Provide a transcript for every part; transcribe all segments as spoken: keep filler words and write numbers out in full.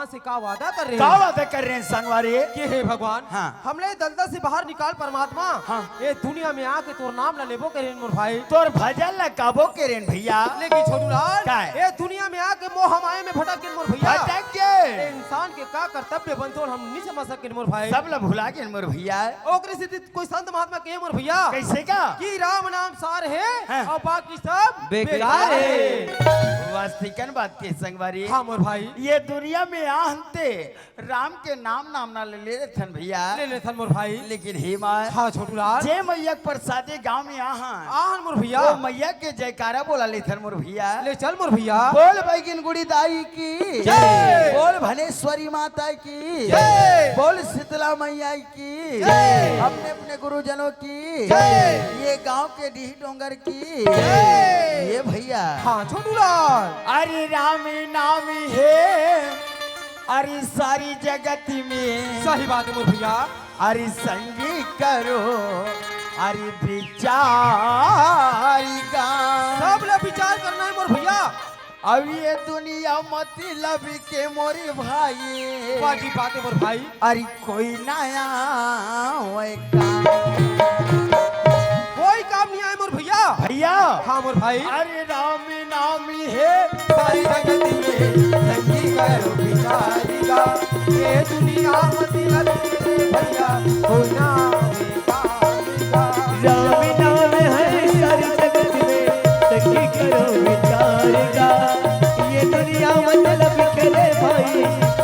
से का वादा कर रहे का हैं? वादा कर रहे हैं संगवारी? कि हे भगवान, हाँ। हमला ए दलदल से बाहर निकाल परमात्मा। हाँ। ए दुनिया में आके तोर नाम ला लेबो करेन मोर भाई। तोर भजन ला गाबो करेन भैया। लेकिन छोटू लाल, का है? ए दुनिया में आके मोह माया में भटक गेन मोर भैया। भटक गेन। ए इंसान के का कर्तव्य बनथे ओला हम नहीं समझ सकेन मोर भाई। सब ला भुला गेन मोर भैया। ओकरे सेती कोई संत महात्मा कहे मोर भैया। कइसे का? कि राम नाम सार हे हाँ। अउ बाकी सब बेकार बेकार हे। हे। वास्तविकन बात के संगवारी। हाँ मोर भाई। ए दुनिया में आहन ते राम के नाम नाम ना ले लेथन भैया। ले लेथन मोर भाई। लेकिन हे माँ, हाँ छोटू लाल। जे मइया के प्रसादे गाँव में आहन। आहन मोर भैया। ओ मइया के जयकारा बोला लेथन मोर भैया। ले चल मोर भैया। बोल बैगिन गुड़ी दाई की। जय। बोल भनेश्वरी माता की। जय। बोल शीतला मइया की। जय। अपने अपने गुरुजनों की। जय। ए गाँव के डीह डोंगर की। जय। ए भैया। हाँ छोटू लाल। अरे रामी नामी हे, अरे सारी जगत में। सही बात हे मोर भैया। अरे संगी करो, अरे विचारिका। सब ला विचार करना हे मोर भैया। अब ए दुनिया मतलब के मोरे भाई। वाह जी बात हे मोर भाई। अरे कोई ना आवे काम। कोई काम नहीं आए मोर भैया। भैया। हाँ मोर भाई। अरे राम नाम हे सारी जगत में, संगी करो विचारिका। ए दुनिया मतलब के भैया कोई ना आवे काम का। राम नाम हे सारी जगत में, संगी करो विचारिका। ए दुनिया मतलब के रे भाई,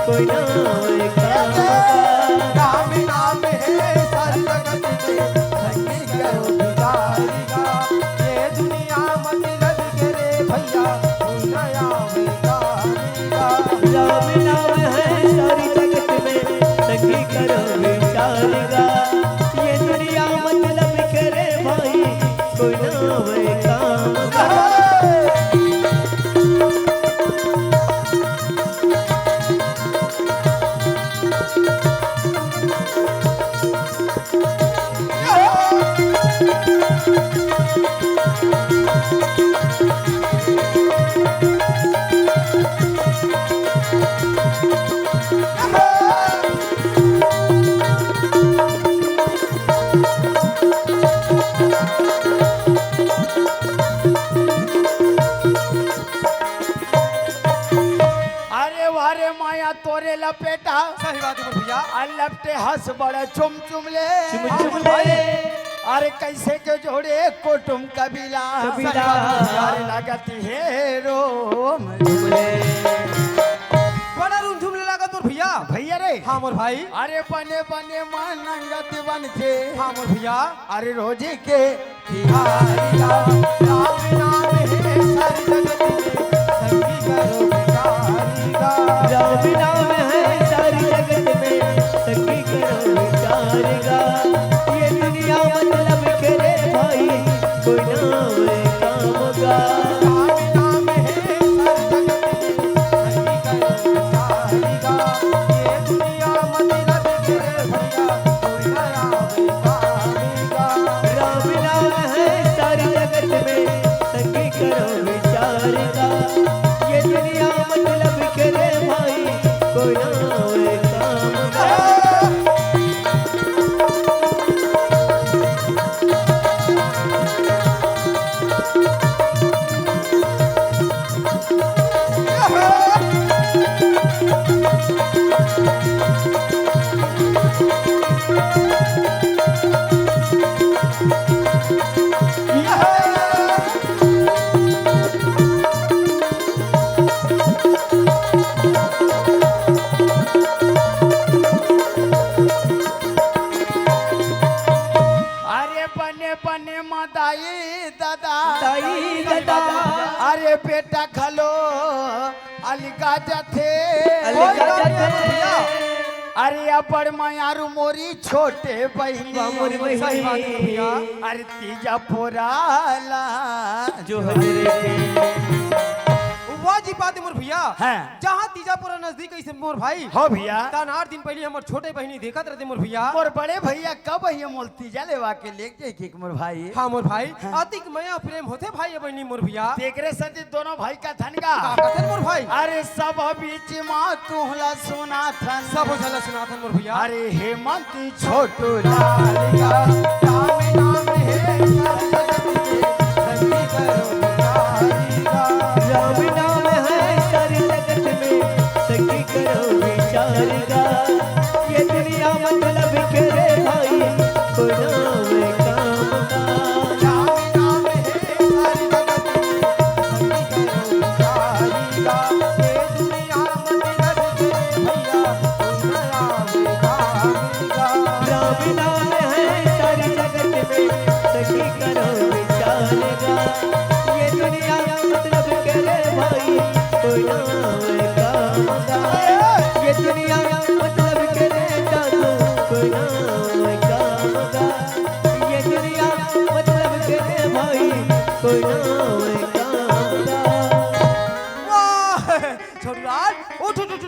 कोई ना आवे काम का। राम नाम हे सारी जगत में, संगी करो विचारिका। ए दुनिया मतलब के रे भैया, कोई ना आवे काम का। राम नाम हे सारी जगत में, संगी करो विचारिका। ए दुनिया मतलब के रे भाई, कोई ना आवे काम का। अरे वाह रे माया तोरे लपेटा। सही बात हे मोर भैया। आ लपटे हस बड़े चुम चुम ले। चुम चुम ले। अरे कैसे के जोड़े कुटुम कबीला। कबीला। सही बात हे मोर भैया। अरे लगत हे रोम झुम ले। बड़ा रुम झुम ले लागत मोर भैया। भैया रे। हाँ मोर भाई। अरे बने बने मन अंगत बनथे। हाँ मोर भैया। अरे रोजी के तिहारी गा, राम नाम हे सारी जगत में, संगी करो विचारी गा। राम नाम हे सारी जगत में, संगी करो विचारी गा। ए दुनिया मतलब के रे भाई, कोई ना आवे काम का। राम नाम हे सारी जगत में, संगी करो विचारी गा। ए दुनिया मतलब के रे भैया, कोई ना आवे काम का। राम नाम हे सारी जगत में, संगी करो विचारिका। ए दुनिया मतलब के रे भाई, कोई ना आवे काम का। अरे बने बने म दाई ददा, दाई ददा। अरे बेटा घलो अलगा जथे। अलगा जथे। अरे अब्बड़ मयारू मोरी छोटे बहिनी। वाह, मोरी बहिनी। सही बात हे भैया। अरे तीजा पोराला जो हजरे। वाह जी बात हे मोर भैया। हाँ। जहाँ तीजा पूरा नजदीक अइसे मोर भाई। हो भैया। त नार दिन पहिली हमर छोटे बहिनी देखत रहिथे मोर भैया। मोर बड़े भैया कब भैया मोला तीजा लेवा के लेग जाही के मोर भाई। हाँ मोर भाई, हाँ। अतिक मया प्रेम होथे भाई बहिनी मोर भैया। तेकरे सेती दोनों भाई कथन का? का कथन मोर भाई? अरे सब बीच मा तुहला सुनाथन। सब झन ला सुनाथन मोर भैया। अरे हेमंत छोटू लाल का, राम नाम है सारे जगत में, सखी करो विचार का। राम नाम है सारे जगत में, सखी करो विचार का। ये दुनिया मतलब करे भाई, कोई नाम काम का। राम नाम है सारे जगत में, सखी करो विचार का। ये दुनिया मतलब करे भैया, कोई नाम काम का। राम नाम है सारी जगत में, सखी करो विचार का। ये दुनिया मतलब करे भाई, कोई नाम काम का। ये दुनिया मतलब करे जादू, कोई नाम काम का। ये दुनिया मतलब करे भाई, कोई नाम काम का। वाह! छोटूलाल, उठ, उठ, उठ।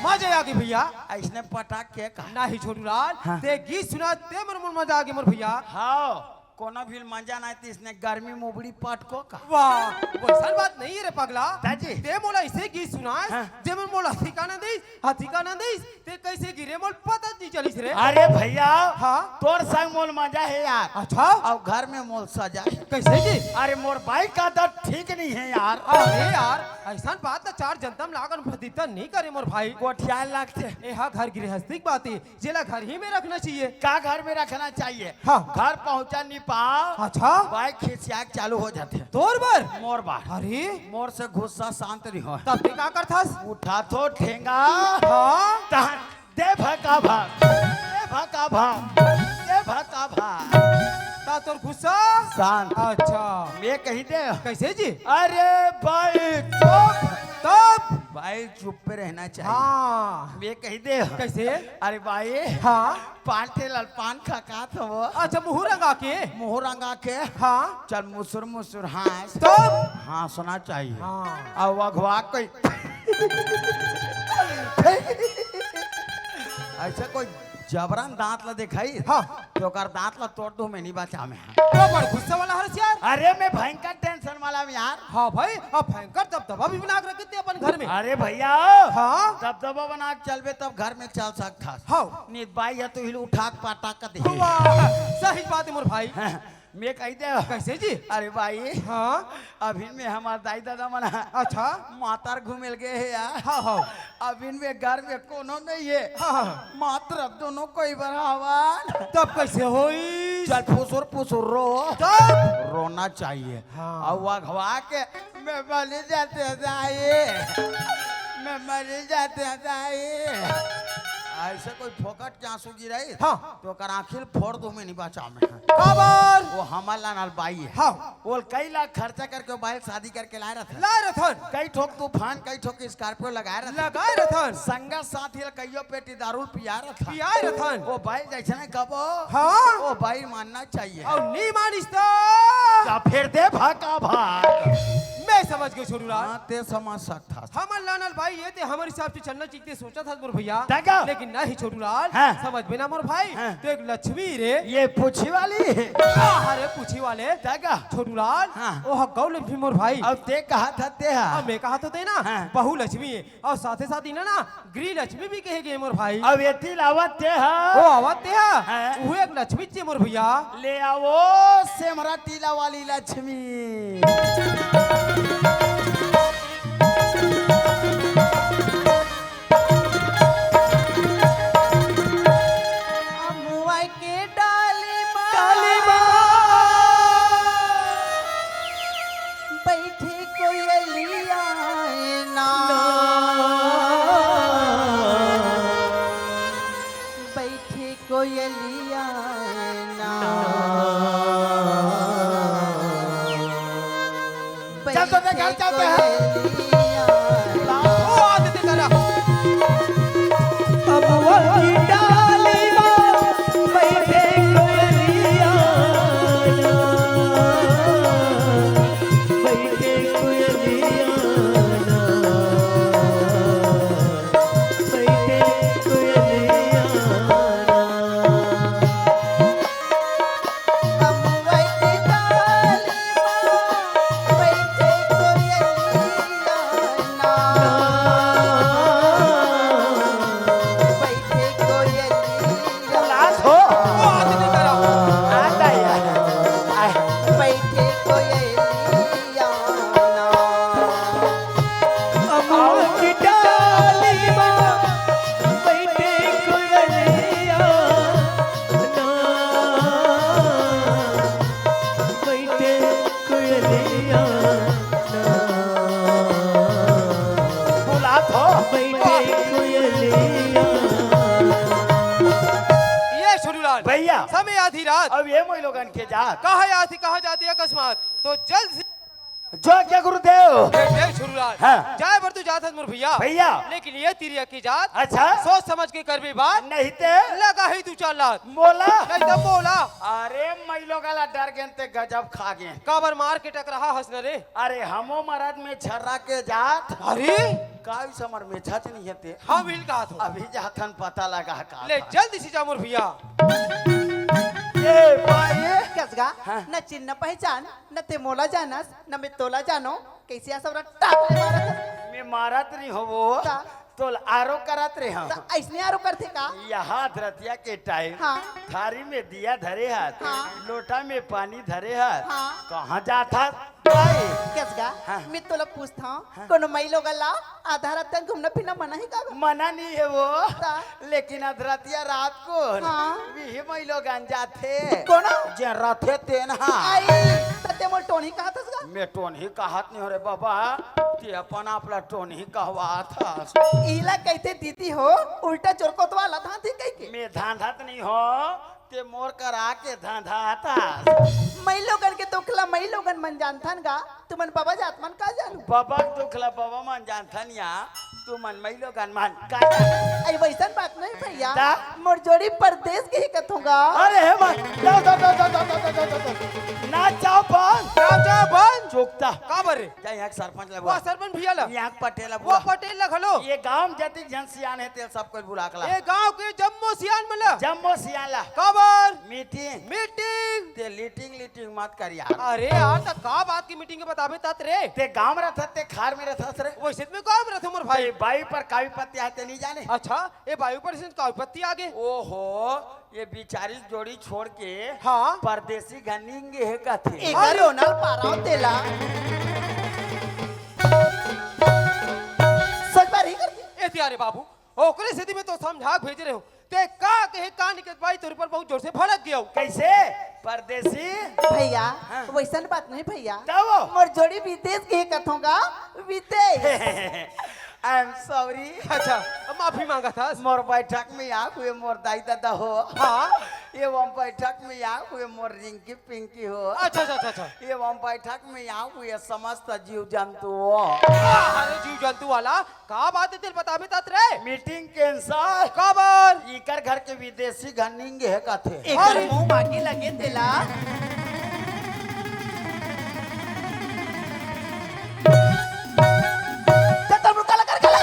मजा आ गे भैया। अइसने पटक के का? नहीं छोटूलाल, हाँ। ते गीत सुना, ते मोर, मोर मजा आ गे मोर भैया। हाँ, कोनो भी मजा नहीं, ते अइसने गर्मी मुबड़ी पटको का। वाह, वइसन बात नहीं हे रे पगला। दाजी। ते मोला अइसे गीत सुनाय, हाँ। जे मन मोला हथिकाना दिस, हथिकाना दिस, ते कइसे गिरे मोला पता नहीं चलिस रे। अरे भैया, हाँ? तोर संग मोला मजा हे यार। अच्छा? अउ घर में मोला सजा हे। कइसे जी? अरे मोर बाई के आदत ठीक नहीं हे यार। अरे यार, अइसन बात त चार जनता म लाग अनपढ़ता नहीं करे मोर भाई। गोठियाए लागथे। ए हा घर गृहस्थी के बात हे, जेला घर ही में रखना चाहिए। का घर में रखना चाहिए? हाँ। घर पहुँचा नहीं पाव। अच्छा। बाई खिसिया के चालू हो जाथे। तोर बर? मोर बर। अरे। मोर से गुस्सा शांत नहीं होय। तब ते का करथस? उठाथों ठेंगा। हाँ। तहन दे भका भक, दे भका भक, दे भका भक। त तोर गुस्सा? शांत। अच्छा। मैं कही दे। कइसे जी? अरे बाई चुप। तब? बाई चुप पे रहना चाहिए। हाँ। मैं कही दे। कइसे? अरे बाई। हाँ। पान ठेला ल पान खकात हवो। अच्छा, मुँह रंगा के? मुँह रंगा के। हाँ। चल मुसुर मुसुर हाँस। तब? हाँसना चाहिए। हाँ। अउ अघवा कोई अइसे कोई जबरन दाँत ला देखाही, हाँ। त ओकर दाँत ला तोड़ दूँ, मैं नहीं बचाँव मैं। तो बड़ गुस्सा वाला हरस यार। अरे मैं भयंकर tension वाला हूँ यार। हाँ भाई, अब भयंकर दबदबा भी बना के रखे ते अपन घर में। अरे भैया, हाँ? दबदबा बना के चलबे तब घर में चल सकथस। हाँ। नहीं बाई ह तो हिल उठा के पाटा कर दे। वाह, सही बात हे मोर भाई। हाँ। मैं कही दे। कइसे जी? अरे बाई। हाँ। अभी में हमर दाई ददा मन ह। अच्छा। मातर घूमे ल गे हे यार। हाँ, हाँ। अभी में घर में कोनो नहीं हे। हाँ, हाँ। मात्र अब दोनों कोई बर हवन। तब कइसे होइस? चल फुसुर फुसुर रो। तब? रोना चाहिए। हाँ। अउ अघवा के मैं मर जाते दाई, मैं मर जाते दाई। अइसे कोई फोकट के आँसू गिराही, हाँ। त ओकर आँखी ल फोड़ दूँ, मैं नहीं बचाँव मैं। काबर? वो हमर लानल बाई हे। हाँ। वो कई लाख खर्चा करके वो बाई ल शादी करके लाए रथन। लाए रथन। कई ठोक तूफान, कई ठोक Scorpio लगाए रथन। लगाए रथन। संगत साथी ल कइयो पेटी दारू ल पियाए रथन। पियाए रथन। वो बाई जइसने कबो, हाँ। वो बाई मानना चाहिए। अउ नहीं मानिस त? त फेर दे भका भक। मैं समझ गेंव छोटूलाल। हाँ, ते समझ सकथस। हमर लानल बाई हे, ते हमर हिसाब से चलना चाहिए, ते सोचत हस मोर भैया। त का? लेकिन नहीं छोटूलाल, हाँ। समझबे ना मोर भाई, हाँ। ते एक लक्ष्मी रे। ये पूछी वाली? हाँ, अरे पूछी वाले। त का? छोटूलाल, हाँ। वो ह गौ लक्ष्मी मोर भाई। अउ ते कहत हस ते ह? हाँ, मैं कहत हों ते ना, हाँ। बहू लक्ष्मी हे। अउ साथे साथ इन्हें ना गृह लक्ष्मी भी कहे गे मोर भाई। अउ एती ल आवत ते ह? वो आवत ते ह? हाँ। वो एक लक्ष्मी चे मोर भैया। ले आवो सेमरा टीला वाली लक्ष्मी। अमुआ के डाली मा, डाली मा। बैठी कोयलिया ना, ना। बैठी कोयलिया ना। ये छोटूलाल, भैया। समय आधी रात। अब ये मोई लोगन के जात। कहाँ आधी, कहाँ जाती अकस्मात? तो जल्द से जो क्या गुरुदेव? ए, ए, छोटूलाल। हाँ। जाए बर तू जात हस मोर भैया। भैया। लेकिन ये तिरिया के जात। अच्छा। सोच समझ के करबे बात। नहीं ते? लगा ही दू चार लात। मोला? नहीं तो मोला। अरे, मई लोग ला डर गेन ते गजब खा गेन। काबर मार के टकराहा हस न रे? अरे, हमो मरद में छर्रा के जात। अरे? का इस हमर मेछा च नहीं हे ते? हम हिल कहा थो। अभी जाथन पता लगा का ले, था। जल्दी से जा मोर भैया। ए भाई। कस गा, हाँ। न चिन्ह न पहचान, न ते मोला जानस, न मैं तोला जानो, कैसे आ सबरा टाप ले मारत हस? मैं मारत नहीं हो वो। का? तोल आरो करत रहे हम। त ऐसने आरो करथे का? यहाँ अधरतिया के टाइम हाँ। थारी में दिया धरे हाथ, हाँ। लोटा में पानी धरे हाथ, हाँ। कहाँ जात हाथ? भाई। कस गा, हाँ। मैं तोला पूछत हंव, हाँ। कोनो मई लोगन ला आधा रात तक घूमना फिरना मना हे का? मना नहीं हे वो, ता? लेकिन अधरतिया रात को हाँ। विही मई लोगन जाथे। कोन? जे रथे तेन हा। आई, त ते मोर टोनही कहत हस गा? मैं टोनही कहत नहीं हो रे बाबा, ते अपन आप ला टोनही कहवात हस। इला कहिथे दीदी हो, उल्टा चोरकोतवा ला धांधी कहिके। मैं धांधत नहीं हो, ते मोर करा के धांधात हस। मई लोगन के दुख ला मई लोगन मन जानथन गा, तुमन बबा जात मन का जानू? बबा के दुख ला बबा मन जानथन या, तुमन मई लोगन मन का जानू? अई वैसन बात नहीं भैया, ता? मोर जोड़ी परदेस गे हे कथों गा। अरे हे माँ, जाओ, जाओ, जाओ। ना जाओ बन। ना जाओ बन। चुकता। काबर रे? जा यहाँ के सरपंच ला वो बुला। सरपंच भैया ला। यहाँ के पटेल ला वो बुला। पटेल ला घलो। ये गांव में जतिक झन सियान हे, तेल सब कोई बुला के ला। ये गांव के जम्मो सियान मन ला। जम्मो सियान ला। काबर? मीटिंग। मीटिंग। ते लीटिंग, लीटिंग मत कर यार। अरे यार, त का बात की मीटिंग के बताबे तात रे? ते गांव में रहत, ते खार में रहत रे। वैसे तो मैं गांव में रहत हूँ, मोर भाई। ते बाई पर कावी पत्ती आय, ते नहीं जाने? अच्छा, ये बाई पर से कावी पत्ती आ गे। ओहो, ये बिचारी जोड़ी छोड़ के हाँ। परदेसी घनींगे हे कथे। एकर अरे। ओनल पाराव तेला। सच बात ही करती। ए तिया रे बाबू, ओकरे सेती में तो समझा के भेजे रहे हो। ते का कहे का निकत बाई तोर पर बहुत जोर से भड़क गया हो। कैसे? परदेसी? भैया, हाँ। वैसन बात नहीं भैया। तब? मोर जोड़ी विदेश गे कथों गा, विदेश। I am sorry। अच्छा, माफी मांगत हस। मोर बैठक में आ हुए मोर दाई दादा हो। हाँ। ये वो बैठक में आ हुए मोर रिंकी पिंकी हो। अच्छा, अच्छा, अच्छा, अच्छा। ये वो बैठक में आ हुए समस्त जीव जंतु हो। अरे जीव जंतु वाला, का बात हे तेल बताबे तात रे? Meeting cancel. काबर? इकर घर के विदेशी घनींगे हे कथे। एकर अरे। मुंह मांगी लगे तेला। चल, तब रुका लगा, लगा।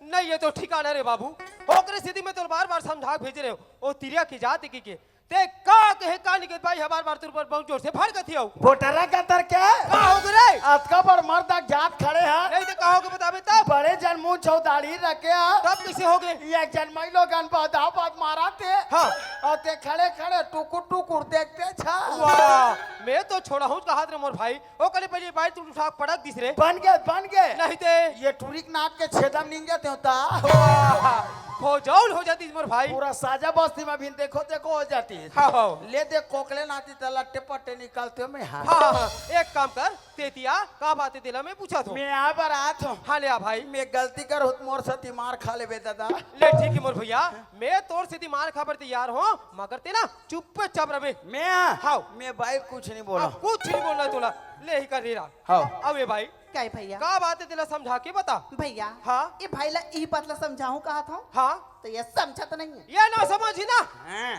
नहीं, ये तो ठिकाना रे बाबू। ओकरे सेती में तोर बार-बार समझा के भेजे रहे हो। ओ तिरिया के जात की के। ते का कहे का निकत बाई हमार बार तोर पर बहुत जोर से भड़कत हियो। बोटरा का तर के? का हो गे रे? अतका बड़ मर्द जात खड़े हे। नहीं ते का हो गे बताबे तब? बड़े जन मुंह छौ दाढ़ी रखे हे। तब कैसे हो गे? ये जन मई लोगन बदा बद मारा थे। हाँ। अउ ते खड़े खड़े टुकुर टुकुर देखते छा। वाह, मैं तो छोड़ा हूँ कहात रे मोर भाई। ओ कले पहले बाई तू उठा पटक दिस रे। बन गे, बन गे। नहीं ते। ये टुरिक नाक के छेदम निंगे ते होता। वाह, खोजौल हो जाती मोर भाई। पूरा साजा बस्ती में भी देखो, देखो हो जाती। हाँ, हाँ। ले दे कोकले नाती त लट्टे पट्टे निकालते मैं, हाँ। हाँ, हाँ, हाँ। एक काम कर, तेतिया, का बात हे तेला मैं पूछा थो। मैं आ बर आत हूँ। हाँ, ले आ भाई। मैं गलती कर होत मोर सती मार खा लेबे दादा। ले ठीक हे मोर भैया, मैं तोर सेती मार खाबर तैयार हूँ, मगर ते ना चुप्पे चाप रहे। मैं? हाँ। मैं भाई कुछ नहीं बोला। हाँ, कुछ नहीं बोलना तोला। ले ही कर रे रा। हाँ। अब ए भाई। का हे भैया? का बात हे तेला समझा के बता। भैया। हाँ। ए भाई ला इही बात ला समझाहूँ कहात हूँ। हाँ। तो ये समझत नहीं हे। ये ना समझी ना। हाँ।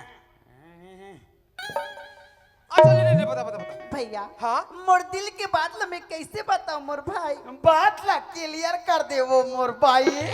अच्छा, ले, ले, ले, बता, बता, बता। भैया, हाँ? मोर दिल के बात ला मैं कैसे बताऊं मोर भाई? बात ला clear कर दे वो मोर भाई।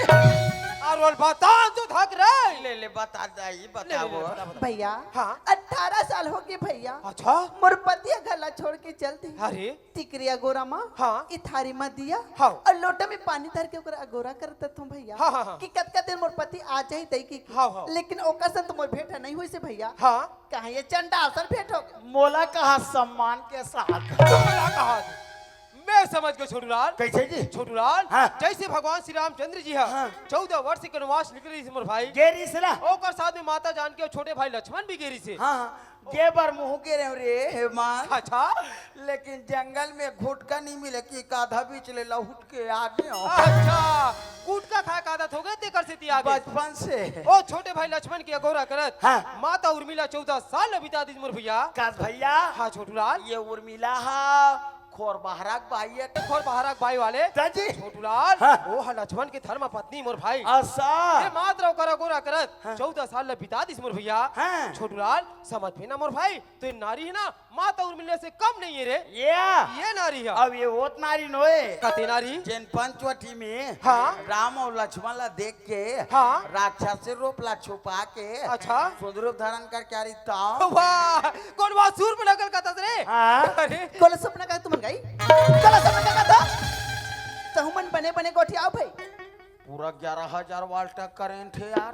अउ बोल, बता तो थक रे। ले, ले, बता दाई, बता ले, ले, वो। बता, बता। भैया, हाँ? अठारह साल हो गे भैया। अच्छा? मोर पति ह घर ला छोड़ के चल दी। अरे? टिकरी अगोरा मा, हाँ। इथारी मा दिया, हाँ। अउ लोटा में पानी धर के ओकरा अगोरा करत हूँ भैया। हाँ, हाँ, हाँ। कि कतका दिन मोर पति आ जाही दई की। हाँ, हाँ। लेकिन ओकर से तो मोर भेंट नहीं होइस हे भैया। हाँ। कहाँ ये चंडाल सन भेंट हो गे? मोला कहा सम्मान के साथ। मोला कहा। मैं समझ गए छोटूलाल। कैसे जी? छोटूलाल, हाँ। जैसे भगवान श्री रामचंद्र जी ह हाँ। चौदह वर्ष के वनवास निकले रहिस मोर भाई। गे रहिस ला। ओकर साथ में माता जानकी अउ छोटे भाई लक्ष्मण भी गे रहिस हे। हाँ, हाँ। गे बर महूं गे रहेंव रे, हे माँ। अच्छा। लेकिन जंगल में गुटखा नहीं मिले कि आधा बीच ले लहुट के आ गेंव। अच्छा, गुटखा खाए के आदत हो गए, तेकर सेती आ गे। बचपन से। ओ छोटे भाई लक्ष्मण के अगोरा करत, हाँ। माता उर्मिला चौदह साल ल बिता दिस मोर भैया। कास भैया। हाँ छोटूलाल। ये उर्मिला हा खोरबहरा के बाई ए। खोरबहरा के बाई वाले। त जी। छोटूलाल, हाँ। ओ ह लक्ष्मण के धर्म पत्नी मोर भाई। असा। ये मात्र ओकर अगोरा करत हाँ। चौदह साल ल बिता दिस मोर भैया। हाँ। छोटूलाल, समझ में ना मोर भाई, तो ये नारी हे ना, माता उर्मिला से कम नहीं हे रे। ये? ये नारी हे। अब ये होत नारी नोहे। कते नारी? जेन पंचवटी में हाँ। राम अउ लक्ष्मण ला देख के हाँ। राक्षस रूप ला छुपा के अच्छा। सुंदर रूप धारण करके आ रही ताव। वाह, कोन वाह सूर्पनखा कथस रे? हाँ। अरे। कोला सूर्पनखा तुमन गई? कोला सूर्पनखा कथस? तहु मन बने बने गोठियाव भाई। पूरा ग्यारह हजार वाल्ट करंट हे यार।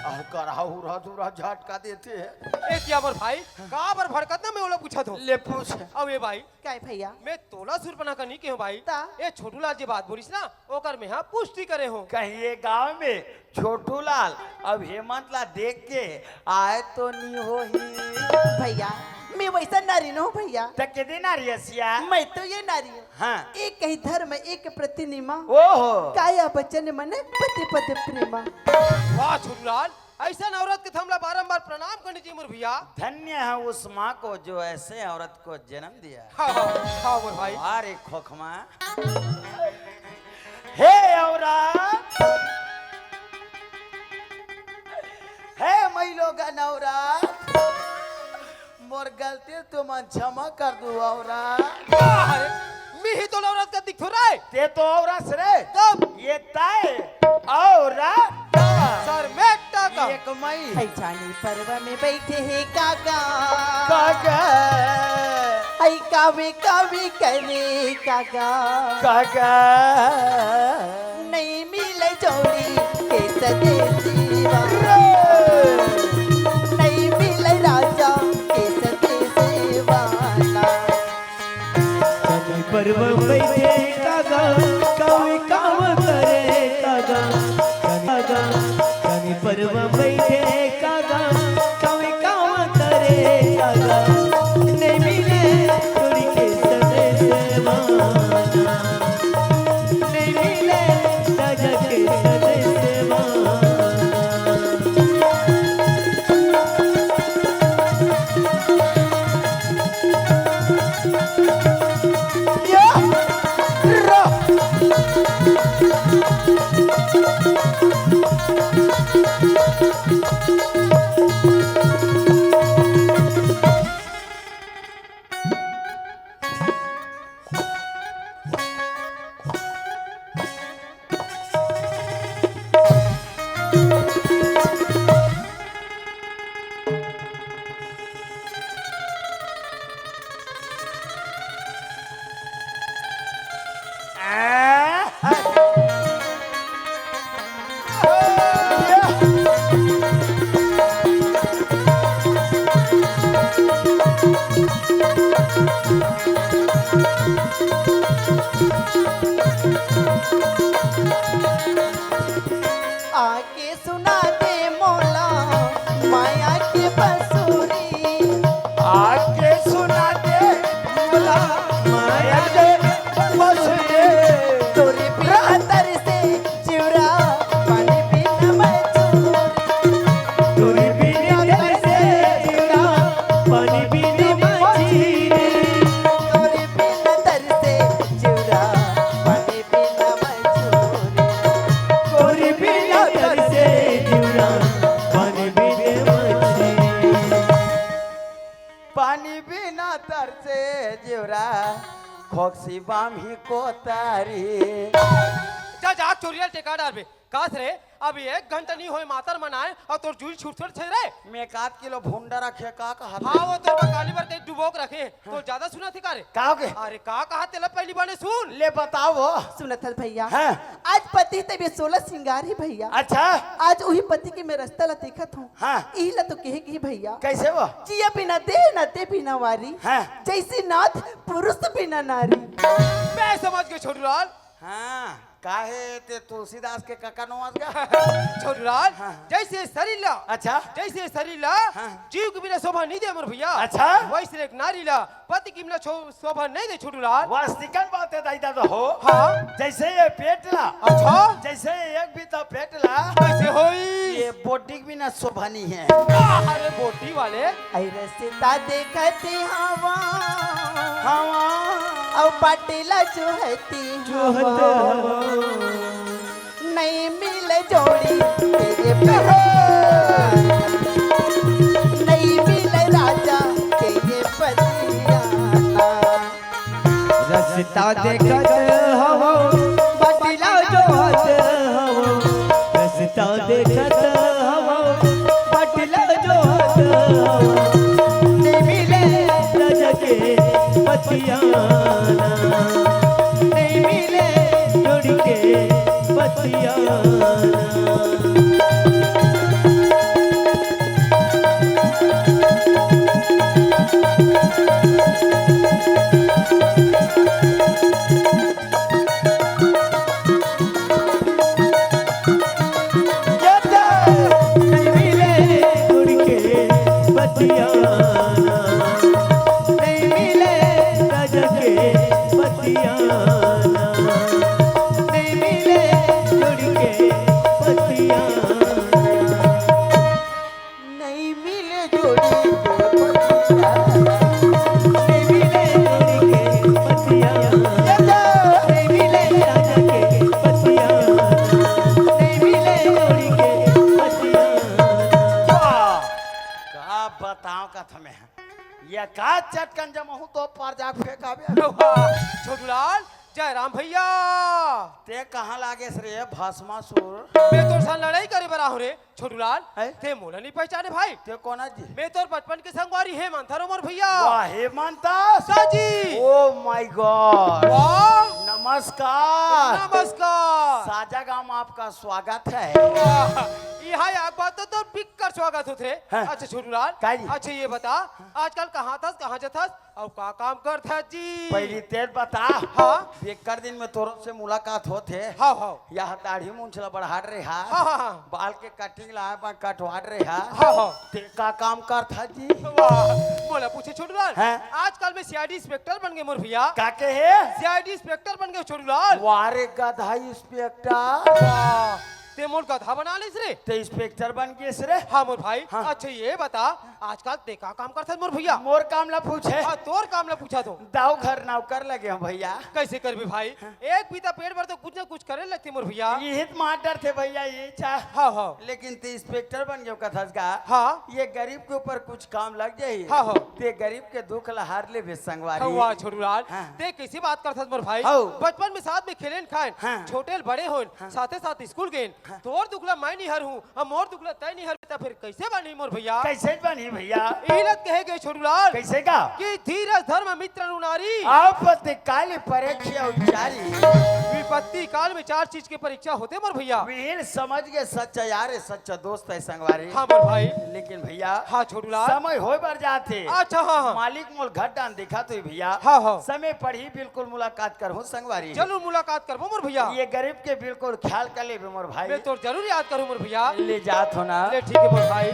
अउ करहा उरहा दूरहा झटका देथे। ए क्या बर भाई, का बर भड़कत ना मैं ओला पूछत हों। ले पूछ। अब ए भाई, काय भैया? मैं तोला सूर्पनखा नहीं केहेंव भाई। त? ए छोटूलाल जे बात बोलिस ना, ओकर मैं हा पुष्टि करे हों। कहीं ये गांव में छोटूलाल अब हेमंत ला देख के आए तो नी होही। भैया, मैं वैसा नारी नोहूं भैया। त केदे नारी हस या? मैं तो ये नारी हूँ। हाँ। एक ही धर्म, एक प्रति निमा। ओहो। काया वचन मन पति पद प्रेमा। वाह छोटूलाल, अइसन औरत के त हमला बारंबार प्रणाम करनी चाहिए मोर भैया। धन्य है उस माँ को जो ऐसे औरत को जन्म दिया। हाँ, हाँ, हाँ, मोर भाई। वाह रे खोखमा। हे औरत, हे मइलोगन औरत, मोर गलती तुमन क्षमा कर दू औरत। वाह रे, मिही तो औरत का दिखथो रे। ते तो औरत रे। तब? ये तय औरत। सर में टका। एक मई। है जानी पर्व में बैठे हे काका। काका। है कावे कावे करे काका। काका। नहीं मिले जोड़ी के सदेसी वाला। नहीं मिले राजा के सदेसी वाला। कभी पर्व बैठे कागा, कभी काम करे कागा, कागा, कभी पर्व बैठे कागा, कभी काम करे कागा, नहीं मिले तोरी के सदेस वाला। आके सुना दे मोला माया के बंसुरी। आके सुना दे मोला माया के बंसुरी। तोरे बिना तरसे जिउरा, पानी बिना मजूरी। तोरे बिना तरसे जिउरा, पानी बिना मजूरी। तोरे बिना तरसे जिउरा, पानी बिना मजूरी। तोरे बिना तरसे जिउरा, पानी बिना मजूरी। पानी बिना तरसे जिउरा, खोकसी बाम्ही कोतारी। जा, जा, चोरिया टेका डारबे। कास रे, अब एक घंटा नहीं होय मातर मन आए अउ तोर जुई छूट थोड़े छे रे। मैं एक आध किलो भुंडा रखे का कहा था? हाँ, वो तोर बकाली बर कहीं डुबोक रखे। हाँ। तो ज्यादा सुना थी का रे? का हो गे? अरे का कहा तेला पहली बार सुन। ले बताओ वो। सुनत हस भैया। हाँ। आज पति तबे सोलह सिंगार हे भैया। अच्छा। आज उही पति के मैं रस्ता ला देखत हूँ। हाँ। इही ला तो कहे के हे भैया। कैसे वो? जिया बिना देह ना ते बिना वारी। हाँ। जैसे नाथ पुरुष बिना नारी। मैं समझ गए छोटूलाल। हाँ, काहे ते तुलसीदास के कका नोवास गा? छोटूलाल, हाँ। जैसे शरीर ला, अच्छा। जैसे शरीर ला, हाँ। जीव के बिना शोभा नहीं दे मोर भैया। अच्छा। वैसे एक नारी ला पति के बिना शो-, शोभा नहीं दे छोटूलाल। वास्तविकन बात हे दाई दादा हो। हाँ। जैसे ये पेट ला, अच्छा। जैसे ये एक बीता पेट ला, कैसे होई? ये बोटी के बिना शोभा नहीं हे। अरे बोटी वाले। ऐ रस्ता देखत हवा, हवा। अउ बाटे ला जोहती जोहत हवा। हवा। नहीं मिले जोड़ी तेरे पतिया, नहीं मिले राजा तेरे पतिया। रस्ता देखत हवो, बाटे ला जोहत हवो। रस्ता देखत हवो, बाटे ला जोहत हवो। नहीं मिले राजा के पतिया, नहीं मिले जोड़ी के पतिया। नहीं मिले जुड़ के पतियाना, नहीं मिले रज के पतियाना, नहीं मिले जुड़ के पतियाना। नहीं मिले जोड़ी के पतिया, नहीं मिले जोड़ी के पतिया, नहीं मिले राजा के पतिया, नहीं मिले जोड़ी के पतिया। वाह! का बताओ कथा में है। ये का चटकन जमहू तो पार जाके फेंकाबे। वाह! छोटूलाल, जय राम भैया। ते कहाँ लागेस रे भस्मासुर? मैं तोर साथ लड़ाई करे बर आहूँ रे। छोटूलाल, हैं? ते मोला नहीं पहचाने भाई? ते कोन आय जी? मैं तोर बचपन के संगवारी हेमंत हरों मोर भैया। वाह, हेमंत? सा जी। Oh my God। वाह। नमस्कार। नमस्कार। साजा गांव में आपका स्वागत है। वाह, यहाँ एक बात तो तोर बिक्कट स्वागत होत रे। हैं? अच्छा छोटूलाल, का जी? अच्छा ये बता, आजकल कहाँ थस, कहाँ जथस? अउ का काम करथस जी? पहली तेल बता। हाँ। एकर दिन में तोर से मुलाकात होत हे। हाँ, हाँ। यह दाढ़ी मूंछ ला बढ़ात रहे हा। हाँ, हाँ, हाँ। बाल के कटिंग ला मैं कटवात रहे हा। हाँ, हाँ। ते का काम करथस जी? वाह, मोला पूछे छोटूलाल। हैं? आजकल मैं सीआईडी इंस्पेक्टर बन गए मोर भैया। का कहे? सीआईडी इंस्पेक्टर बन गए छोटूलाल। वाह रे गधा इंस्पेक्टर। वाह। ते मोर गधा बना लेस रे। ते इंस्पेक्टर बन गेस रे। हाँ मोर भाई। हाँ। अच्छा ये बता, आजकल ते का काम करथस मोर भैया? मोर काम ला पूछे। हाँ, तोर काम ला पूछत हों। दाऊ घर नौकर लगे हों भैया। कैसे करबे भाई? हाँ। एक बीता पेट बर तो कुछ ना कुछ करे लगथे मोर भैया। इही तो मार डरथे भैया, इही चा। हाँ, हाँ। लेकिन ते इंस्पेक्टर बन गेस कथस गा। हाँ। ये गरीब के ऊपर कुछ काम लग जाही। हाँ, हाँ। ते गरीब के दुख ला हार लेबे संगवारी। हाँ, वाह छोटूलाल। हाँ। ते कैसे बात करथस मोर भाई? हाँ। बचपन में साथ में खेलेन खाएन, हाँ। छोटे ले बड़े होएन, हाँ। साथे साथ स्कूल गेन। हाँ। तोर दुख ला मैं नहीं हरहूँ, अउ मोर दुख ला तैं नहीं हरबे, त फिर कैसे बनही मोर भैया? कैसे बनही भैया? इही ला कहे गे छोटूलाल। कैसे का? कि धीरज धर्म मित्र अरु नारी। आपत्ति काल परीक्षा उचारी। विपत्ति काल में चार चीज के परीक्षा होथे मोर भैया। विहीन समझ के सच्चा यार है, सच्चा दोस्त है संगवारी। हाँ मोर भाई। लेकिन भैया, हाँ छोटूलाल। समय होय बर जाथे। अच्छा, हाँ, हाँ। मालिक मोला घर डाहन दिखात होही भैया। हाँ, हाँ। समय पड़ही बिल्कुल मुलाकात करहूँ संगवारी। जरूर मुलाकात करबो मोर भैया। ये गरीब के बिल्कुल ख्याल कर लेबे मोर भाई। मैं तोर जरूर याद करहूँ मोर भैया। ले जात हों ना। ले ठीक है मोर भाई।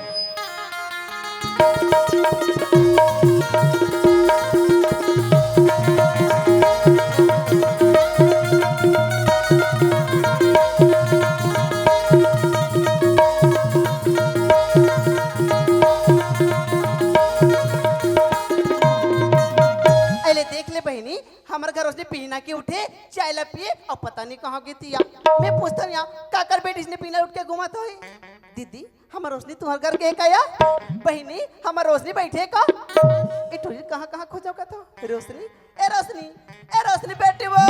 अले देख ले बहिनी, हमर घर रोशनी पीना के उठे, चाय ला पिए, अउ पता नहीं कहाँ गे तिया। मैं पूछत हों या, काकर बेटी इसने पीना उठ के घूमत होही? दीदी, हमर रोशनी तुम्हर घर गे का या? बहिनी, हमर रोशनी बइठे का? ए टुरी कहाँ कहाँ खोजव कथव? रोशनी, ए रोशनी, ए रोशनी बेटी वो।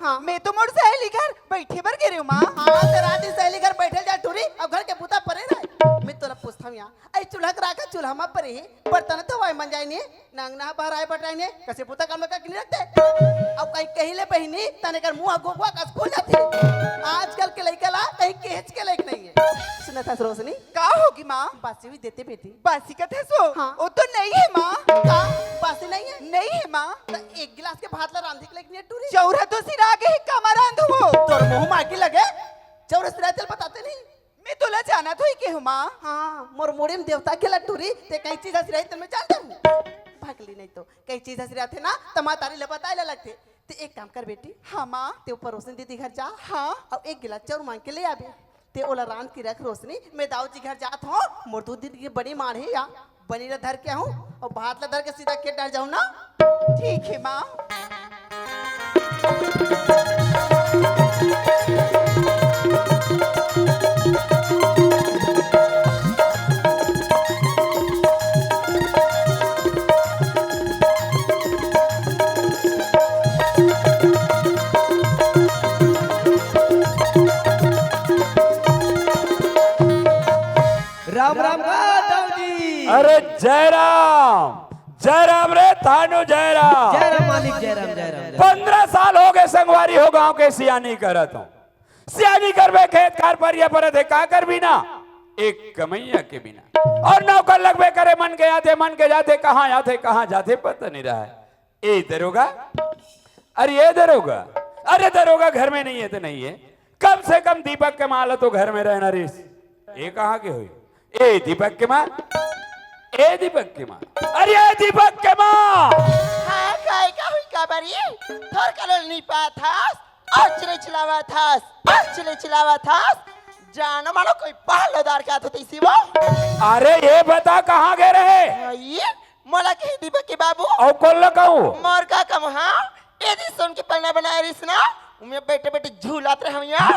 हाँ। मैं तो मोर सहेली घर बैठे बर गे रेहेंव माँ। हाँ, त रात दिन सहेली घर बैठे ल जा टूरी, अब घर के बूता परे रहे। मैं तोला पूछथंव या, अई चूल्हा के राख चूल्हा म परे हे, बर्तन तो वाय मन जाय ने, नंगना बहराय बटराय ने, कसे बूता काम ल करके नइ रखते। अब कहीं कही ले बहिनी, तने कर मुंह गोगवा कस खुल जाथे। आजकल के लइका ला कहीं केहेच के लइक नइ हे। सुनत हस रोशनी? का होगे माँ? बासी भी देते बेटी। बासी कथस वो? हाँ। वो तो नइ हे माँ। का? बासी नइ हे? नइ हे माँ। त एक गिलास के भात ला रांधे के लइक नइ हे टूरी? चउरा तो सिरा गे हे, कामा रांधहूं वो? तोर मुंह म आगी लगे, चउरा सिराय तेला बताते नहीं। मैं तोला जानत हों कहेंव माँ। हाँ, मोर मुड़ी म देवता के लग टूरी, ते कहीं चीज सिराही तेला मैं जानत हूँ। भगली नहीं तो, कहीं चीज सिराथे ना, त महतारी ला बताय ला लगथे। ते एक काम कर बेटी। हाँ माँ। ते ऊपर रोशनी दीदी घर जा। हाँ। अउ एक गिलास चाउर मांग के ले आबे। ते ओला रांध के रख रोशनी, मैं दाऊ जी घर जात हूँ, मोर दू दिन के बड़ी माड़ हे या, बनी ला धर के आहूं अउ भात ला धर के सीधा खेत डहर जाहूं ना। ठीक हे माँ। राम राम का दाऊ जी। अरे जय राम, जय राम रे थानू, जय राम। जय राम मालिक, जय राम, जय राम, जय राम। पंद्रह साल होगे संगवारी हो गांव के सियानी करत हूं। सियानी करबे खेत खार परिया परत हे, का करबे ना, एक कमइया के बिना। अउ नौकर लगबे करे, मन के आथे, मन के जाथे, कहाँ आथे, कहाँ जाथे, पता नइ रहय। ए दरोगा, अरे ए दरोगा, अरे दरोगा घर में नइ हे त नइ हे, कम से कम दीपक के माँ ल तो घर में रहना रिहिस। ए कहाँ के होही? ए दीपक के माँ, ए दीपक के माँ, अरे ए दीपक के माँ। हाँ, काय का होही काबर ये? थोर कलो ल निपाथस, अउ चिल्लई चिल्लावत हस, अउ चिल्लई चिल्लावत हस। जानो मानो कोई पहलोदार के आथे तइसे वो। अरे ए बता कहाँ गे रहे? ये मोला कही दीपक के बाबू। अउ कोन ल कहूं? मोर का कहूं, हाँ? ए दे सोन के पलना बनाय रिहिस ना, उमे बइठे बइठे झूलत रहेंव या।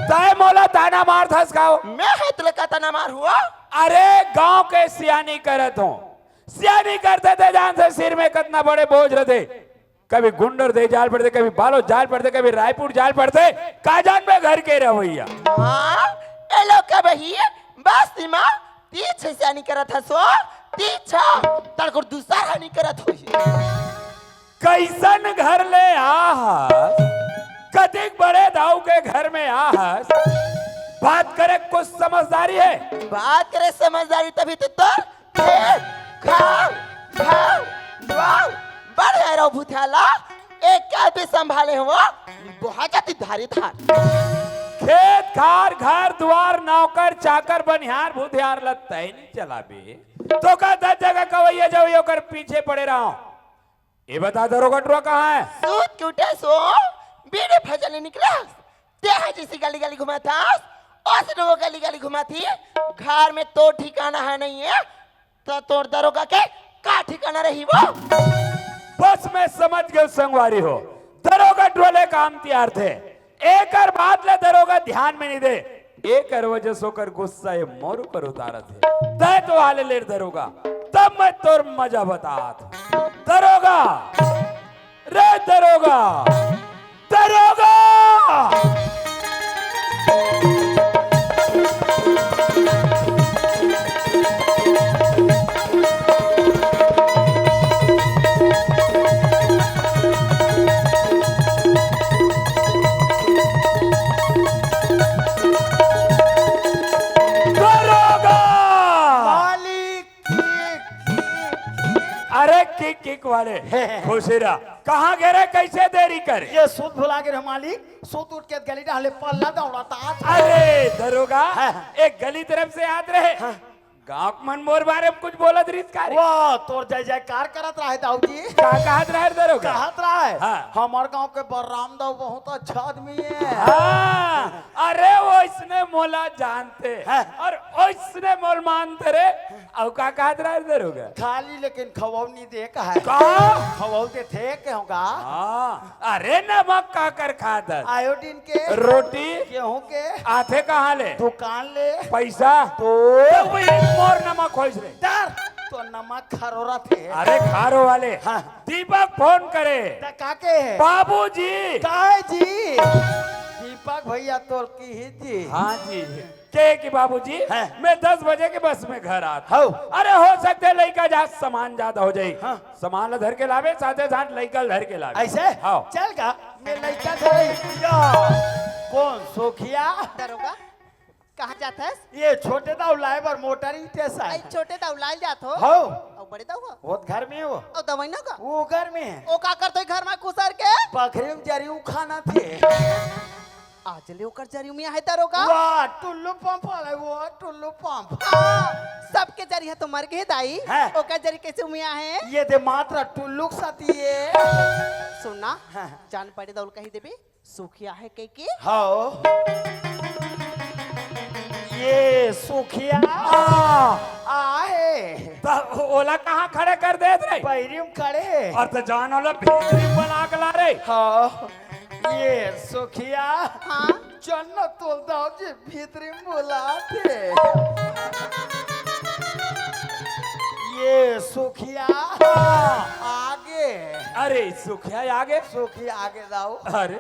तैं मोला ताना मारथस का वो? मैं हा तोला का ताना मारहूं? अरे गांव के सियानी करत हूं, सियानी करथे ते जानथे सिर में कतना बड़े बोझ रथे। कभी गुंडर दे जाल पड़थे, कभी बालोद जाल पड़थे, कभी रायपुर जाल पड़थे, का जानबे घर के रहवइया। हाँ, ए लोग कबही बस सीमा तीछ सियानी करत हस वो, तीछ, तड़कोर दूसर हानि करत होही। कइसन घर ले आहस, कतिक बड़े दाऊ के घर में आहस, बात करे कुछ समझदारी हे? बात करे समझदारी तभी तो तोर खेत, खार, घर, दुवार, बड़े रहो भूथियाला, एक आदमी संभाले हो, बहुत जाती धारी धार। खेत, खार, घर, दुवार, नौकर, चाकर, बनिहार, भूथियार ल तैं नइ चलाबे, त का दस जगह कवइया जवइया ओकर पीछे पड़े रहो। ए बता दरोगा टुरा कहाँ हे? सूत के उठे सो, बीड़ी भजन ले निकले। तेहा जइसे गली गली घुमाथस, ओइसने वो गली गली घुमाथे। घर में तोर ठिकाना हे नइ हे, त तोर दरोगा के का ठिकाना रही वो? बस मैं समझ गेंव संगवारी हो, दरोगा टुरा ले काम तियारथे। एकर बात ल दरोगा ध्यान में नइ दे, एकर वजह से ओकर गुस्सा ए मोर ऊपर उतारत हे। तैं तो हाले ले रे दरोगा, तब मैं तोर मजा बतात हूं। दरोगा, रे दरोगा, दरोगा! दरोगा! मालिक! अरे किक किक वाले, खुशी रह। कहाँ गे रहे, कइसे देरी करे? ये सूत भुला गे रहे मालिक, सूत उठ के गली डहर ले पल्ला दौड़त आत। अरे दरोगा, हाँ। एक गली तरफ से आत रहे। हाँ। गांव के मन मोर बारे में कुछ बोलत रिहिस का रे? वाह, तोर जय जयकार करत रहे दाऊ जी। का कहत रहे दरोगा? कहत रहे, हाँ। हमर गांव के बलराम दाऊ बहुत अच्छा आदमी हे। हाँ, अरे ओइसने मोला जानथे, हाँ। अउ ओइसने मोला मानथे रे। अउ का कहत रहे दरोगा? खाली लेकिन खवौ नइ दे कहे। का? खवौ देथे कहेंव गा। हाँ, अरे नमक काकर खात हस? आयोडीन के। रोटी? गेहूं के। आथे कहाँ ले? दुकान ले। पइसा? तोर। त वही मोर नमक होइस रे। डर। तो नमक खरोरा थे। अरे खारो वाले। हाँ। दीपक फोन करे। त का के हे? बाबूजी। काय जी? दीपक भैया तोर की ही जी। हाँ जी। के कि बाबूजी, हैं। मैं दस बजे के बस में घर आत हूँ। अरे हो सकथे लइका जात सामान जादा हो जाही। हाँ। सामान ला धर के लाबे, साथे साथ लइका ला धर के लाबे। अइसे? हाँ। चल गा, मैं लइका धरे। या, कोन सुखिया? दरोगा, कहाँ जात हस? ये छोटे दाऊ लाए बर मोटर स्टेशन। अई छोटे दाऊ लाए जात हो? हौ। अउ बड़े दाऊ हो? वो घर में हो। अउ दवाई ना का? वो घर में हे। ओ का करत हो घर में कुसर के? बखरी में जरी उ खाना थे। आज ले ओकर जरी में आहे दरोगा। वाह, टुल्लू पंप वाला, वो टुल्लू पंप। हाँ, सबके जरी हे तो मर गे दाई। हैं? ओकर जरी कैसे उमिया हे? ये दे मात्रा टुल्लू के साथी हे। सुन ना, हाँ। जान पड़े दउल कही देबे, सुखिया हे के के? हाँ। ये सुखिया आ। आहे। त ओला कहाँ खड़े कर देत रे? पैरी में खड़े। अउ त जान वाला भीतरी में बना के ला रे। हाँ। ये सुखिया। हाँ। चल न तोर दाऊ जी भीतरी में बुलाथे। ये सुखिया। हाँ। आगे। अरे सुखिया आगे। सुखिया आगे दाऊ। अरे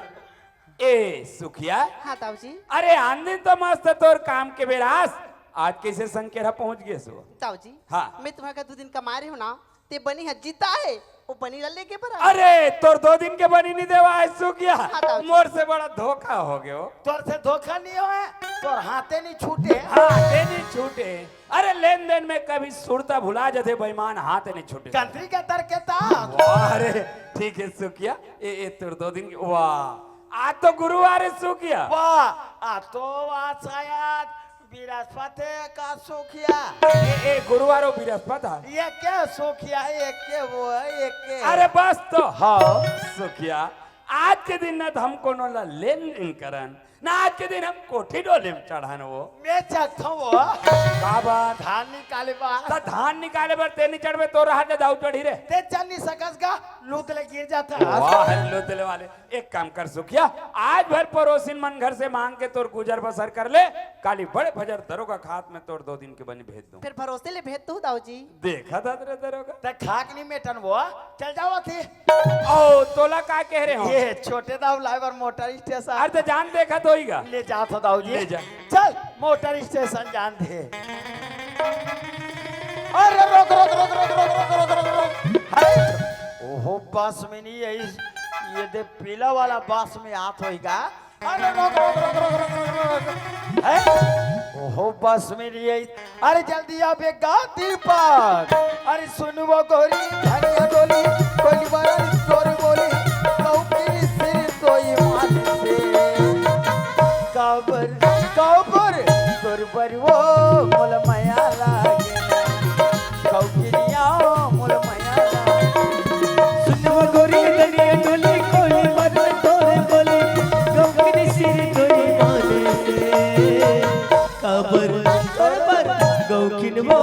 ए सुखिया। हाँ दाऊ जी। अरे आन दिन तो मस्त तोर काम के बेरा आस, आज कैसे संकेरा पहुंच गे सो? दाऊ जी। हाँ। मैं तुम्हारा दू दिन कमा रही हूँ ना, ते बनी ह जीता हे, वो बनी ला लेके बर आ। अरे, तोर दो दिन के बनी नहीं देवा हे सुखिया। हाँ, दाऊ जी। मोर से बड़ा धोखा हो गयो। तोर से धोखा नहीं होय, तोर हाथे नहीं छूटे। हाथे नहीं छूटे। अरे, लेन देन में कभी सुरता भुला जाथे बेईमान, हाथ नहीं छूटे। कंत्री के तर के ता। वाह रे, ठीक हे सुखिया। ए, ए, तोर दो दिन के, वाह। आज तो गुरुवार हे सुखिया। वाह, आज तो वाह शायद बिरस्पत हे का सुखिया? ए, ए, गुरुवार अउ बिरस्पत हे। ये के सुखिया, ये के वो हे, ये के? अरे बस तो। हाँ। सुखिया, आज के दिन ना तो हम कोनो ला लेन देन करन, ना आज के दिन हम कोठी डोली में चढ़न वो। मैं चढ़थों वो। का बात? धान निकाले बर। त धान निकाले बर ते नहीं चढ़बे, तोर हाथ ले दाऊ चढ़ी रे। ते चढ़ नहीं सकस गा, लूत ले गिर जाता। वाह, लूत ले वाले। एक काम कर सुखिया, आज भर परोसिन मन घर से मांग के तोर गुजर बसर कर ले, काली बड़े फजर दरोगा के हाथ में तोर दो दिन के बनी भेज दूं। फिर भरोसे ले भेज तू दाऊ जी। देखा था तेरे दरोगा। ते खाक नहीं मेटन वो, चल जावा थी। ओ, तोला का कह रहे हो? ये छोटे दाऊ लाए बर मोटर स्टेशन। अरे तो जान देखा तो ही गा। ले जा तो दाऊ जी। ले जा। चल, मोटर स्टेशन जान दे। अरे रोक, रोक, रोक। हाय। ओहो, बस में नहीं है इस, ये दे पीला वाला बस में आत होएगा। अरे रोक, रोक, रोक। हैं? ओहो, बस में नहीं है इस, अरे जल्दी आ बेगा दीपक। अरे सुन वो गोरी, धनिया डोली, कोली बारा तोरी बोली, कौकिली सिर तोई मान से। काबर, काबर, तोर बर वो मोला मया लागे ना। कौकिलिया मोला मया लागे। सुन वो गोरी धनिया डोली कोली बारा तोरी बोली, कौकिली सिर तोई मान से। काबर, काबर, गौकिन वो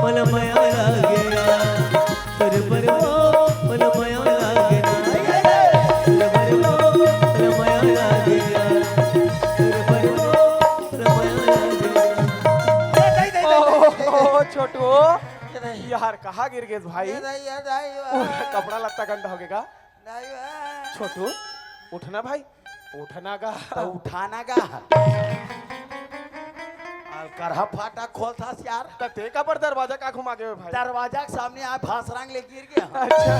मोला मया लागे ना। तोर बर वो मोला मया लागे ना। तोर बर वो मोला मया लागे ना। तोर बर वो मोला मया लागे ना। ओ, ओ, छोटू। ये नहीं। यार, कहाँ गिर गेस भाई? ये नहीं, ये नहीं, वो पूरा कपड़ा लत्ता गंदा हो गया। नहीं, वो। छोटू, उठना भाई। उठना गा। तो उठाना गा। अउ करहा फाटा खोलथस यार। त ते काबर दरवाजा का घुमा गे भाई? दरवाजा के सामने आए भासरांग ले गिर गया। अच्छा।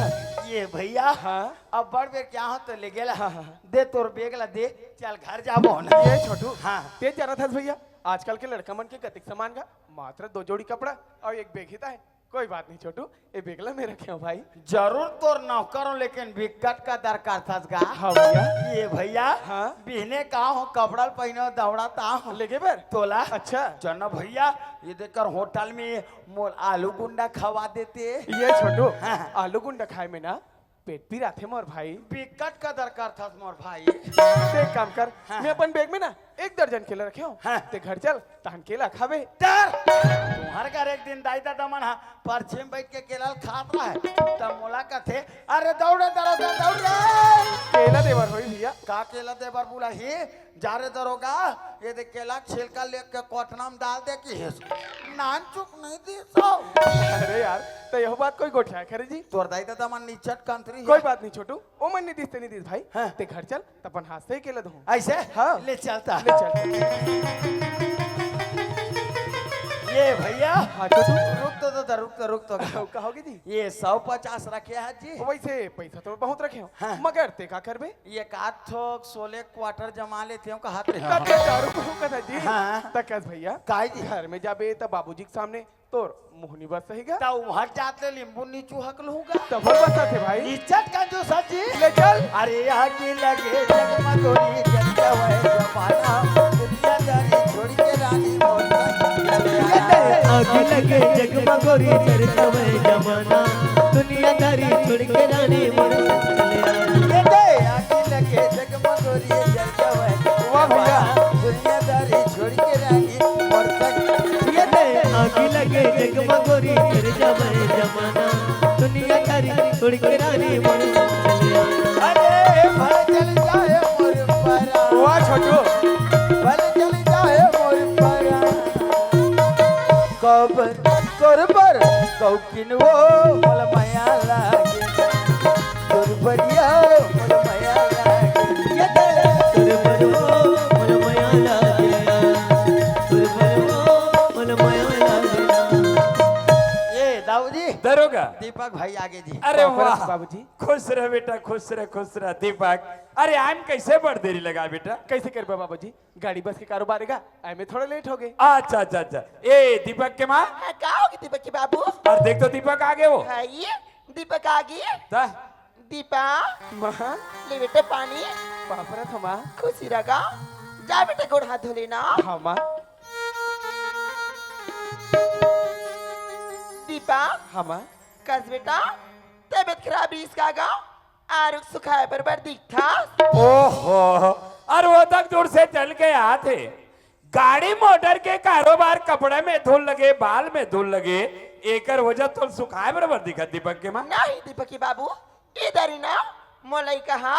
ये भैया, हाँ। अब बड़ बेर क्या हो तो ले गेला। हाँ, हाँ, हाँ। दे तोर बेग ला दे, चल घर जाबो ना। ये छोटू, हाँ। ते जानत हस भैया, आजकल के लड़का मन के कतिक सामान गा, मात्र दो जोड़ी कपड़ा अउ एक बेग ही त हे। कोई बात नहीं छोटू, ए बेग ला मैं रखे हूँ भाई। जरूर तोर नौकर हूँ, लेकिन बिकट कदर करथस गा। हाँ भैया। ये भैया, हाँ। बिहने का हो, कपड़ा ल पहिनो, दौड़त आ हो। लेगे बर? तोला। अच्छा। चल ना भैया, ये देख कर होटल में मोला आलू गुंडा खवा देते। ये छोटू, हाँ। आलू गुंडा खाए में ना पेट पिराथे मोर भाई। बिकट कदर करथस मोर भाई। ते एक काम कर, हाँ। मैं अपन बेग में ना एक दर्जन केला रखे हूँ। हाँ। ते घर चल, तहन केला खाबे। डर! तुम्हर घर एक दिन दाई ददा मन हा परछी में बैठ के केला ल खात रहे, तब मोला कथे, "अरे दौड़ रे दरोगा, दौड़ रे।" केला देबर होई भैया। का केला देबर बुलाही? डारे दरोगा, ये देख केला के छिलका लेके कोटना में डाल दे कि हेस। नानचुक नहीं दी सो। अरे यार, त यहू बात कोई गोठियाय करे जी? तोर दाई ददा मन निचट कंत्री हे। कोई बात नहीं छोटू, ओ मन नहीं दिस ते नहीं दिस भाई। हाँ। ते घर चल, त अपन हाथ से ही केला दूँ। अइसे? हाँ। ले चलता। ले चल। ये भइया। हाँ छोटू। रुक तो ददा, रुक तो, रुक तो। कहोगे जी? ये सौ पचास रखे हे जी। वइसे पइसा तो बहुत रखे हों, हाँ। मगर ते का करबे? ये का थोक सोले क्वार्टर जमा लेते हों, कहात रहे हों। तब ते दारू पीहूँ कथा जी। हाँ। त कस भइया, काय जी? घर में जाबे त बाबूजी के सामने तोर मुँह नी बस सही गा। त उहाँ जात ले लींबू नी चुहक लूँगा। त भर बस आथे भाई। निचट कंजूस जी। ले चल। अरे आगी लगे जगमगोरी जल जावै जमाना, दुनियादारी छोड़ के रानी मोर संग चले आ। आगी लगे जगमगोरी जल जावै जमाना, दुनियादारी छोड़ के रानी मोर संग चले आ। ये दे आगी लगे जगमगोरी जल जावै। वाह भइया। दुनियादारी छोड़ के रानी मोर संग। ये दे आगी लगे जगमगोरी जल जावै जमाना, दुनियादारी छोड़ के रानी मोर संग चले आ। अरे भले चल जाए मोर परा। वाह छोटू। भले चल जाए मोर परा। कब करबर कौकिन वो मोला मया लागे। करबरिया मोला मया लागे। ये दे करबरवा मोला मया लागे। करबरवा मोला मया लागे। ये दाऊ जी। दरोगा। दीपक भाई आगे जी। अरे बाबू वाह। बाबूजी। खुश रह बेटा, खुश रह, खुश रह दीपक। अरे आय म कइसे बड़ देरी लगा बेटा? कइसे करबे बाबूजी, गाड़ी बस के कारोबार हे गा, आय में थोड़ा लेट होगे। अच्छा, अच्छा, अच्छा। ए दीपक के माँ। हाँ, का होगे दीपक के बाबू? अउ देख तो दीपक आगे हो। हाँ, ये दीपक आगे। ता? दीपक। माँ। ले बेटा पानी। बाप रे, थमा। खुशी रह गा। जा बेटा गोड़ हाथ धो लेना। हाँ माँ। दीपक। हाँ माँ। कस बेटा, तबीयत खराब रहिस का गा? आरुग सुखाए बर बर दिखथस। ओहो, अरे वो तक दूर से चल के आत हे। गाड़ी मोटर के कारोबार, कपड़े में धूल लगे, बाल में धूल लगे, एकर वजह तोल सुखाए बर बर दिखत दीपक के माँ। नहीं दीपक के बाबू, इधर ही ना, मोर लइका हा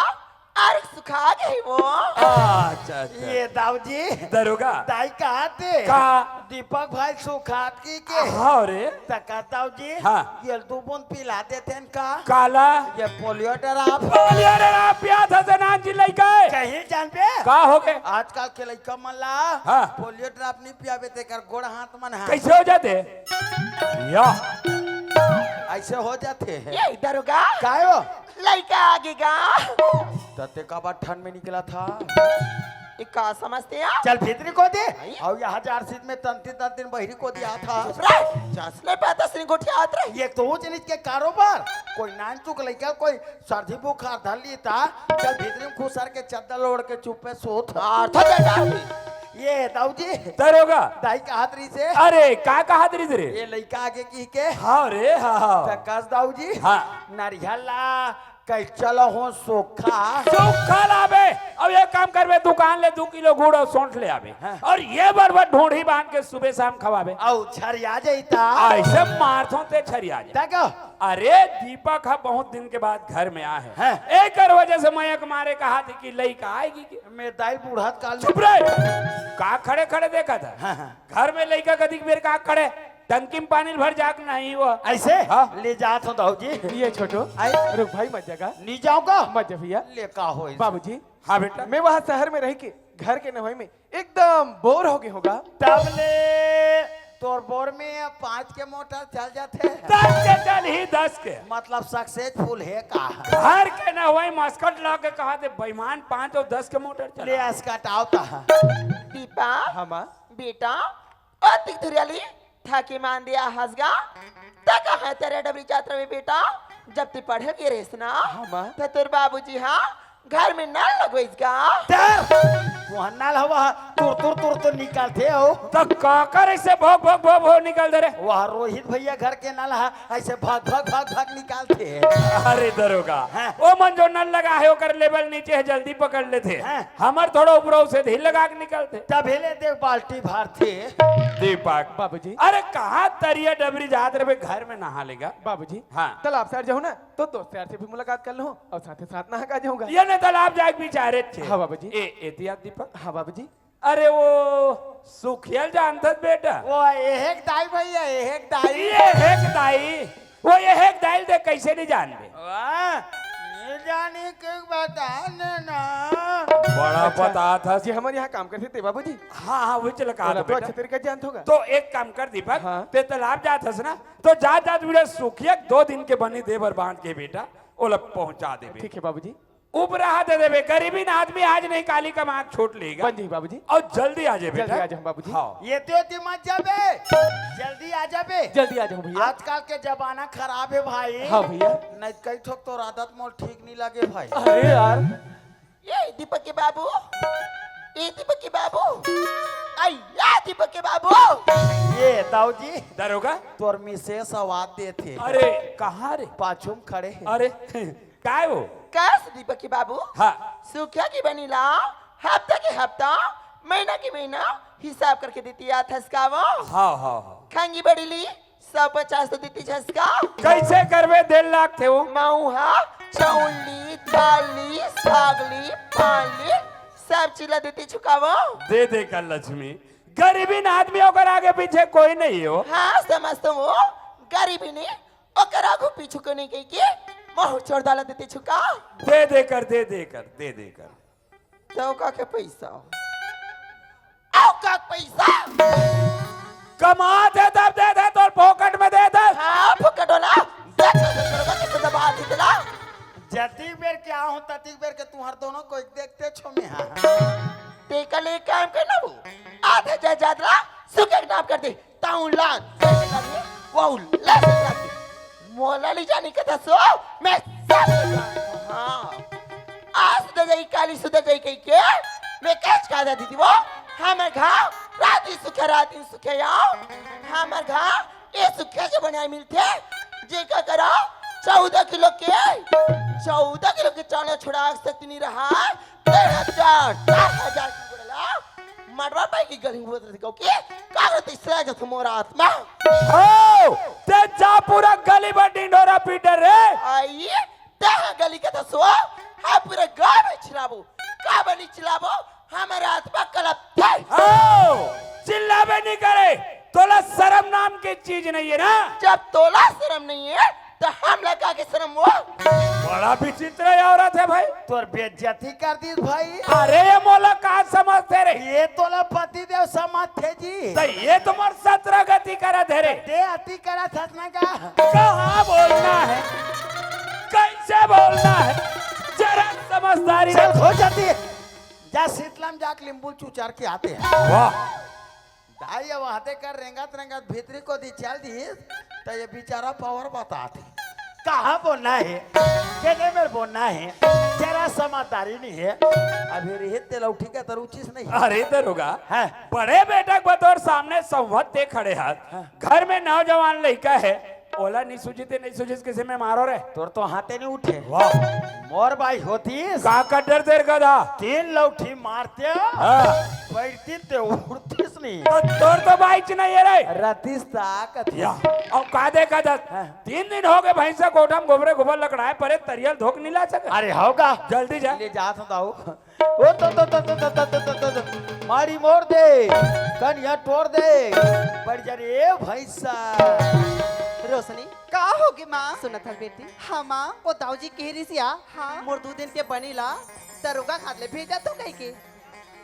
आरुग सुखा गे हे वो। अच्छा, अच्छा। ये दाऊ जी। दरोगा। दाई कहाथे? का? दीपक भाई सुखात हे के? हाँ रे। त का दाऊ जी? हाँ। ये दू बूंद पिला देतेन का? काला? ये पोलियो ड्राप। पोलियो ड्राप पियाथस नान जी लइका हे। कहीं जानबे? का होगे? आजकल के लइका मन ला हाँ। पोलियो ड्राप नी पियाबे तेकर गोड़ हाथ मन हा। कइसे हो जाथे? या। अइसे हो जाथे। ये दरोगा। काय हो? लइका आगे गा। त ते काबर ठंड में निकलथस? ये का समझते हैं आप? चल भीतरी कोती। नहीं। अउ ये हजार सीट में तंती तंती बहिरी कोती आथस। चुप रह। चस। ले पता सिंह गोठियात रहे। ये तो ऊंच नीच के कारोबार। कोई नानचुक लइका, कोई सर्दी बुखार धर ली ता। चल भीतरी में खुसर के चद्दर ओढ़ के चुप्पे सोत। अरे, थक जा। ये दाऊ जी। दरोगा। दाई कहात रहिसे। अरे, का कहात रहिसे रे? ये लइका आगे किहिके। हाँ रे, हाँ, हाँ। त कस दाऊ जी। हाँ। नरियर ला कइसे चलहूँ सुक्खा। सुक्खा लाबे। अब एक काम करबे, दुकान ले दू किलो गुड़ अउ सौंठ ले आबे। हाँ। अउ ये बरोबर ढोंढ़ी बांध के सुबह शाम खवाबे। अउ छरिया जाही त। अइसे मारथों ते छरिया जाही। देखो। अरे दीपक ह बहुत दिन के बाद घर में आए हे। हाँ। एकर वजह से मैं एक मारे कहाथे कि लइका आगे कि। मैं दाई बूढ़त काल में। चुप रह। का खड़े खड़े देखत हस? हाँ, हाँ। घर में लइका कतिक बेर का खड़े, टंकी में पानी भर जाके नहीं वो। अइसे? हाँ। ले जात हों दाऊ जी। ये छोटू, आए। रुक भाई, मत जा गा। नी जावंव का? मत जा भइया। ले का होइस? बाबूजी। हाँ बेटा। मैं वहाँ शहर में रहिके घर के नहवई में एकदम बोर होगे हों गा। तब ले तोर बोर में पाँच के मोटर चल जाथे। दस के चलही, दस के। मतलब successful हे का? घर के नहवई मस्कट ला के कहाथे बेईमान, पाँच अउ दस के मोटर चला। ले अस्कटाव त। दीपा। हाँ माँ। बेटा, अतिक दुरियाली, थाके मान दिया हस गा। त कहाँ तेरे डबरी जात रहे बेटा, जब ते पढ़े गे रहेस ना, हाँ, माँ। त तोर बाबूजी हा घर में नल लगवइस गा। तर, वहाँ नल हवा, तुर, तुर, तुर, तुर निकलथे हो। त काकर अइसे भोक, भोक, भोक, भोक निकलथे रे? वहाँ रोहित भइया घर के नल हा, अइसे भग, भग, भग, भग निकलथे। अरे दरोगा, हाँ। ओ मन जो नल लगा हे, ओकर level नीचे हे, जल्दी पकड़ लेथे। हाँ। हमर थोड़ा ऊपरऊ से धीर लगा के निकलथे। तभे ले देख बाल्टी भरथे। दीपक। बाबूजी। अरे, कहाँ तरिया डबरी जात रहे, घर में नहा लेगा। बाबूजी। हाँ। तालाब साइड जाहूँ ना, तो दोस्त यार से भी मुलाकात कर लूँ अउ साथे साथ नहा के आ जाहूँगा। ये नहीं, तालाब जाए के बिचारे थे। हाँ बाबूजी। ए, एती आ दीपक। हाँ बाबूजी। अरे, वो सुखिया ल जानथस बेटा? वो एहेक दाई भैया, एहेक दाई। एहेक दाई? वो एहेक दाई ल देख, कैसे नहीं जानबे? वाह, नहीं जाने के बता देना। बड़ा अच्छा, बतात हस। जे हमर यहाँ काम करथे ते बाबूजी। हाँ, हाँ, वही चला कहा ओला तो बेटा। अच्छा तरीका जानत होगा। तो एक काम कर दीपक, हाँ। ते तालाब जात हस ना, तो जात जात बेटा सुखिया के दो दिन के बनी दे बर बांध के बेटा, ओला पहुंचा देबे। ठीक है बाबूजी। उबराहा दे देबे, गरीबीन आदमी आज नहीं काली कमा के छोट लेगा। बन जाही बाबूजी। अउ जल्दी आ जाए बेटा। जल्दी आ जाहूँ बाबूजी। हाँ। एती ओती मत जाबे, जल्दी आ जाबे। जल्दी आ जाहूँ भैया। आजकल के जमाना खराब है भाई। हाँ भैया। नहीं, कई ठोक तोर आदत मोर ठीक नहीं लगे भाई। अरे यार। ए दीपक के बाबू, ए दीपक के बाबू, अइया दीपक के बाबू। ए दाऊ जी। दरोगा। तोर मिसेस आवाज देथे। अरे, कहाँ रे? पाछू में खड़े हे। अरे, काय वो? कस दीपक के बाबू? हाँ। सुखिया के बनी ला हफ्ता के हफ्ता, महीना के महीना हिसाब करके देतियाथस का वो? हाँ, हाँ, हाँ। खंगी बड़ी ली, सौ पचास तो देतिस का? कैसे करबे, डेढ़ लाख थे वो। मऊ हा, चौली, दाली, सागली, पाली, सब चीज ला देतिस का वो? दे दे कर लक्ष्मी, गरीबीन आदमी ओकर आगे पीछे कोई नहीं हो। हाँ, समझ तो वो, गरीबीन ओकर आगू पीछू को नहीं कही के, महू छोड़ डाला देतिस का? दे दे कर, दे दे कर, दे दे कर। तो का के पैसा? अउ का के पैसा? कमाथे तब देथे, तोर फोकट में देथे। हाँ, फोकट वाला। देख, देख, देख, देख, कैसे दबा दी तेला। जतिक बेर के आहूँ, ततिक बेर के तुम्हर दोनों को एक देखते छो में हाँ। ते कल एक काम करना वो। आधे जायदाद ला, सुखे के नाम कर दे। ताऊ ला, वहू ला, मोला ले जाने के दसो, मैं सब ले जाऊँ। हाँ। आज सुधा जाई, काली सुधा जाई कही के, मैं कैच का दीदी वो, हमर घर राती सुखे, राती सुखे आओ, हमर घर ए सुखे जे बनाए मिलथे, जेकर करा चौदह किलो के, चौदह किलो के चना छुड़ा सकती नहीं रहा, तेरह हजार, चार हजार की बोला, मरवा पाई की गली में बोलते थे, क्योंकि कागज तीसरा जैसे मोरा आत्मा। हो, ते जा पूरा गली में ढिंढोरा पीटे रे। आई, ते गली के तो सो, हाँ पूरे गांव में चिल्लाबो, का बनी चिल्लाबो, हमर आत्मा कलपथे। हो, चिल्लाबे नहीं करे, तोला शर्म नाम के चीज नहीं है ना। जब तोला शर्म नहीं है, तो हम लगा के शर्म हो। बड़ा विचित्र औरत है भाई। तोर बेइज्जती कर दी भाई। अरे ये मोला का समझते रे? ये तोला पति देव समझते जी। तो ये तो मोर सत्रह गति करत है रे। ते अति करत हस ना का? कहाँ बोलना है, कैसे बोलना है, जरा समझदारी चल रख। हो जाती है। जा शीतलम जाके लींबू चुचार के आते हैं। वाह। दाई अब हते कर रेंगत रेंगत भीतरी को दी चल दी, तो ये बेचारा पावर बताते। कहाँ बोलना है, केने मेर बोलना है, जरा समझदारी नहीं है। अभी रहे तेल उठी का तरू चीज नहीं है। अरे दरोगा, हाँ। बड़े बेटा को तोर सामने संवत ते खड़े हाथ, हाँ। घर में नौजवान लड़का है, ओला नहीं सूझी ते नहीं सूझी, किसी में मारो रे। तोर तो हाथे नहीं उठे। वाह। मोर बाई होतीस। का कड्डर देर गधा। तीन लौठी मारते। हाँ। बैठती ते उठतीस नहीं। तो तोर तो बाई च नहीं है रे। रतीस ताकत। या, अब का देखा था? हाँ। तीन दिन हो गए भैंसा कोठा में गोबरे गोबर लकड़ाए परे, तरियल धोक नहीं ला सके। अरे होगा। जल्दी जा। ले जा तो दाऊ। ओ तो तो तो तो तो तो तो तो तो। मारी मोर दे, कनिया टोर दे। बढ़ जा रे भैंसा। रोशनी। का होगे माँ? सुनत हस बेटी? हाँ माँ। ओ दाऊजी कह रही सिया, हाँ। मोर दू दिन के बनी ला दरोगा खात ले भेजा तो कह के।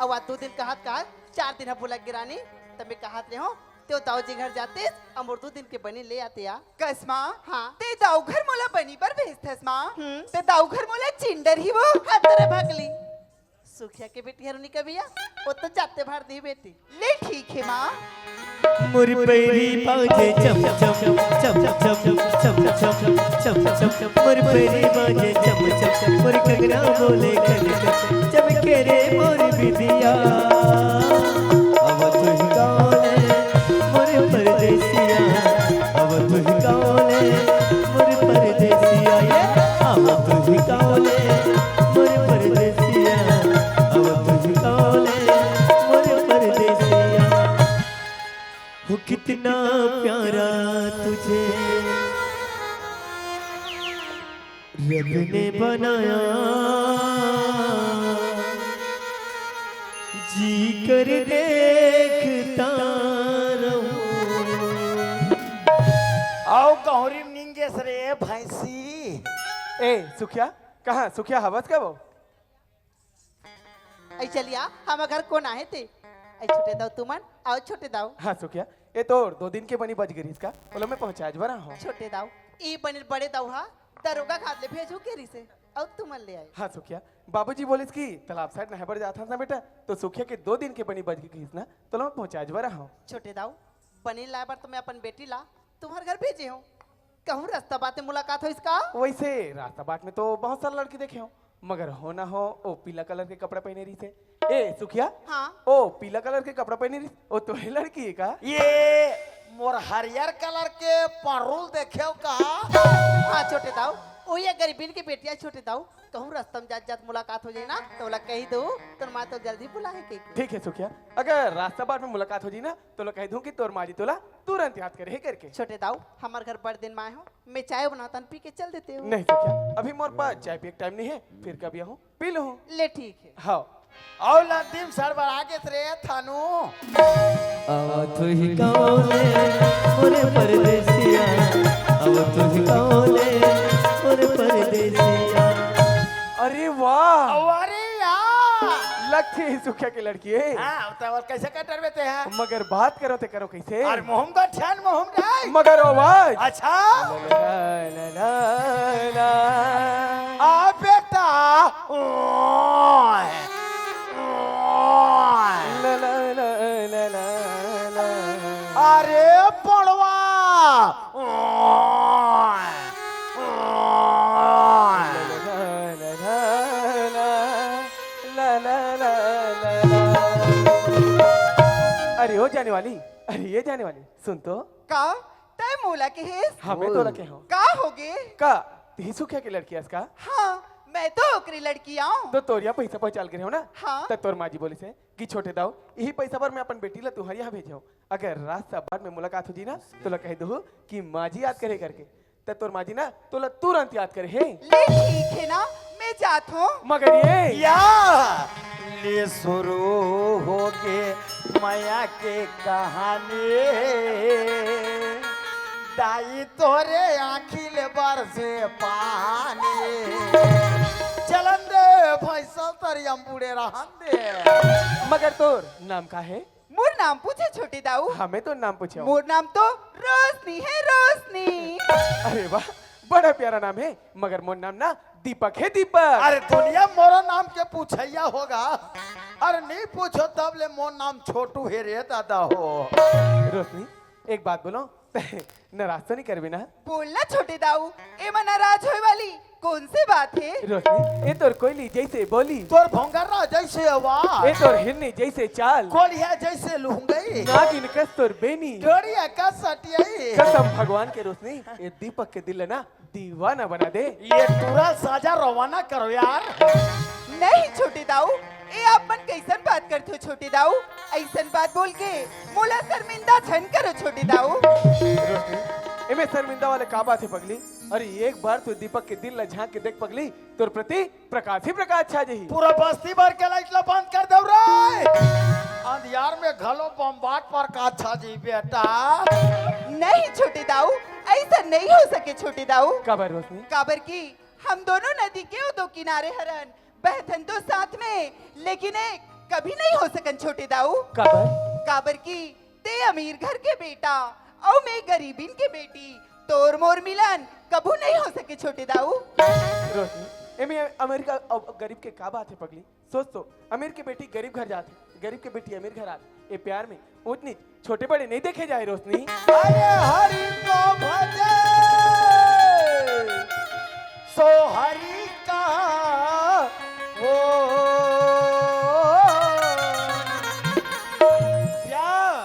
अब आज दू दिन कहत कहत चार दिन ह बुला गिरानी, तब मैं कहत ले हूँ, ते ओ दाऊजी घर जाते, अब मोर दू दिन के बनी ले आते आ। कस माँ? हाँ। ते दाऊ घर मोला बनी बर भेजथस माँ? हम्म। ते दाऊ घर मोला चिंडर ही वो। हतरे भगली। सुखिया के बेटी हरुनी कबिया, वो तो जाते भर दी बेटी। ले ठीक है माँ। मोर पैरी बाजे चम चम, चम चम, चम चम, चम चम, चम चम। मोर पैरी बाजे चम चम, मोर कंगना बोले कन कन। चमके रे मोर बिंदिया। अब तुही गाँव ले मोर परदेसिया, अब तुही गाँव ले मोर परदेसिया, ये अब तुही गाँव ले मोर परदेसिया, अब तुही गाँव ले मोर परदेसिया। बनाया जी कर देखता रहूं। आओ गौरी निंगेस रे भैंसी। ए सुखिया, कहाँ सुखिया हवस का वो? ऐ चलिया, हमर घर कोन आहे ते? ऐ छोटे दाऊ तुमन, आओ छोटे दाऊ। हाँ सुखिया, ए तोर दो दिन के बनी बच गे रिहिस का? ओला मैं पहुँचाए बर आहूँ। छोटे दाऊ, ई बनी बड़े दाऊ हा दरोगा घात ले भेजहूँ के रिहिसे, अउ तुमन ले आए। हाँ सुखिया, बाबूजी बोलिस कि तालाब side नहाए बर जात हस ना बेटा, तो सुखिया के दो दिन के बनी बच गे रिहिस ना, तो ओला मैं पहुँचाए बर आहूँ। छोटे दाऊ, बनी लाए बर तो मैं अपन बेटी ला तुम्हर घर भेजे हूँ। कहूँ रास्ता बाट में मुलाकात होइस का? वैसे रास्ता बाट में तो बहुत सारा लड़की देखे हूँ, मगर हो ना हो, ओ पीला colour के कपड़ा पहने रहिसे। ए सुखिया, हाँ। ओ पीला colour के कपड़ा पहने रहिस, ओ तोहे लड़की है का? ये मोर हरियर colour के परुल देखे हो का? हाँ छोटे दाऊ, ओ ये गरीबिन के बेटिया छोटे दाऊ, कहूँ रास्ता में जात जात मुलाकात हो जाए ना, तो ओला कही दो, तोर माँ तो जल्दी बुलाए के। ठीक है सुखिया, अगर रास्ता बाट में मुलाकात हो जाए ना, तो ओला कही दूँ कि तोर माँ जी तोला तुरंत याद करे हे करके। छोटे दाऊ, हमर घर बड़ दिन में आए हो, मैं चाय बनातन, पी के चल देते हो। नहीं सुखिया, अभी मोर पास चाय पिए के time नहीं है, फिर कभी आहूँ, पी लूँ। ले ठीक है। हाँ। अउ लद्दी म सड़बड़ा गेस रे थानू। अब तू ही कौन ले मोरे परदेसिया, अब तू ही कौन ले मोरे परदेसिया। अरे वाह। अरे यार। लगथे ही सुखिया के लड़की है। हाँ, तो और कैसे कटर में ते हैं? मगर बात करो ते करो कैसे? अरे मोहम का ठन मोहम रे। मगर आवाज। अच्छा। ला, ला, ला, ला। आ बेटा। ओए। ओए। ला, ला, ला, ला, ला, ला। अरे पड़वा। ओए। ओए। ला, ला, ला, ला, ला। अरे ओ जाने वाली, अरे ये जाने वाली, सुन तो। का? तै मोला केहेस? हाँ, मैं तोला केहेंव। का होगे? का? तिही सुखिया के लड़की अस का? हाँ, मैं तो ओकरे लड़की आंव। तो तोर इहाँ पैसा पहुँचाए ल गे रहेंव ना? हाँ। त तोर माँ जी बोलिस हे कि छोटे दाऊ, इही पैसा बर मैं अपन बेटी ला तुम्हर इहाँ भेजेंव। अगर रास्ता बाट में मुलाकात हो जी ना, तोला कहि दुहू कि माँ जी याद करे करके। त तोर माँ जी ना तोला तुरंत याद करे हे। ले ठीक हे ना, मैं जात हंव। मगर ये या ले शुरू होगे मया के कहानी, दाई तोरे आँखी ले बरसे पानी। चलन दे भैंसा तरिया म बूड़े रहन दे। मगर तोर नाम का हे? मोर नाम पूछे छोटे दाऊ। हाँ, मैं तोर नाम पूछेंव। मोर नाम तो रोशनी हे, रोशनी। अरे वाह, बड़ा प्यारा नाम हे, मगर मोर नाम ना दीपक हे, दीपक। अरे दुनिया मोरो नाम के पूछइया होगा। अरे नहीं पूछो तब ले मोर नाम छोटू हे रे दादा हो। रोशनी, एक बात बोलंव, नाराज तो नहीं करबे ना? बोल ना छोटे दाऊ, एमा नाराज होय वाली कौन से बात हे? रोशनी, ए तोर कोयली जैसे बोली। तोर भोंगरा जैसे आवाज। ए तोर हिरनी जैसे चाल। कोढ़िया जैसे लुहंगई। नागिन कस तोर बेनी। डोरिया कस सटियाई। कसम भगवान के रोशनी, ए दीपक के दिल ना दीवाना बना दे। ये टूरा साजा रवाना करो यार। नहीं छोटे दाऊ, ए आप मन कैसन बात करथो छोटे दाऊ? ऐसन बात बोल के मोला शर्मिंदा झन करो छोटे दाऊ। रोशनी, एमे शर्मिंदा वाले का बात हे पगली? अरे एक बार तो दीपक के दिल ला झांक के देख पगली, तोर प्रति प्रकाश ही प्रकाश छा जही। पूरा बस्ती भर के light ला बंद कर देव रे। अंधियार में घलो बम्बाट प्रकाश छा जही बेटा। नहीं छोटे दाऊ, ऐसा नहीं हो सके छोटे दाऊ। काबर रोशनी? काबर कि हम दोनों नदी के ओ दो किनारे हरन, बहथन तो साथ में, लेकिन एक कभी नहीं हो सकन छोटे दाऊ। काबर? काबर कि ते अमीर घर के बेटा अउ मैं गरीबिन के बेटी, तोर मोर मिलन कभू नहीं हो सके छोटे दाऊ। रोशनी, एमे अमीर अउ गरीब के का बात हे पगली? सोच तो, अमीर के बेटी गरीब घर जाथे, गरीब के बेटी अमीर घर आथे। ए प्यार में ऊंच नीच, छोटे बड़े नहीं देखे जाए रोशनी। अरे हरि को भजे, सो हरि का वो प्यार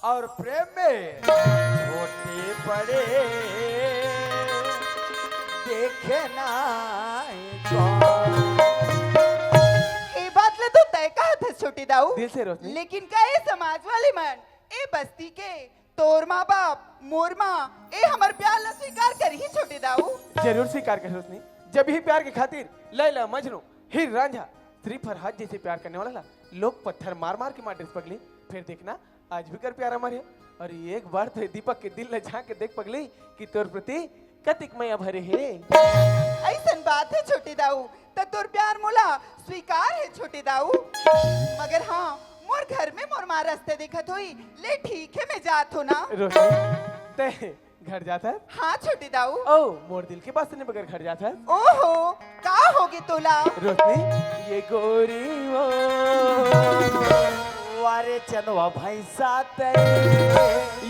और प्रेम में छोटे बड़े देखे नहीं कौन। ए बात ले तो तय कहत हस छोटे दाऊ। दिल से रोशनी। लेकिन का ए समाज वाले मन, ए बस्ती के, तोर माँ बाप, मोर माँ, ए हमर प्यार ला स्वीकार करही छोटे दाऊ? जरूर स्वीकार करही रोशनी, जब यही प्यार के खातिर लैला मजनू, हीर रांझा, श्री फरहाद जैसे प्यार करने वाला ला लोग पत्थर मार मार के मार देस पगली, फिर देखना आज भी कर प्यार अमर है। और एक बार तो दीपक के दिल ला झांक के देख पगली कि तोर प्रति कतिक मया भरे हे। ऐसन बात है छोटे दाऊ, त तोर प्यार मोला स्वीकार है छोटे दाऊ। मगर हाँ, मोर घर में मोर माँ रस्ते देखत होई। ले ठीक है, मैं जात हो ना। रोशनी, ते घर जात हस? हाँ छोटे दाऊ। ओ, मोर दिल के बात सुने बगैर घर जात हस? ओहो, का होगे तोला? रोशनी, ये गोरी वो, वारे चनवा भैंसा ते,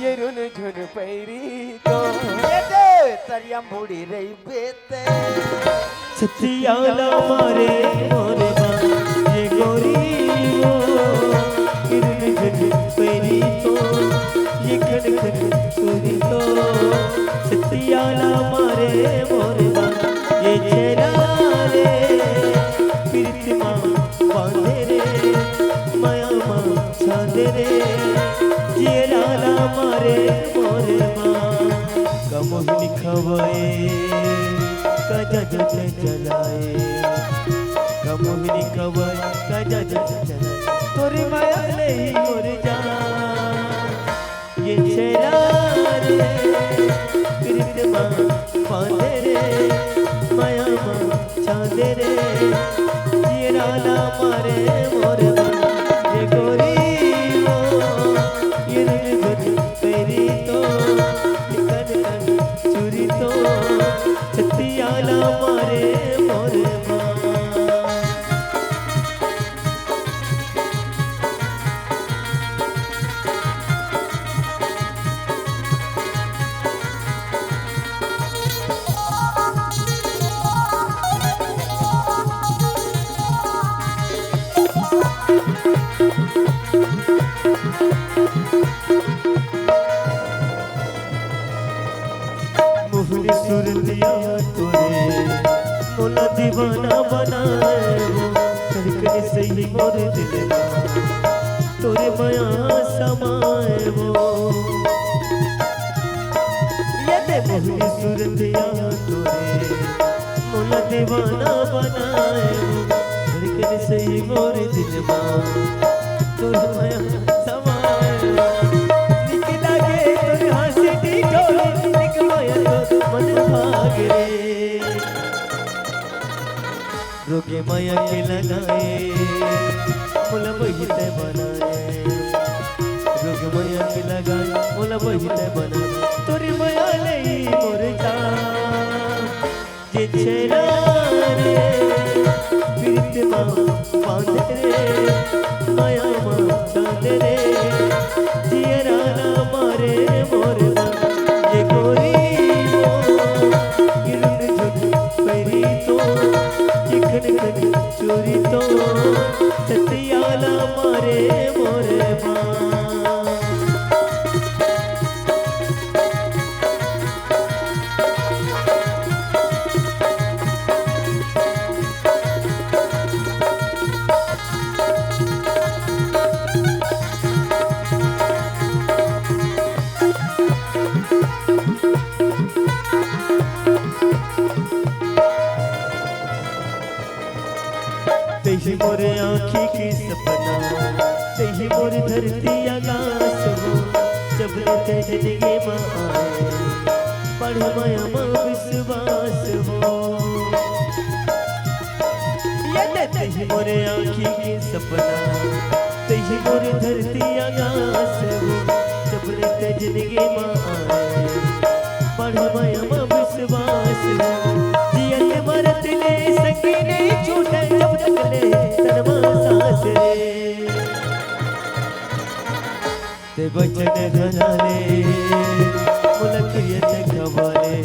ये रुन झुन पैरी तो, ये दे तरिया मुड़ी रही बेते। छतियाला मारे मोरे बा, ये गोरी वो, ये रुन झुन पैरी तो, ये खन खन चूरी तो। छतियाला मारे मोरे बा, ये छेला रे, प्रीत मा बांधे रे, माया मा छांदे रे, जियरा ला मारे मोरे बा। का मोहिनी खवाए, का जादू ते जलाए, का मोहिनी खवाए, का जादू ते जलाए, तोरे माया ले ही मोर जान। ये छेला रे, प्रीत मा बांधे रे, माया मा छांदे रे, जियरा ला मारे मोर बा। ये गोरी वो, ये रुन झुन पैरी तो, ये खन खन चूरी तो, छतियाला मारे मोर बा। मोहनी सूरतिया तोरे, मोला दीवाना बनाए वो, धड़कन सही मोर दिल मा, तोरे माया समाए वो। ये दे मोहनी सूरतिया तोरे, मोला दीवाना बनाए वो, धड़कन सही मोर दिल मा, तोर माया समाए वो। निक लागे तोर हंसी ठिठोली, निक माया तोर मन भाग रे। रोगे माया के लगाए, मोला बहिते बनाए। रोगे माया के लगाए, मोला बहिते बनाए। तोरे माया ले ही मोर जान। जे छेला रे, प्रीत मा बांधे रे, माया मा छांदे रे, जियरा ना मारे मोर बा। ये गोरी वो, ये रुन झुन पैरी तो, ये खन खन चूरी तो, छतियाला मारे मोर बा। तही मोरे आँखी के सपना, तही मोर धरती आकाश हो, जब ले ते जिंदगी मा आए, बढ़े माया मा विश्वास हो। ये ते तही मोरे आँखी के सपना, तही मोर धरती आकाश हो, जब ले ते जिंदगी मा आए, बढ़े माया मा विश्वास हो। जियत मरत ले संगी नहीं छूटे, जब तक ले तन मा सांस रे। ते बचन हरा ले, मोला किरिया ते खवा ले।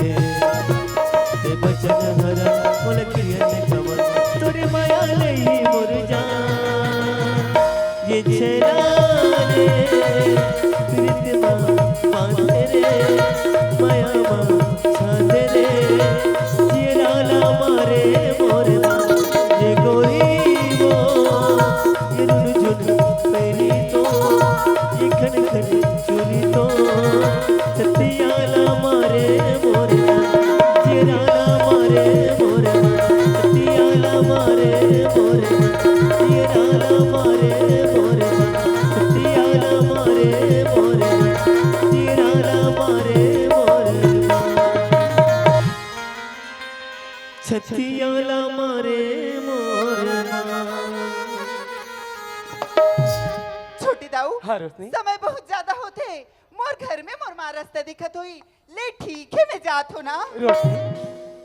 ते बचन हरा, मोला किरिया ते खवा ले। तोरे माया ले ही मोर जान। ये छेला रे, प्रीत मा बांधे रे, माया मा छांदे रे, जियरा ना मारे मोर बा। ये गोरी वो, ये रुन झुन पैरी तो, ये खन खन चूरी तो, छतियाला मारे मोर बा, जियरा ना मारे मोर बा। हाँ, रोशनी। समय बहुत ज्यादा होथे, मोर घर में मोर माँ रस्ता दिखत होई। ले ठीक हे, मैं जात हों ना। रोशनी,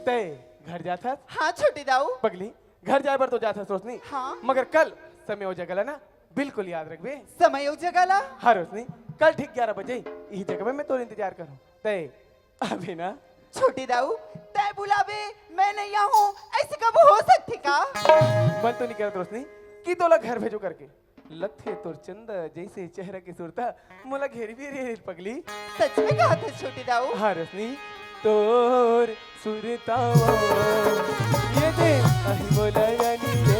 तैं घर जात हस? हाँ छोटे दाऊ। पगली, घर जाए बर तो जात हस रोशनी। हाँ। मगर कल समय अउ जगह ला ना बिल्कुल याद रखबे। समय अउ जगह ला? हाँ रोशनी, कल ठीक ग्यारह बजे इही जगह में मैं तोर इंतजार करहूँ। तैं आबे ना। छोटे दाऊ, तैं बुलाबे, मैं नइ आहूँ, अइसे कभू हो सकथे का? मन तो नइ करत रोशनी कि तोला घर भेजों करके। लगथे तोर चंदा जइसे चेहरा के सुरता मोला घेरबे रे पगली। सच में कहत हस छोटे दाऊ? हाँ रोशनी, तोर सुरता वो ये दे, अहि मोला रानी रे,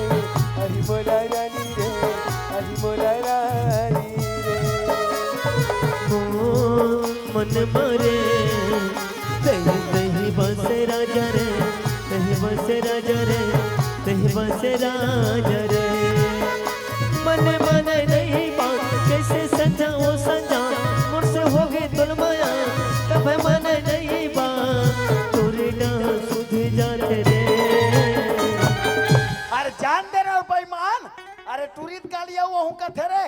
अहि मोला रानी रे, अहि मोला रानी रे। ओ मन मरे, तही तही बसे राजा रे, तही बसे राजा रे, तही बसे राजा रे। मन मन नहीं बात कैसे सजा ओ सजा, मोर से होगे तोर मया, तब मन नहीं बात तोरे ना सुध जात रे। अरे जान दे रे बेईमान, अरे टुरी त काली अउ ओहू कथे रे,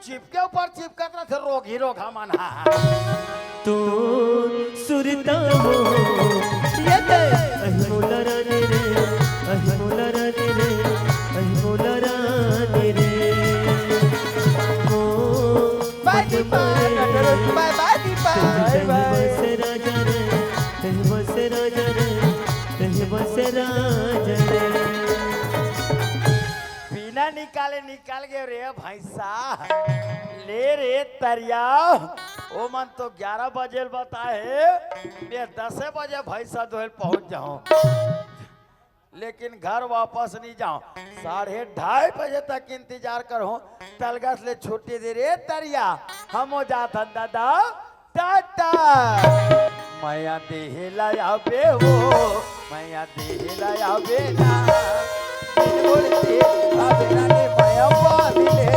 चिपके ऊपर चिपकत रथे रोगही रोगहा मन हा। तोर सुरता हो ये दे, अहि मोला रानी रे, अहि मोला रानी रे, अहि मोला रानी रे। ओ बाय दीपक, बाय बाय दीपक। तही बसे राजा रे, तही बसे राजा रे, तही बसे राजा रे। बिना निकाले निकल गे रे भैंसा। ले रे तरिया, ओ मन तो ग्यारह बजे ल बताए हे, मैं दसे बजे भैंसा दोहे ल पहुंच जाहूं, लेकिन घर वापस नइ जाहूं। साढ़े ढाई बजे तक इंतजार करहूं, तलगस ले छुट्टी दे रे तरिया, हमो जात हन दादा। टाटा। मया देहे ला आबे वो, मया देहे ला आबे ना। बिन बोलते आबे ना ने मया बांध ले।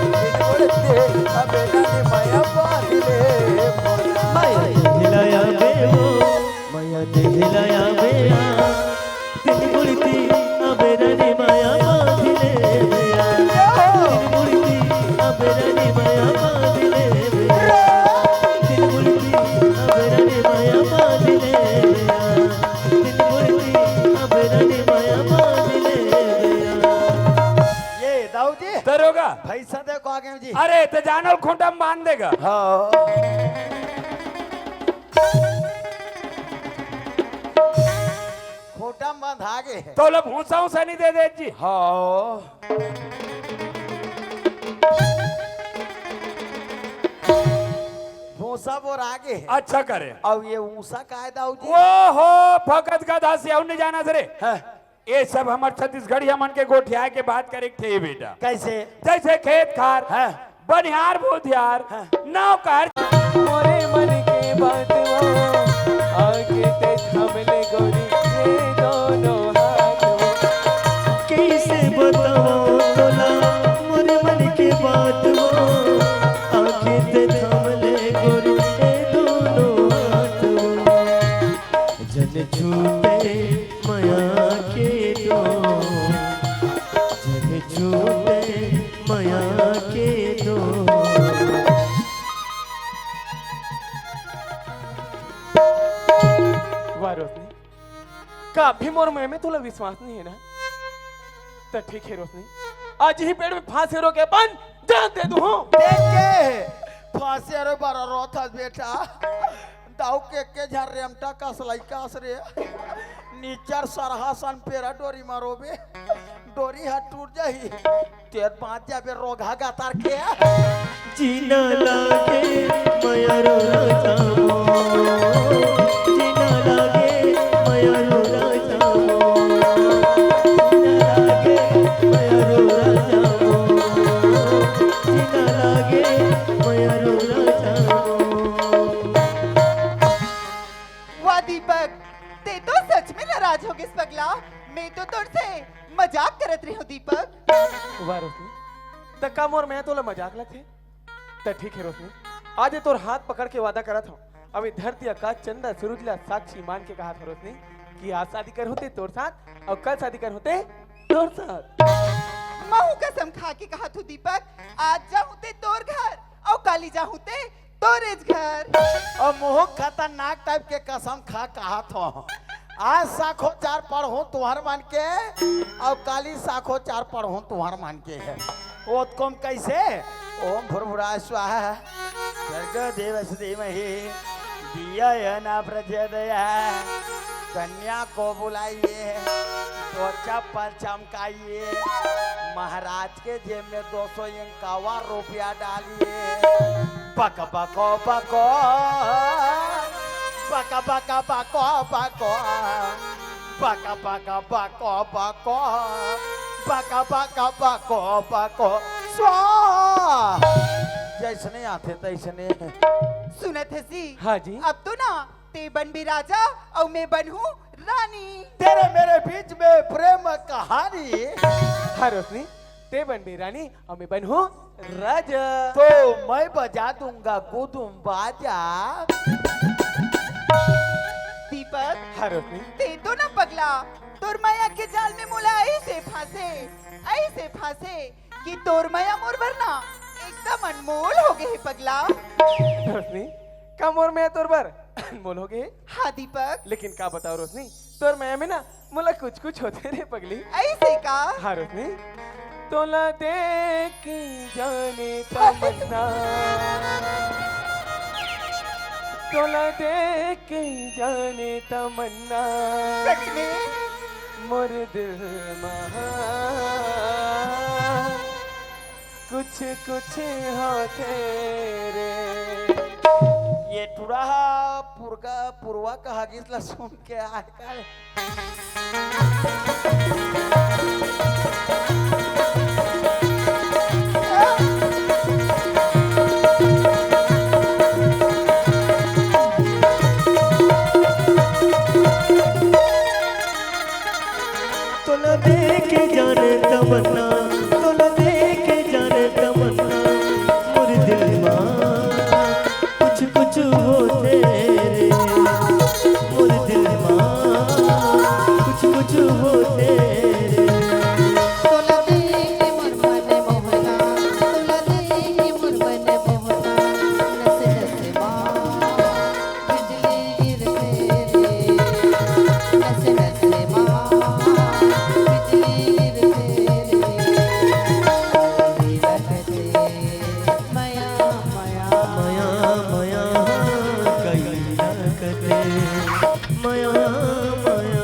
बिन बोलते आबे ना ने मया बांध ले। मया देहे ला आबे वो, मया देहे ला आबे ना। तिन मुड़ती अबेरा ने माया बांधिले बेया। तिन मुड़ती अबेरा ने माया बांधिले बेया। तिन मुड़ती अबेरा ने माया बांधिले बेया। तिन मुड़ती अबेरा ने माया बांधिले बेया। ये दाऊ जी। दरोगा। भैंसा देखो आगे जी। अरे, ते जानो खूंटा में बांध देगा। हाँ। खूंटा में बंधा गे हे। तोला भूसा उसा नइ दे दे जी। हाँ। भूसा बोरा गे हे। अच्छा करे। अब ये ऊसा काय दाऊ जी? ओहो, भगत गधा से अउ नइ जानस रे। हाँ। ये सब हमर छत्तीसगढ़िया मन के गोठियाए के बात करे के थे बेटा। कैसे? जैसे खेत खार, हाँ। बनिहार भूथियार, हाँ। नौकर। मोरे मन के बात वो, आके ते थाम ले गोरी, ये दोनों हाथ वो। कैसे बताओ तोला, मोरे मन के बात वो, आके ते थाम ले गोरी, ये दोनों हाथ वो। जन छूटे मया के डोर, जन छूटे मया के डोर। वाह रोशनी, का अभी मोर मया में तोला विश्वास नइ हे ना? त ठीक हे रोशनी, आज ही पेड़ में फांसी रोके अपन जान दे दूं। देख के फांसी रो बरा रोथस बेटा। दाऊ के के झन रेमटा कस लइका अस रे। निचर सरहा सन पेरा डोरी म रोबे। डोरी ह टूट जाही। तें बांच जाबे रोगहा गतर के। जीना लागे मया रो राजा वो। जीना लागे मया रो राजा वो। जीना लागे मया रो राजा वो। जीना लागे मया रो राजा वो। वाह दीपक, ते तो सच में नाराज हो गिस पगला। मैं तो तोर से मजाक करत रहे हूँ दीपक। वाह रोशनी, त का मोर मया तोला मजाक लगथे? त ठीक हे रोशनी, आज ये तोर हाथ पकड़ के वादा करत हूँ, अभी धरती आकाश चंदा सूरज ला साक्षी मान के कहत हूँ रोशनी कि आज शादी करहूँ ते तोर साथ अउ कल शादी करहूँ ते तोर साथ। महूं कसम खा के कहत हूं दीपक, आज जाहूं ते तोर घर, अउ काली जाहूं ते तोरेच घर। अउ महूं खतरनाक टाइप के कसम खा कहत हूं, आज साखोचार पढ़हूं तुंहर मन के, अउ काली साखोचार पढ़हूं तुंहर मन के। ओतकोम कइसे? ओम भूर्भुवः स्वाहा। भर्गो देवस्य धीमहि धियो यो न प्रचोदयात्। कन्या को बुलाइए, दो चप्पल चमकाइए, महाराज के जेब में दो सौ इक्यावन रुपया डालिए। बक बक बक, बक बक बक बक, बक बक बक बक, बक बक बक बक, स्वाहा। जइसने आथे तइसने। सुनत हस जी? हाँ जी। अब तो ना, ते बनबे राजा अउ मैं बनहूं रानी। तेरे मेरे बीच में प्रेम कहानी। हाँ रोशनी, ते बनबे रानी अउ मैं बनहूं राजा। तो मैं बजा दूंगा गुदुम बाजा। दीपक, हाँ रोशनी। ते तो ना पगला, तोर मया के जाल में मोला अइसे फांसे, अइसे फांसे कि तोर मया मोर बर ना एकदम अनमोल हो गे हे पगला। रोशनी, का मोर मया तोर बर अनमोल हो गे हे? हाँ दीपक। लेकिन का बतावं रोशनी, तोर मया में ना मोला कुछ कुछ होथे रे पगली। अइसे का? हाँ रोशनी, तोला देख के जाने तमन्ना, तोला देख के जाने तमन्ना, सच में? मोर दिल मा कुछ कुछ होथे रे। ये टुरा हा पुरवा, पुरवा कहागिस ला सुन के आय का? तोला देख के जाने तमन्ना, तोला देख के जाने तमन्ना, मोर दिल मा कुछ कुछ होथे रे, मोर दिल मा कुछ कुछ होथे रे। तोला देख के मोर मन मोहना, तोला देख के मोर मन मोहना, नस नस मा बिजली गिरथे रे, नस नस मा बिजली गिरथे रे। मया, मया, मया, मया, कई ना कटे। मया, मया।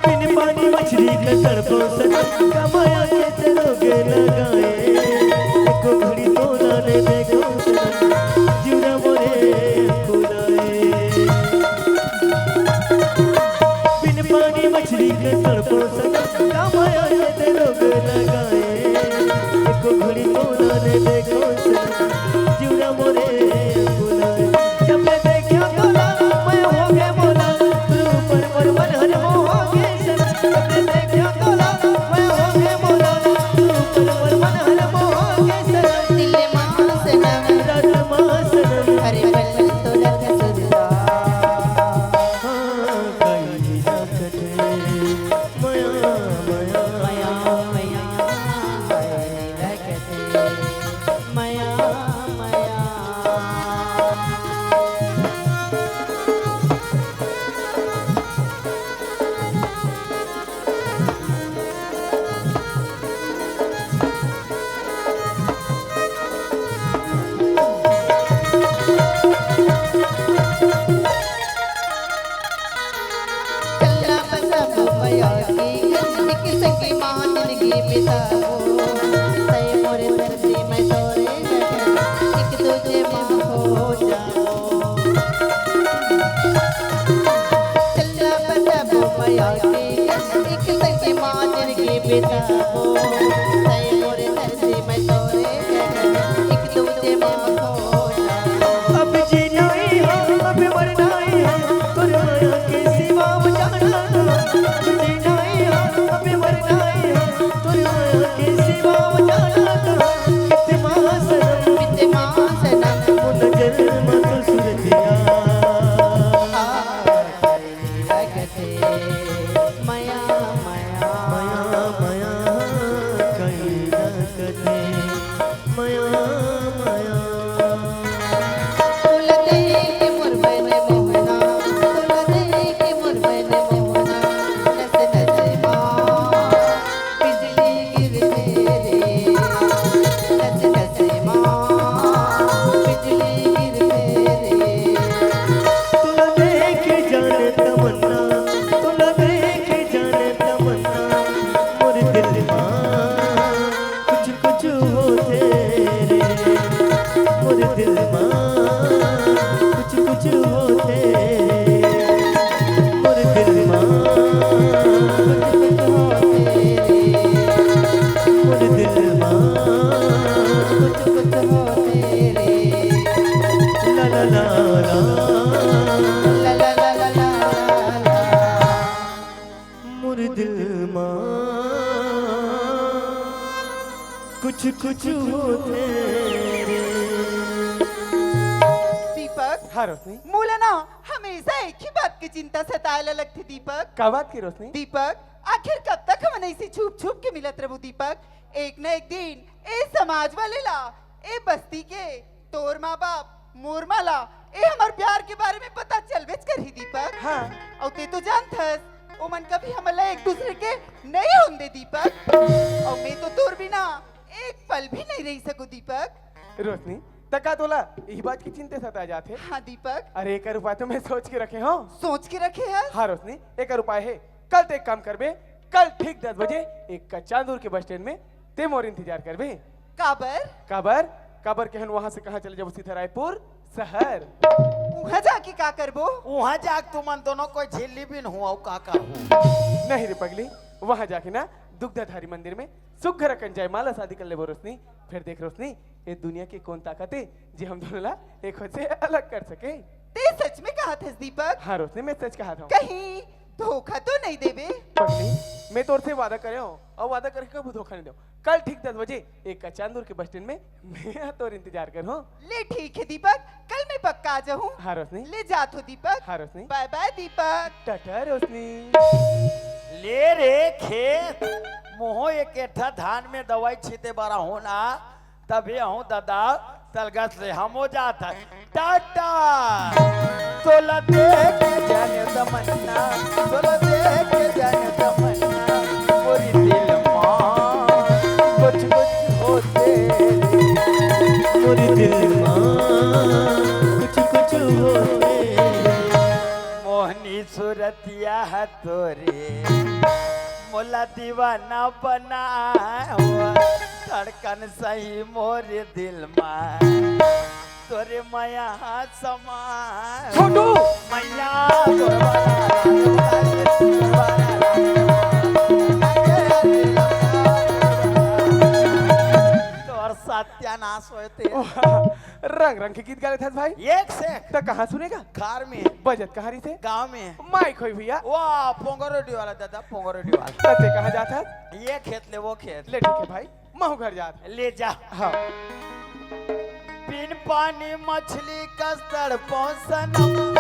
बिन पानी मछरी के तड़पो सनम, कमाया के ते रोग लगाए। एको घड़ी तोला ने देखो सनम, जिउरा मोरे कुलाए। बिन पानी मछरी के तड़पो सनम, कमाया के ते रोग लगाए। एको घड़ी तोला ने देखो सनम, जिउरा मोरे कुलाए। जब मैं देखा तोला, मैं हो गया मोला, रूप पर पर मन हर मोह हो गए सनम। जब मैं देखा तोला, मैं हो गया मोला, रूप पर पर मन हर मोह हो गए सनम। दिल मा सनम, रात मा सनम, अरे बचन तोला सुरता। हाँ, कहीं ना कटे, मया, मया, मया, मया, मया। मया, मया। चलना बसा मया की, एक संगी माँ जिंदगी बिताओ। तय मोरे धरती में तोरे जगह, एक दूजे माँ हो जाओ। चलना बसा मया की, एक संगी माँ जिंदगी बिताओ। तय मोरे धरती में तोरे जगह, एक दूजे माँ हो जाओ। अब जीना ही हो, अब कुछ कुछ होथे मोर दिल मा, कुछ कुछ होथे रे। मोर दिल मा कुछ कुछ होथे रे। ला ला ला ला। ला ला ला ला ला। मोर दिल मा कुछ कुछ होथे रे। दीपक, हाँ, रोशनी। मोला ना हमेशा एक ही बात की चिंता सताए ला लगथे दीपक। का बात की, रोशनी? दीपक, आखिर कब तक हमन ऐसे छुप छुप के मिलत रहबो दीपक? एक न एक दिन ए समाज वाले ला, ए बस्ती के तोर माँ बाप, मोर माँ ला, ए हमर प्यार के बारे में पता चलबेच करही दीपक। हाँ। अउ ते तो जानथस, ओमन कभी हमन ला एक दूसरे के नइ होन दे दीपक। अउ मैं तो तोर बिना एक पल भी नइ रहि सकूं दीपक। रोशनी, त का तोला इही बात की चिंता सताए जात हे? हाँ दीपक। अरे, एकर उपाय तो मैं सोच के रखे हंव। सोच के रखे हस? हाँ रोशनी, एकर उपाय हे। कल ते एक काम करबे, कल ठीक दस बजे एक कच्चा अंदूर के बस स्टैंड में ते मोर इंतजार करबे। काबर? काबर? काबर के हन वहां से कहाँ चले जाबो, सीधा रायपुर शहर। उहाँ जाके का करबो? उहाँ जाके तुमन दोनों कोई झिल्ली बिनहू अउ का करहू? नहीं रे पगली, वहां जाके ना दुग्धाधारी मंदिर में सुग्घर अकन जयमाला शादी कर लेबो रोशनी। फिर देख रोशनी, ये दुनिया के कौन ताकत हे जे हम दोनों ला एक होर से अलग कर सके। ते सच में कहत हस दीपक? हाँ रोशनी, मैं सच कहत हंव। कहीं धोखा तो नहीं देबे? पगली, मैं तोर से वादा करे हंव, अउ वादा करके कभू धोखा नहीं देवंव। कल ठीक दस बजे एक कच्चा अंदूर के बस स्टैंड में मैं तोर इंतजार करहूं। ले ठीक हे दीपक, कल मैं पक्का आ जाहूं। हाँ रोशनी। ले जात हंव दीपक। हाँ रोशनी। बाय बाय दीपक। टाटा रोशनी। ले रे खेत, मोहो एक एठा धान में दवाई छीते बर आहूं ना, तभे आहूं ददा, तलगस ले हमो जात हन। टाटा। तोला देख के जाने तमन्ना, तोला देख के जाने तमन्ना, मोरी दिल मा कुछ कुछ होथे। मोरी दिल मा कुछ कुछ होथे। मोहनी सूरतिया ह तोरे, मोला दीवाना बनाए हो, धड़कन सही मोर दिल मा, तोरे मया हा समाए हो। छोटू! मया तोर बड़ा लाल, तोर बड़ा लाल। तोर सत्यानाश होए ते। वाह, रंग रंग के गीत गा लेथस भाई। एक से एक। त कहाँ सुने गा? घर में। बजत कहाँ रहिथे? गाँव में। माइक होही भैया। वाह, पोंगा रोटी वाला दादा, पोंगा रोटी वाला। त ते कहाँ जात हस? ये खेत ले वो खेत। ले ठीक हे भाई, महूँ घर जात हंव। ले जा। हाँ। बिन पानी मछली कस तड़पंव सनम,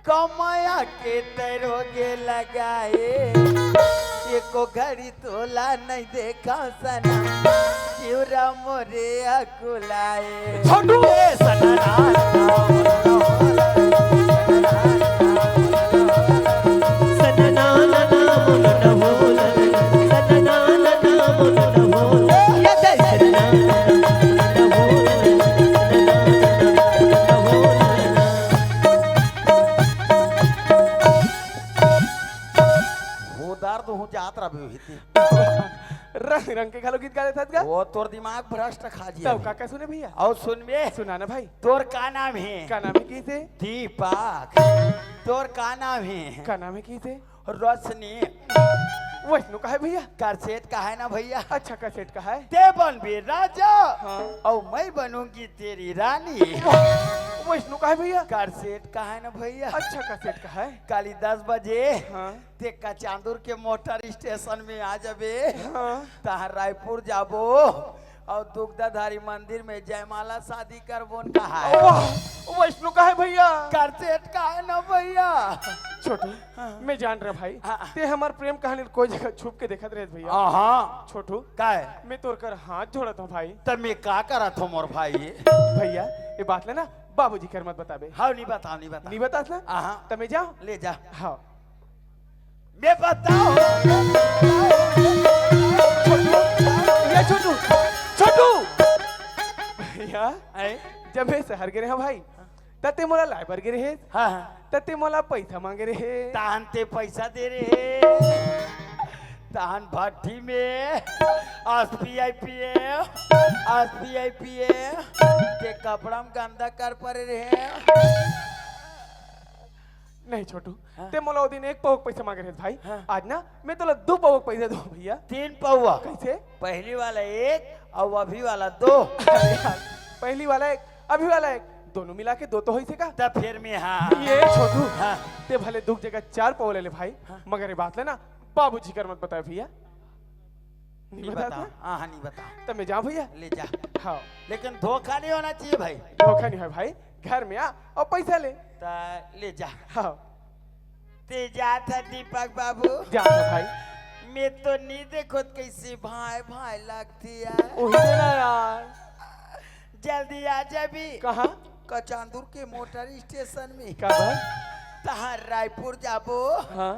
कमया के तैरोगे लगाए, एको घड़ी तोला नहीं देखंव सनम, जिउरा मोरे अकुलाए। छोटू! ए सनना, सनना, हो दर्द हूँ जात रहा भी हुई थी। रंग रंग के घलो गीत गा लेथस गा। वो तोर दिमाग भ्रष्ट खा जिया तब भी। का का सुने भैया? अउ सुन बे। सुना ना भाई। तोर का नाम हे? का नाम हे किसे? दीपक। तोर का नाम हे? का नाम हे किसे? रोशनी। वैष्णो का हे भैया? करसेट का हे ना भैया? अच्छा, करसेट का हे? ते बनबे राजा। हाँ। अउ मैं बनूंगी तेरी रानी। वाह, वैष्णो का हे भैया? करसेट का हे ना भैया? अच्छा, करसेट का हे? काली दस बजे। हाँ। ते कचांदुर के मोटर स्टेशन में आ जाबे। हाँ। तहाँ रायपुर जाबो अउ दुग्धाधारी मंदिर में जयमाला शादी करबो न कहा हे। वाह, वैष्णो का हे भैया? करसेट का हे ना भैया? छोटू, हाँ। मैं जान रहा भाई, हाँ। ते हमर प्रेम कहानी कोई जगह छुप के देखत रहे भैया। हाँ, हाँ। छोटू, का हे? मैं तोर कर हाथ जोड़त हूँ भाई। त मैं का करत हूँ मोर भाई? भैया, ये बात ले ना बाबूजी कर मत बताबे। हाँ, नहीं बताओ, नहीं बताओ। नहीं बतास ना? हाँ। त मैं जाऊँ? ले जा। हाँ। मैं बताओ। छोटू, ये छोटू, छोटू। भैया, आए? जब मैं शहर गे रहेंव भाई, त ते मोला लाए बर गे रहेस। हाँ, हाँ। त ते मोला पैसा मांगे रहे। तहन ते पैसा दे रहे। तहन भट्ठी में एसपीआई पीए, एसपीआई पीए के कपड़ा में गंदा कर परे रहे। नहीं छोटू, हाँ। ते मोला ओ दिन एक पउवा के पैसा मांगे रहे भाई। हाँ। आज ना मैं तोला दू पउवा के पैसा दो भैया। तीन पउवा। कैसे? पहली वाला एक और अभी वाला दो। अरे यार, पहली वाला एक, अभी वाला एक, दोनों मिला के दो तो होइसे का? तब फिर मैं, हाँ। ये छोटू, हाँ। ते भले दू के जगह चार पउवा ले ले भाई, हाँ। मगर ये बात ले ना बाबूजी कर मत बताए भैया। नहीं नहीं बता बता। तू? हाँ, हाँ, नहीं बता। तब मैं जाऊँ भैया? ले जा। हाँ। लेकिन धोखा नहीं होना चाहिए भाई। धोखा नहीं है भाई, घर में आ और पैसा ले। ता ले जा। हाँ। ते जात है दीपक बाबू। जात है भाई। मैं तो नहीं देखो कैसे भाई भाई लगती है। वही ना यार। जल्दी आ जाबी। कहाँ? कचांदुर के मोटर स्टेशन में। का बा? तहां रायपुर जाबो। हाँ।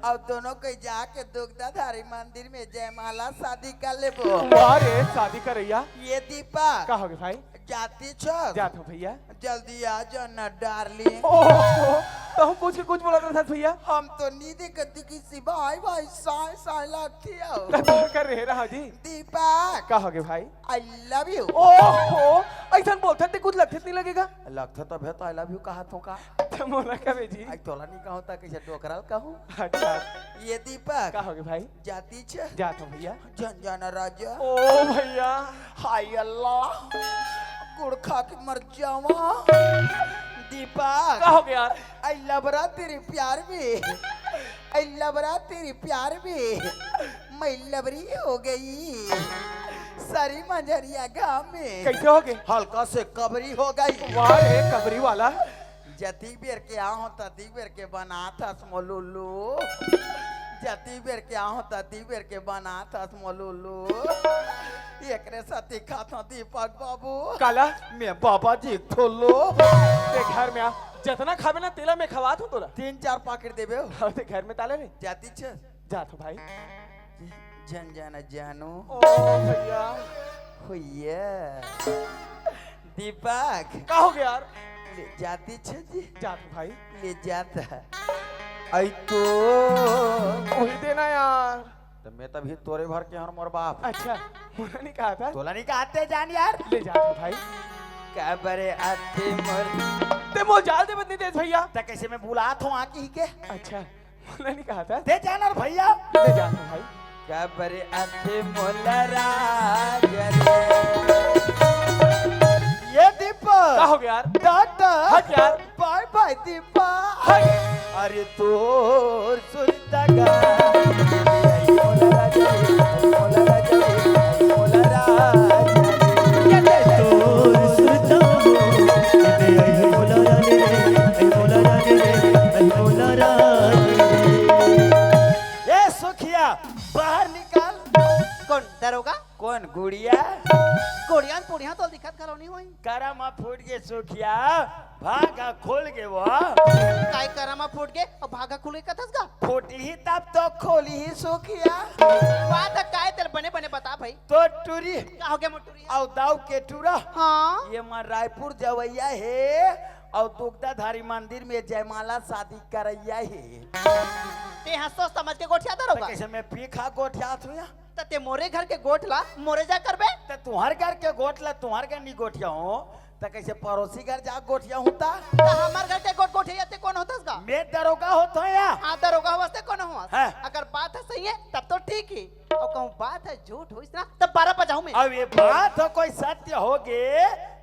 और दोनों के जाके दुग्धाधारी मंदिर में जयमाला शादी कर लेबो। वाह रे, शादी करैया। ये दीपक। का हो गए भाई? जाती छस? जात हूँ भैया। जल्दी आ जाना डार्लिंग। ओहो, तो हम पूछ के कुछ बोला था भैया। हम तो नहीं देखती किसी भाई भाई साय साय लगती हो। तो कर रहे रहा जी। दीपक। का हो गए भाई? I love you। ओहो, ऐसा बोलता ते कुछ लगत नहीं लगेगा। लगता तब है तो I love you कहा थो का? तो मोला का बे जी? आई तोला नहीं कहूँ ता कैसे डोकराल कहूँ? अच्छा। ये दीपक। का हो गए भाई? जाती छे? जात हूँ भैया। जन जाना राजा। ओ भैया। हाय अल्लाह। गुड़ खा के मर जावा। दीपक। का हो गया यार? आई लबरा तेरे प्यार में। आई लबरा तेरे प्यार में। मैं लबरी हो गई। सारी मंजरिया गांव में। कैसे हो गए? हल्का से कबरी हो गई। वाह रे कबरी वाला। जतिक बेर के आहो ततिक बेर के बनात हस मोलुलु। जतिक बेर के आहो ततिक बेर के बनात हस मोलुलु। एकरे साथी खात हूँ दीपक बाबू। काला? मैं बाबा जी थोलो। ते घर में आ, जतना खाबे ना तेला मैं खवात हूँ तोला। तीन चार पाकिट देबे हो। हाँ, ते घर में ताले रे। जाती छे? जात हूँ भाई। जन जाना जानू। ओ भैया। भैया। दीपक। का हो गया यार? ले जाती छे जी। जात हूँ भाई। ले जाता। आई तो। वही देना यार। तो मैं तभी तोरे भर के हर मोर बाप। अच्छा, मोला नहीं कहा था। तोला नहीं कहा ते जान यार। ले जात हूँ भाई। का बरे आते मोर। ते मोर जाल दे बदनी देत भैया। त कैसे मैं बुलात हूँ आके ही के? अच्छा। मोला नहीं कहा था। दे जाना रे भैया। दे जाना भाई। का बरे आते मोला राजा रे। ये दीपक। का हो गया यार? टाटा। हट यार। बाय बाय दीपक। हट। अरे तोर सुरता गा। मोला राजा रे, मोला राजा रे, मोला राजा रे। ये दे। तोर सुरता गा। ए सुखिया, बाहर निकल। कौन दरोगा? कौन गुड़िया? गुड़िया न पुड़िया तो दिखत घलो नहीं होई। करा मा फूट गे सुखिया, भागा खुल गे वो। काय करा मा फूट गे और भागा खुल गे कथस गा? फूटी ही तब तो खोली ही सुखिया। बात है काय तेल बने बने बता भाई। तो टूरी। का हो गया मोटूरी? औ दाऊ के टूरा। हाँ। ये मा रायपुर जवैया हे। अउ दुग्धाधारी मंदिर में जयमाला शादी करैया हे। ते ह सोच समझ के गोठिया त दरोगा। कैसे मैं पी खा गोठियात हूँ या? त ते मोरे घर के गोठ ला मोरे जा करबे। त तुहर घर के गोठ ला तुहर घर नी गोठिया हूँ, त कैसे पड़ोसी घर जा गोठिया हूँ ता? त हमर घर के गोठ गोठिया ते कौन होतस गा? मैं दरोगा होत हूँ या? हाँ, दरोगा होवस ते कौन होवस? हाँ। अगर बात है सही है, तब तो ठीक ही। अउ कहूँ बात है झूठ होइस ना, तब बारह बजाहूँ मैं। अब ये बात हो कोई सत्य होगे,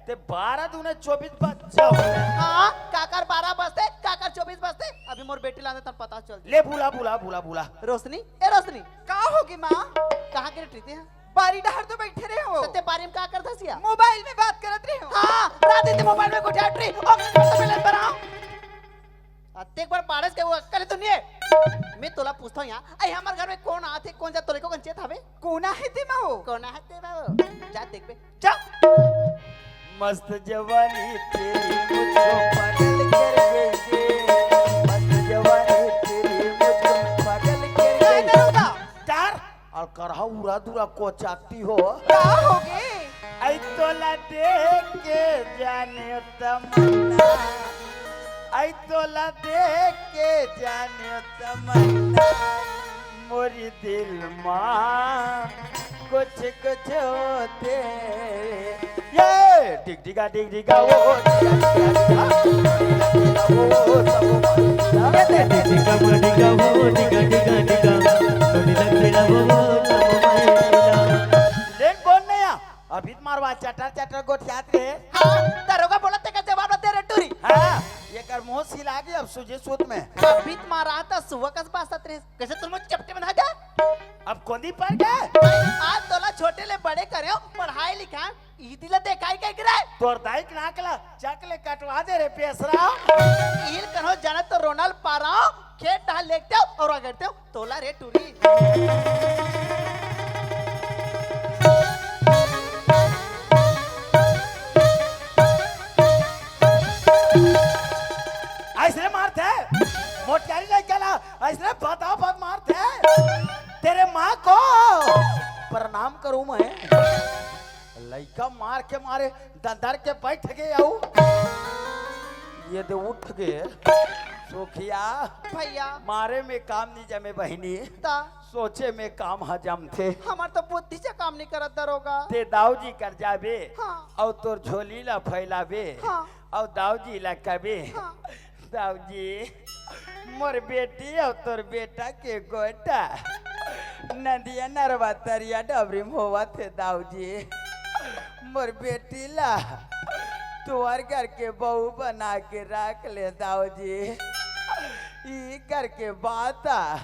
ते बारह दूने चौबीस बज जाओ। हाँ, काकर बारह बजते, काकर चौबीस बजते, अभी मोर बेटी लाने तन पता चल जाए। ले बुला, बुला, बुला, बुला। रोशनी, ए रोशनी। का होगे माँ? कहाँ के रही थी? बारी डहर तो बैठे रहे हो। तो ते बारी में का करत हस या? मोबाइल में बात करत रहे हो। हाँ, रात दिन मोबाइल में गोठियात रही। ओ, तो पहले बराओ। अतेक बड़ बारिश के वो अक्कल तो नहीं है। मैं तोला पूछता हूँ यहाँ, अरे हमारे घर में कौन आथे, कौन जा तोरे को कंचे थावे? कौन आहे ते माओ? कौन आहे ते माओ? जा देख बे, जा। मस्त जवानी तेरी मुझको पागल कर गई रे। मस्त जवानी तेरी मुझको पागल कर गई। नहीं, नहीं होता। डर। अउ करहा उरा दुरा कोचाती हो। का होगे? आई तोला देख के जाने तमन्ना, आई तोला देख के जाने तमन्ना, मोरी दिल मा कुछ कुछ होथे। ये डिग डिगा डिग डिगा वो डिगा डिगा डिगा, डिगा डिगा वो सब मारी डिगा। ये दे डिगा डिगा वो डिगा डिगा डिगा, सोनी लग फिरा वो वो सब मारी डिगा। लेकिन बोल नहीं आ, अभी तो मारवा चटर चटर गोठियात रे। हाँ, दरोगा बोला तेका जवाब न दे रे टूरी। हाँ, ये कर मुंह सिला गई अब सूझे सूत में। अभी तो मारा था सुबह कस बासत रे। कैसे तुम मुझे चपटे में धागा? अब कोंदी पर गए? आज तोला छोटे ले बड़े करे हो, पढ़ाई लिखाई, ई दिला देखाई के गिराए। तोर दाई के नाक ला चक ले कटवा दे रे पेसरा। ईल करो जाना तो रोनाल पारा, खेत डाल लेते हो और अगरते हो तोला रे टूरी। ऐसने मारते मोटकारी लइका ला, ऐसने बता बत मारते। तेरे माँ को प्रणाम करूं मैं। लइका मार के मारे दंदर के बैठ गए आऊ। ये दे उठ गए। सोखिया भैया। मारे में काम नहीं जमे बहिनी। ता सोचे में काम ह जमथे। हमार तो बुद्धि से काम नहीं करत दरोगा। ते दाऊजी कर जाबे। हाँ। अउ तोर झोली ला फैलाबे। हाँ। अउ दाऊजी ला कबे। हाँ। दाऊजी, मोर बेटी अउ तोर बेटा के गोटा नदिया नरवा तरिया डबरी में होवत हे दाऊजी। मोर बेटी ला तुहर घर के बहू बना के रख ले दाऊजी। ई घर के बात आ,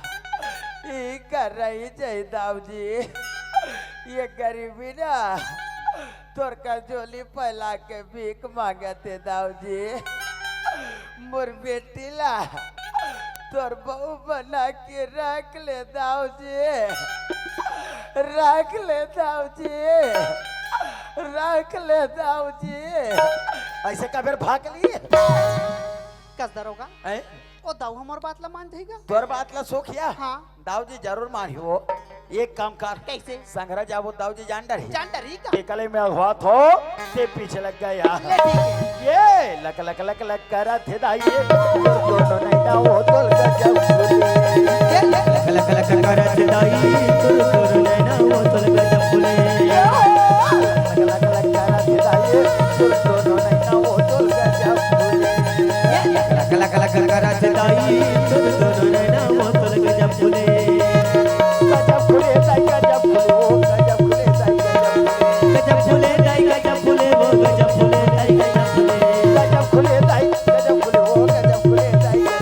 ई घर रही जाई दाऊजी। ये गरीबी ना तोर का झोली फैला के भीख मांगत हे दाऊजी। मोर बेटी ला तोर बहू बना के रख ले दाऊजी, रख ले दाऊजी, रख ले दाऊजी। ऐसे का बेर भाग ली? कस दरोगा? हैं? ओ दाऊ हमर बात ला मान जाएगा? तोर बात ला सोखिया? हाँ। दाऊजी जरूर मानही वो। एक काम कर। कैसे? संघरा जाबो दाऊजी जान डरही। जान डरही का? एकले में अगवात हो, ते पीछे लग गया। ले ठीक है। ये लक लक लक लक करत हे दाई, ये दोनों नहीं ना वो तोल गजब फूले। ये लक लक लक करत हे दाई, तोर तोर नैना वो तोल गजब फूले। ये लक लक लक करत हे दाई, ये दोनों नहीं ना वो तोल गजब फूले। ये लक लक लक करत हे दाई, तोर तोर नैना वो तोल गजब फूले। गजब फूले दाई, गजब फूले, ओ गजब फूले दाई, गजब फूले। गजब फूले दाई, गजब फूले, ओ गजब फूले दाई, गजब फूले। गजब फूले दाई, गजब फूले, ओ गजब फूले दाई, गजब फूले।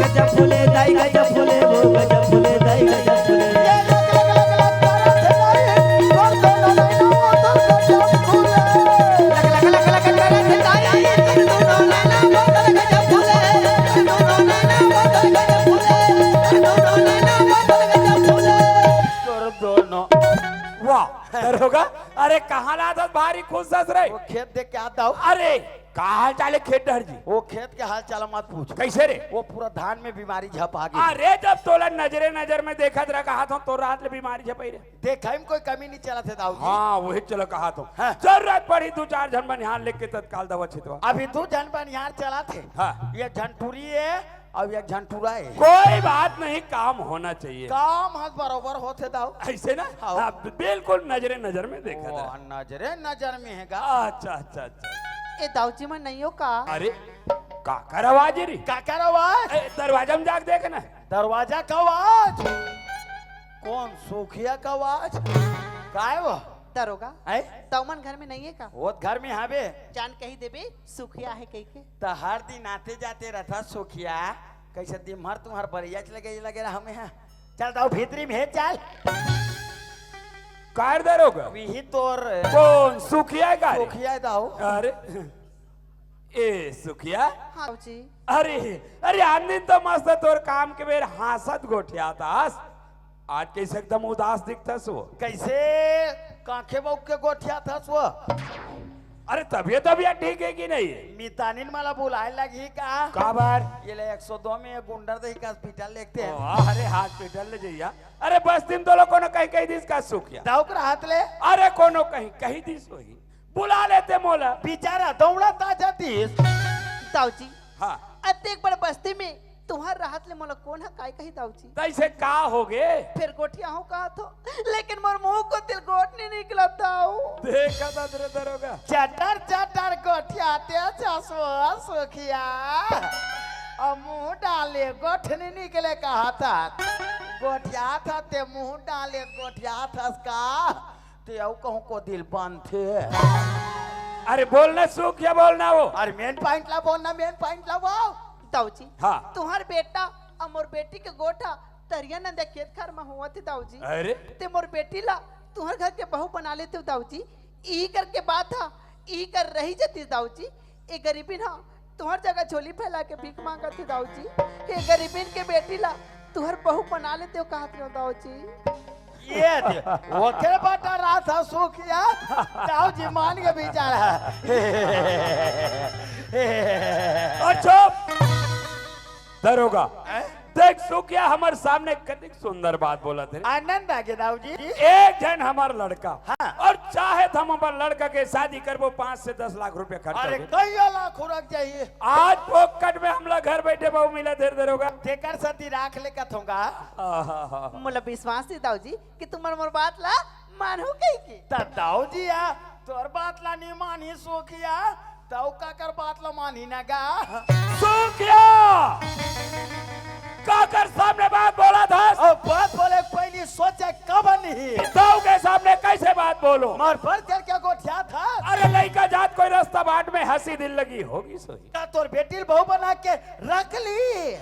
गजब फूले दाई, गजब फूले, ओ गजब फूले दाई, गजब फूले। ये लक लक लक लक करत हे दाई, तोर दोनों नैना वो तोल गजब फूले। लक लक लक लक करत हे दाई, तोर दोनों नैना वो तोल गजब फूले। तोर दोनों नैना वो तोल गजब फूले। तोर दोनों नैना वो तोल गजब फूले। तोर दोनों। वाह, दरोगा, अरे कहाँ ला था भारी खुश हस रे? वो खेत देख के आता हूँ। अरे, का हाल चाल हे खेत डहर जी? वो खेत के हाल चाल मत पूछ। कैसे रे? वो पूरा धान में बीमारी झपा गई। अरे, जब तोला नजरे नजर में देखत रहा, कहा था तोर रात ले बीमारी झपाई रे। देखा में कोई कमी नहीं चलत हे दाऊ जी। हाँ, वही चलो कहा था। हाँ। जरूरत पड़ी दू चार झन बनिहार लेके तत्काल दवा छितवा। अभी दू झन बनिहार चलत हे। हाँ। एक झन टूरी हे, अब एक झन टूरा हे। कोई बात नहीं, काम होना चाहिए। काम ह बरोबर होथे दाऊ। ऐसे ना? हाँ। हाँ, बिल्कुल नजरे नजर में देखा ओ, था। नजरे नजर में हे गा। अच्छा, अच्छा, अच्छा। ए दाऊ जी, मैं नहीं हो का? अरे, काकर आवाज हे रे? काकर आवाज? ए, दरवाजा में जाके देख ना। दरवाजा का आवाज? कौन सोखिया का आवाज? काय वो? दरोगा, हैं? तउमन घर में नहीं हे का? वो घर में हावे। जान कही देबे, सुखिया हे कही के। त हर दिन आते जाते रहता सुखिया, कैसे दिन भर तुम्हार बरिया च लगे, लगे रहा हमें, हाँ। चल दाऊ भीतरी में हे, चल। कार दरोगा? वही तोर कौन सुखिया हे का रे? सुखिया हे दाऊ। अरे, ए सुखिया? हाँ जी। अरे, अरे, आन दिन तो मस्त तोर काम के बेर हाँसत गोठियात हस। आज कैसे एकदम उदास दिखथस वो? कैसे कांखे बउक के गोठियात हस वो? अरे तबियत, तबियत ठीक हे कि नहीं? मितानिन मला बुलाए लगही का? काबर? ये ले एक सौ दो में गुंडर दही का हॉस्पिटल देखते हैं। ओ, अरे हॉस्पिटल ले जइया। अरे बस्ती में तो लोग कोनो कहीं कही दिस का सुखिया? दाऊ के रहत ले। अरे कोनो कहीं कही दिस होही। बुला लेते मोला। बेचारा दौड़त आ जातिस। दाऊ जी। हाँ। अतेक बड़ बस्ती में तुंहर रहत ले मोला कोन ह काय कही दाऊ जी? तइसे का होगे? फेर गोठियाहूं कहत हो, लेकिन मोर मुंह कोती ले गोठ नइ निकलत दाऊ। देखा था तेरे दरोगा। चटर चटर गोठियात हस वो सुखिया, अउ मुंह डाले गोठ नइ निकले कहत हस। गोठियात हस ते मुंह डाले गोठियात हस का? ते अउ कहूं कोती ले बनथे। अरे बोलना सुखिया, बोलना वो। अरे main point ला बोलना, main point ला वो। दाऊ जी, हाँ। तुंहर बेटा अउ मोर बेटी के गोठ ह तरिया नंदिया खेत खार म होवत हे दाऊ जी। अरे। ते मोर बेटी ला तुंहर घर के बहू बना लेतेव दाऊ जी। इही कर के बात ह, इही कर रहि जतिस दाऊ जी। ए गरीबिन ह तुंहर जगह झोली फैला के भीख मांगत हे दाऊ जी। ए गरीबिन के बेटी ला तुंहर बहू बना लेतेव कहत रेहेंव दाऊ जी। ये दे, ओकरे बटा रात ह सुखिया, दाऊ जी मान के बिचारा। और चुप। दरोगा, हैं? देख सुखिया हमर सामने कतिक सुंदर बात बोलत हे। आनंद आ गे दाऊ जी। एक झन हमर लड़का, हाँ। अउ चाहे त हम अपन लड़का के शादी करबो, पाँच से दस लाख रुपया खर्चा अरे होगे। कइयो लाख हो रख जाही। आज फोकट में हमला घर बइठे बहू मिलत हे दरोगा। तेकर सेती राख ले कथों गा। आहा। मोला विश्वास हे दाऊ जी कि तुमन मोर बात ला मानहू कहिके। त दाऊ जी आ, तोर बात ला नइ मानही सुखिया, त अउ काकर बात ला मानही न गा। सुखिया! काकर सामने बात बोलत हस? अउ बात बोले के पहिली सोचे काबर नहीं? दाऊ के सामने कइसे बात बोलों? मोर बर चढ़ के गोठियात हस। अरे लइका जात कोई रस्ता बाट में हंसी दिल लगी होगी सोई। त तोर बेटी ल बहू बना के रख ली।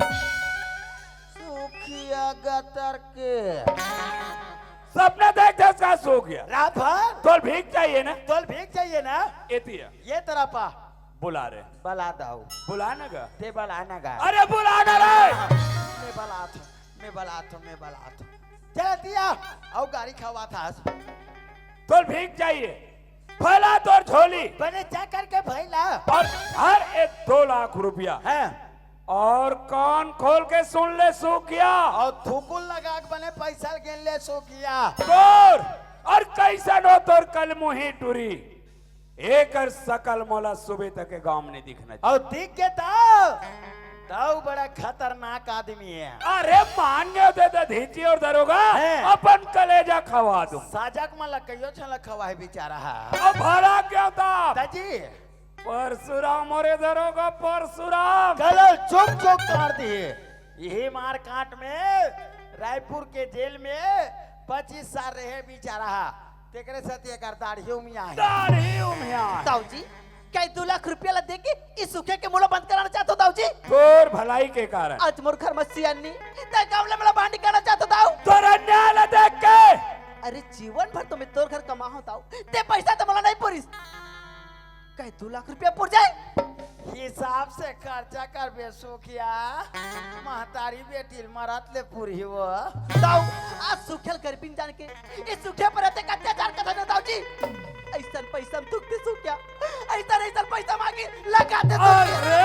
सुखिया गतर के। सपना देखथस का सुखिया? रात भर। तोल भीख चाहिए ना? तोल भीख चाहिए ना? एती आ। ये तरफ आ। बुला रे। बला दाऊ। बुला ना गा। ते बला ना गा। अरे बुला ना रे। मैं बलात हूँ, मैं बलात हूँ, मैं बलात हूँ। चल दिया, अउ गारी खवाथस। तोल भीख चाहिए? फैला तोर झोली। बने जा करके फैला। अउ हर एक दो लाख रुपया। हैं। अउ कान खोल के सुन ले सुखिया। अउ थुकुल लगा के बने पैसा गिन ले सुखिया। तोर अउ कइसन हो तोर कलमुही टुरी। एकर सकल मोला सुबह तक के गांव में नइ दिखना चाहिए। अउ दिख गे त, त अउ बड़ा खतरनाक आदमी हे। अरे मान गे त दधीची अउ दरोगा, हैं। अपन कलेजा खवा दूं। साजक मन ला कइयो झन ला खवाए बिचारा हे। अउ भड़क गे त। दाजी। परसुराम, अरे दरोगा परसुराम। कल चुप चुप काट दिए। इही मारकाट में रायपुर के जेल में पच्चीस साल रहे बिचारा हे। तेकरे सेती एकर दाढ़ी उमिया हे। दाढ़ी उमिया हे। दाऊ जी, का दू लाख रुपया ला देके इस सुखिया के मुंह ला बंद कराना चाहत हो दाऊ जी? तोर भलाई के कारण। आज मोर घर में सियान नइ, ते गांव ले मोला बाहर निकालना चाहत हो दाऊ? तोर अन्याय ला देख के। अरे जीवन भर तो मैं तोर घर कमाहूं दाऊ, ते पैसा तो मोला नइ पुरिस। का दू लाख रुपया पुर जाए? हिसाब से खर्चा करबे सुखिया, महतारी बेटी ल मरत ले पुरही वो। दाऊ, आज सुखिया ल गरीबिन जान के, ए सुखिया पर अतेक अत्याचार करत हस दाऊ जी। अइसन पैसा म थूकथे सुखिया, अइसन, अइसन पैसा मांगी, लगाथे सुखिया। अरे!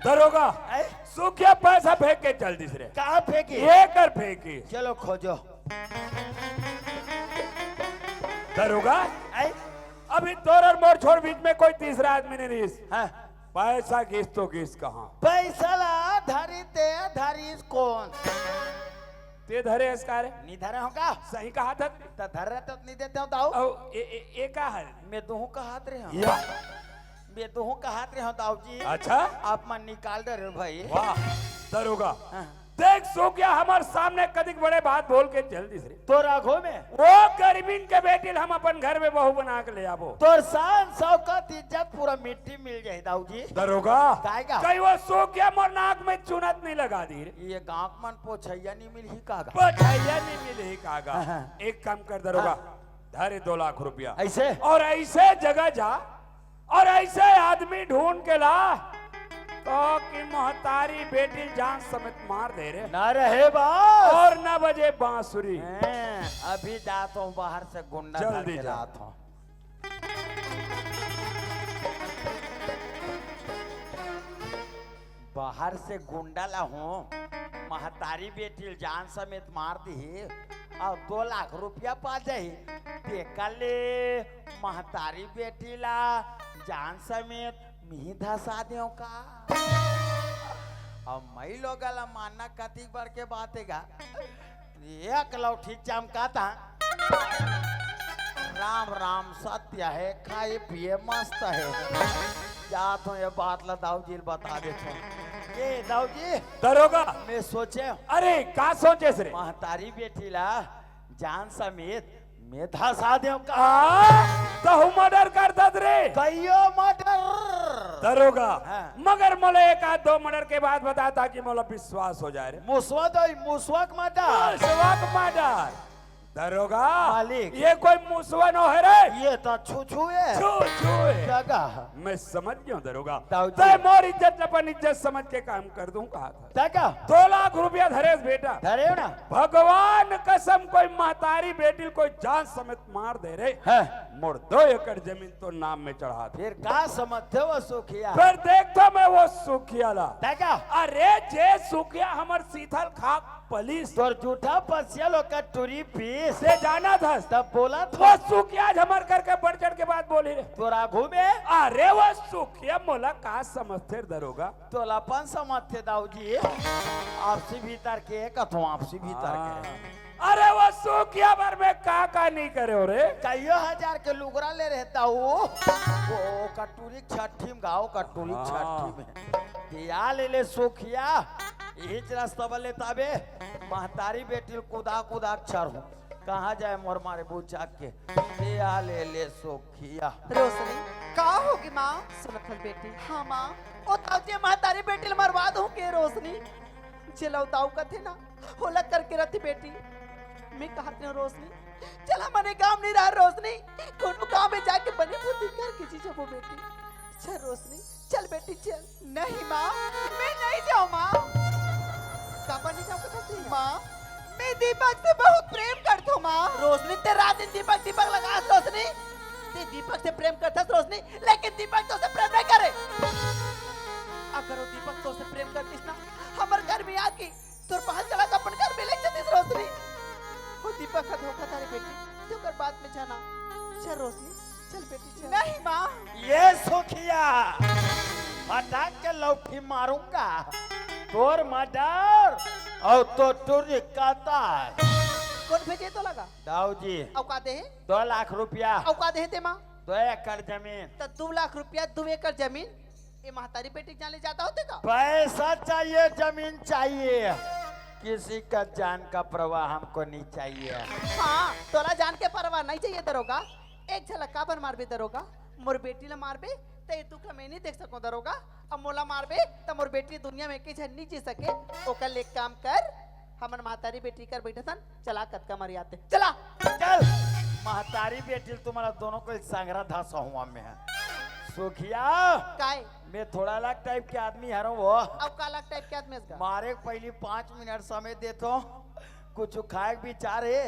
दरोगा, ऐ? सुखिया पैसा फेंक के चल दिस रे। कहाँ फेंकी? एकर फेंकी। चलो खोजो। दरोगा, ऐ? अभी तोर अउ मोर छोड़ बीच में कोई तीसरा आदमी नइ रहिस। हाँ। पैसा गिस तो गिस कहाँ? पैसा ला धरी ते धरिस कोन? ते धरे हस का रे? नइ धरे हों का? सही कहा था। त धरे तो नइ देते हों दाऊ। अउ ए, ए, ए का हे? मैं दुहूं कहत रहे हों। या। मैं दुहूं कहत रहे हों दाऊ जी। अच्छा? आप मन निकाल डरे हो भाई। वाह, दरोगा। हाँ। देख सुखिया हमर सामने कतिक बड़े बात बोल के चल दिस रे। तोर आगू में? वो गरीबिन के बेटी ल हम अपन घर में बहू बना के ले आबो। तोर शान शौकत इज्जत पूरा मिट्टी मिल जाही दाऊ जी। दरोगा, काय का? कहीं वो सुखिया मोर नाक में चुनत नइ लगा दिस रे। ये गांव मन पोछइया नइ मिलही का गा? पोछइया नइ मिलही का गा? हाँ, हाँ। एक काम कर दरोगा, हाँ। धरे दो लाख रुपया। अइसे? अउ अइसे जगह जा अउ अइसे आदमी ढूंढ के ला, तो कि महतारी बेटी ल जान समेत मार दे रे। ना रहे बास। अउ ना बजे बांसुरी। हैं, अभी जात हों बाहर से गुंडा धर जल्दी के जा। लात हों। बाहर से गुंडा लाहूं, महतारी बेटी ल जान समेत मार दिही, अउ दो लाख रुपया पा जाही, तेकर ले महतारी बेटी ला जान समेत मी धसा देव का? अब मई लोग ला मानना कतिक बड़ के बात हे गा। एक लौठी चमका था। राम राम सत्य हे, खाए पिए मस्त हे। जात हूँ ये बात ला दाऊ जी ल बता देत हूँ। ये दाऊ जी, दरोगा। मैं सोचे, अरे, का सोचेस रे? महतारी बेटी ला जान समेत मैं धसा देव का? हाँ, तहू मर्डर करथस रे। कहियो मर्डर। दरोगा, हाँ। मगर मोला एक आध दो मर्डर के बात बता, ताकि मोला विश्वास हो जाए रे। मुसवा दोई, मुसवा के मर्डर। मुसवा के मर्डर। दरोगा, मालिक। ये कोई मुसवा नो हे रे। ये तो छू छू हे। छू छू हे। जगह। मैं समझ गया हूँ दरोगा। दाऊ जी। तैं मोर इज्जत अपन इज्जत समझ के काम कर दूं कहा था। तैं का? दो लाख रुपया धरेस बेटा। धरे ना। भगवान कसम कोई महतारी बेटी ल कोई जान समेत मार दे रे। हाँ। मोर दो एकड़ जमीन तो नाम में चढ़ा दे। फिर का समझते हो सुखिया? फिर देख तो मैं वो सुखिया ला। तैं का? अरे जे सुखिया हमर सीथल खाक पलिस। तोर जूठा पसिया ल ओकर टूरी पीस। ते जानत हस। तब बोलत हस। वो सुखिया आज हमर घर के बढ़ चढ़ के बात बोली रे। तोर आघू में। अरे वो सुखिया मोला का समझथे दरोगा? तोला अपन समझथे दाऊ जी। आपसी भीतर के कथों, आपसी भीतर के। हाँ। अरे वो सुखिया बर में का का नहीं करे हो रे? कइयो हजार के लुगरा ले रहे दाऊ। वो ओकर टूरी छट्ठी में गाओ, ओकर टूरी हाँ। छट्ठी में। दिया ले ले सुखिया। इहिच रस्ता बले ताबे महतारी बेटी ल कुदा कुदा के छरहूं। कहाँ जाए मोर मारे बुझा के। ए आ ले ले सोखिया। रोशनी। का होगे माँ? सुनत हस बेटी? हाँ माँ, ओ तब जे महतारी बेटी ल मरवा दूं के रोशनी? जे लौताऊ कथे ना, होला करके रथे बेटी। मैं कहत हूँ रोशनी, चल हमने गाँव नहीं रहा रोशनी, कोनो गाँव में जाके बने बुद्धि करके जी जबो बेटी। चल रोशनी, चल बेटी चल। नहीं माँ, मैं नहीं जाऊँ माँ। काबर नहीं जाऊँ कथस माँ? मैं दीपक से बहुत प्रेम करत हूँ माँ। रोशनी, ते रात दिन दीपक दीपक लगास रोशनी। ते दीपक से प्रेम करथस रोशनी, लेकिन दीपक तोसे प्रेम नहीं करे। अगर वो दीपक तोसे प्रेम करतिस ना, हमर घर में आके तोर बाल चला के अपन घर में ले जतिस रोशनी। वो दीपक ह धोखा था रे बेटी, ते ओकर बात में जाना। चल रोशनी, चल बेटी चल। नहीं माँ। ये सोखिया, फटाक के लौठी मारूंगा। तोर मर्डर अउ तोर टूरी कतल। कौन भेजे तोला गा? दाऊ जी। अउ का देहे? दो लाख रुपया। अउ का देहे ते माँ? दो एकड़ जमीन। त दो लाख रुपया, दो एकड़ जमीन, ये महतारी बेटी के जान ले जाता होते का? पैसा चाहिए, जमीन चाहिए, किसी का जान का परवाह हमको नहीं चाहिए। हाँ, तोला जान के परवाह नहीं चाहिए दरोगा। एक झलक काबर मारबे दरोगा? मोर बेटी ला मारबे त ये दुख ला मैं नहीं देख सकूं दरोगा। अब मोला मारबे त मोर बेटी दुनिया में एक झन नहीं जी सके। ओकर ले एक काम कर, हमन महतारी बेटी कर बैठे सन, चला कतका मर आते। चला। चल, महतारी बेटी तुम्हारा दोनों को संगरा धसा हुआ में है। सोखिया। काय? मैं थोड़ा अलग टाइप के आदमी हरव वो। अब का अलग टाइप के आदमी हस का? मारे के पहली पाँच मिनट समय देथों, कुछ खाए के विचार हे?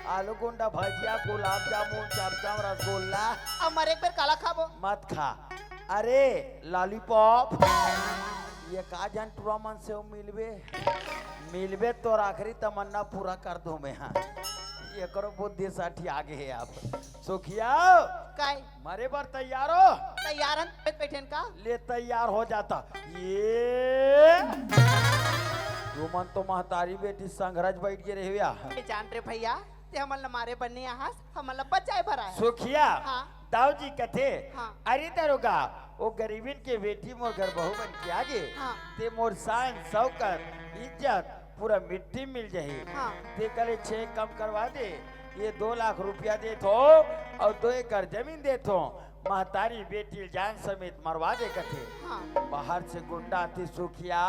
आलू गुंडा भजिया, गुलाब जामुन, चमचम, रसगुल्ला। अब मरे एक बेर काला खाबो? मत खा। अरे लॉलीपॉप, ये का जान टुरा मन से मिलबे, मिलबे तोर आखिरी तमन्ना पूरा कर दूं मैं। हाँ, एकरो बुद्धि साठी आगे है आप। सोखिया। काय? मरे बर तैयार हो? तैयार हन, बैठ बैठेन का? ले तैयार हो जाता। ये तुमन तो महतारी बेटी संघरज बैठ के रहे भैया। ए जान रे भैया, ते हमन ल मारे बर नहीं आहस, हमन ल बचाए बर आए। सोखिया। हाँ। दाऊ जी कथे, हाँ। अरे दरोगा, वो गरीबिन के बेटी मोर घर बहू बन के आगे, हाँ। ते मोर शान, शौकत, इज्जत पूरा मिट्टी मिल जाही। हाँ। ते कले छे कम करवा दे, ये दो लाख रुपया देथों अउ दो एकड़ जमीन देथों, महतारी बेटी ल जान समेत मरवा दे कथे। हाँ। बाहर से गुंडा आथे सोखिया,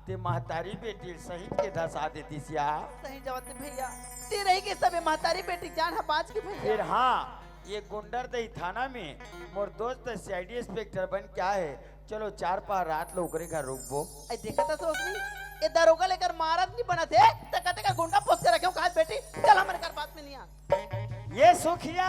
ते महतारी बेटी ल सहित के धसा देतिस या। सही जवाब दे भैया, ते रही के सबे महतारी बेटी जान ह बाँच के भैया। फिर हाँ, ये गुंडरदेही थाना में मोर दोस्त सीआईडी इंस्पेक्टर बन के आए हे, चलो चार पाँच रात ल ओकरे घर रुकबो। ए, देखत हस रोशनी, ए दरोगा ल एकर मारत नहीं बनत हे, त कते का गुंडा पोस के रखे हो, कहा बेटी, चल हमरे घर बात में नहीं आ। ये सोखिया।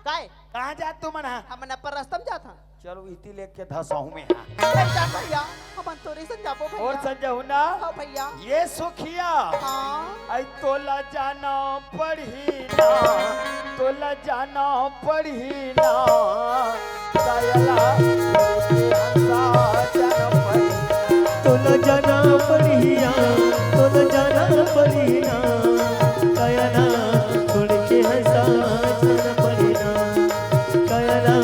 काय? कहाँ जात तुमन हा? हमन अपन रास्ता में जात हन। चलो इति लेके धसाहूँ मैं हा। ए, जा भैया, हमन तोरे संग जाबो भैया। और संजय हुना? हाँ भैया। ये सोखिया। हाँ। आई तोला जाना पड़ही ना, तोला जाना पड़ही ना। कायला तोला जाना पड़िया, तोला जाना पड़िया, कायला छोड़ के हंसा जाना पड़िया, कायला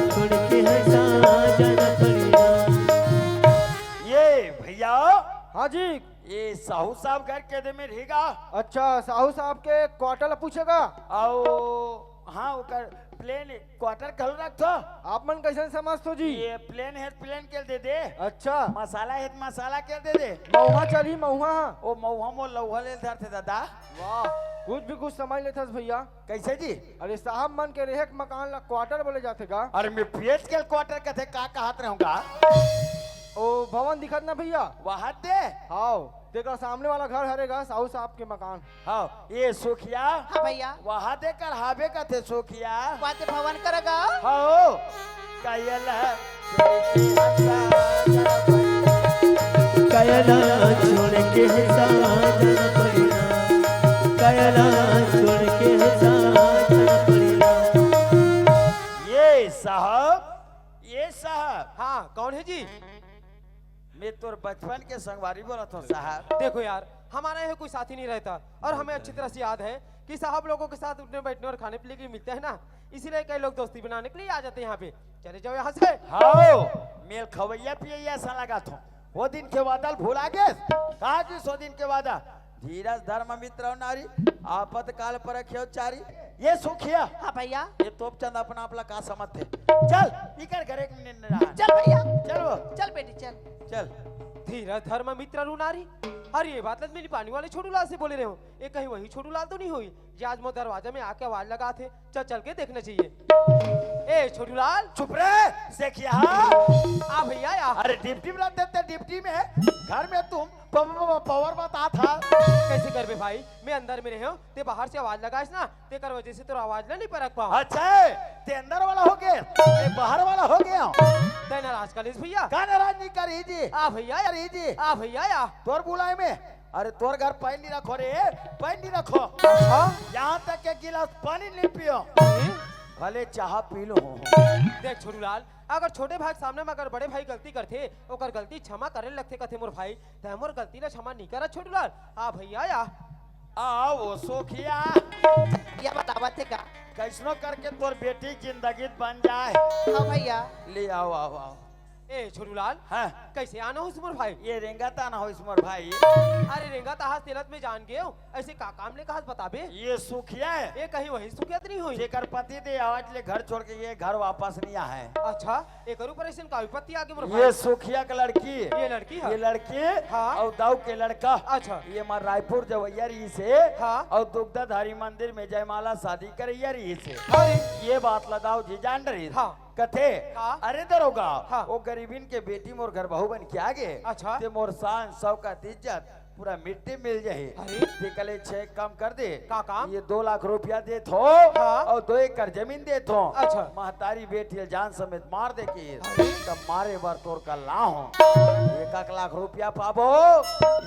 छोड़ के हंसा जाना पड़िया। ये भैया, हाँ जी। ये साहू साहब घर के दे में रहेगा। अच्छा, साहू साहब के क्वार्टर ला पूछेगा? आओ, हाँ, ओकर प्लेन क्वार्टर घलो रखथो। आप मन कैसन समझथो जी? ये प्लेन हे त प्लेन के दे दे। अच्छा। मसाला हे त मसाला के दे दे। महुआ चलही महुआ। ओ महुआ मोर लौहा ले धरथे दादा। वाह, कुछ भी कुछ समझ लेथस भैया। कैसे जी? अरे साहब मन के रेहे के मकान ला क्वार्टर बोले जाथे का? अरे मैं पेट के क्वार्टर कथे का कहत रहूंगा? ओ भवन दिखत ना भैया? वहां दे। हाव, तेकर सामने वाला घर हरे गा साहू साहब के मकान। हाँ, ये सुखिया। हाँ भैया। वहाँ दे कर हावे कथे सुखिया। वाते भवन कर गा। हाँ। कायला छोड़ के हंसा जाना पड़िया। कायला छोड़ के हंसा जाना पड़िया। कायला छोड़ के हंसा जाना पड़िया। ये साहब, ये साहब। हाँ, कौन है जी? मैं तोर बचपन के संगवारी बोलत हूँ साहब। देखो यार, हमारा यहाँ कोई साथी नहीं रहता और हमें अच्छी तरह से याद है कि साहब लोगों के साथ उठने बैठने और खाने पीने के लिए मिलते हैं ना, इसीलिए कई लोग दोस्ती बनाने के लिए आ जाते हैं यहाँ पे। चले जाओ यहाँ से। हाओ, मेल खवैया पियैया सा लगा थो। वो दिन के वादा ल भुला गे? कहा कि सौ दिन के वादा? धीरज धर्म मित्र अउ नारी, आपत काल परखियो चारी। ये सुखिया। हाँ भैया। ये तोपचंद अपना आप ला का समझथे? चल, इकर घरे के निन रहा। चल भैया। चल वो। चल बेटी, चल। चल। धीरज धर्म मित्र अरु नारी। अरे ये बात ल मेरी पानी वाले छोटू लाल से बोले रहे हो। ये कहीं वही छोटू लाल तो नहीं हुई, जे आज मोर दरवाजा में आके आवाज लगाथे? चल, चल के देखना चाहिए। ए छोटू लाल। चुप रे, सेखिया। आ भैया या। अरे ड्यूटी में रहते थे, ड्यूटी में। घर में तुम प-, प-, प-, पावर बताथा। कैसे करबे भाई, मैं अंदर में रहे हूँ, ते बाहर से आवाज लगाइस ना, तेकर वजह से तोर आवाज ला नहीं परख पाओ। अच्छा, ते अंदर वाला हो गए, मैं बाहर वाला हो गया। ते नाराज कर लेस भैया। का नाराज नहीं करी जी? आ भैया या। करी जी। आ भैया या। तोर बुलाए में। अरे तोर घर पानी नहीं रखो रे, पानी नहीं रखो। हाँ? यहाँ तक के गिलास पानी नहीं पियो। हम्म? भले चाह पी लो। देख छोटू लाल, अगर छोटे भाई के सामने में अगर बड़े भाई गलती करथे, ओकर गलती क्षमा करे लगथे कथे मोर भाई, तै मोर गलती ला क्षमा नहीं करत छोटू लाल। आ भैया या। आ वो सोखिया। ये बतावत हे का? कैसनो करके तोर बेटी जिंदगी बन जाए। हाँ भैया। ले आओ, आओ, आओ। ए छोटू लाल, हाँ। कैसे आना होइस मोर भाई? ये रेंगत आना होइस मोर भाई। अरे रेंगत आहस तेला त मैं जान गेव, ऐसे का काम ले कहस बताबे? ये सुखिया है। ये कहीं वही सुखिया त नहीं होई? जेकर पति दे आज ले घर छोड़ के ये घर वापस नहीं आए। अच्छा, एकर ऊपर ऐसन का विपत्ति आ गे मोर भाई? ये सुखिया के लड़की। ये लड़की है? ये लड़की हाँ। और दाऊ के लड़का। अच्छा। ये मार रायपुर जवैया रहिसे। हाँ। और दुग्धाधारी मंदिर में जयमाला शादी करैया रहिसे। अरे। ये बात ला दाऊ जी जान रही। हाँ। कथे, का? अरे दरोगा, हाँ। वो गरीबिन के बेटी मोर घर बहू बन के आ गे। अच्छा। ते मोर शान, शौकत, इज्जत पूरा मिट्टी मिल जाही। अरे। ते कले छे काम कर दे। का काम? ये दो लाख रुपया देत हो हाँ। और दो एकड़ जमीन देत हो। अच्छा। महतारी बेटी ल जान समेत मार दे के अरे। तब मारे बर तोर कल्ला हो। एक एक लाख रुपया पाबो,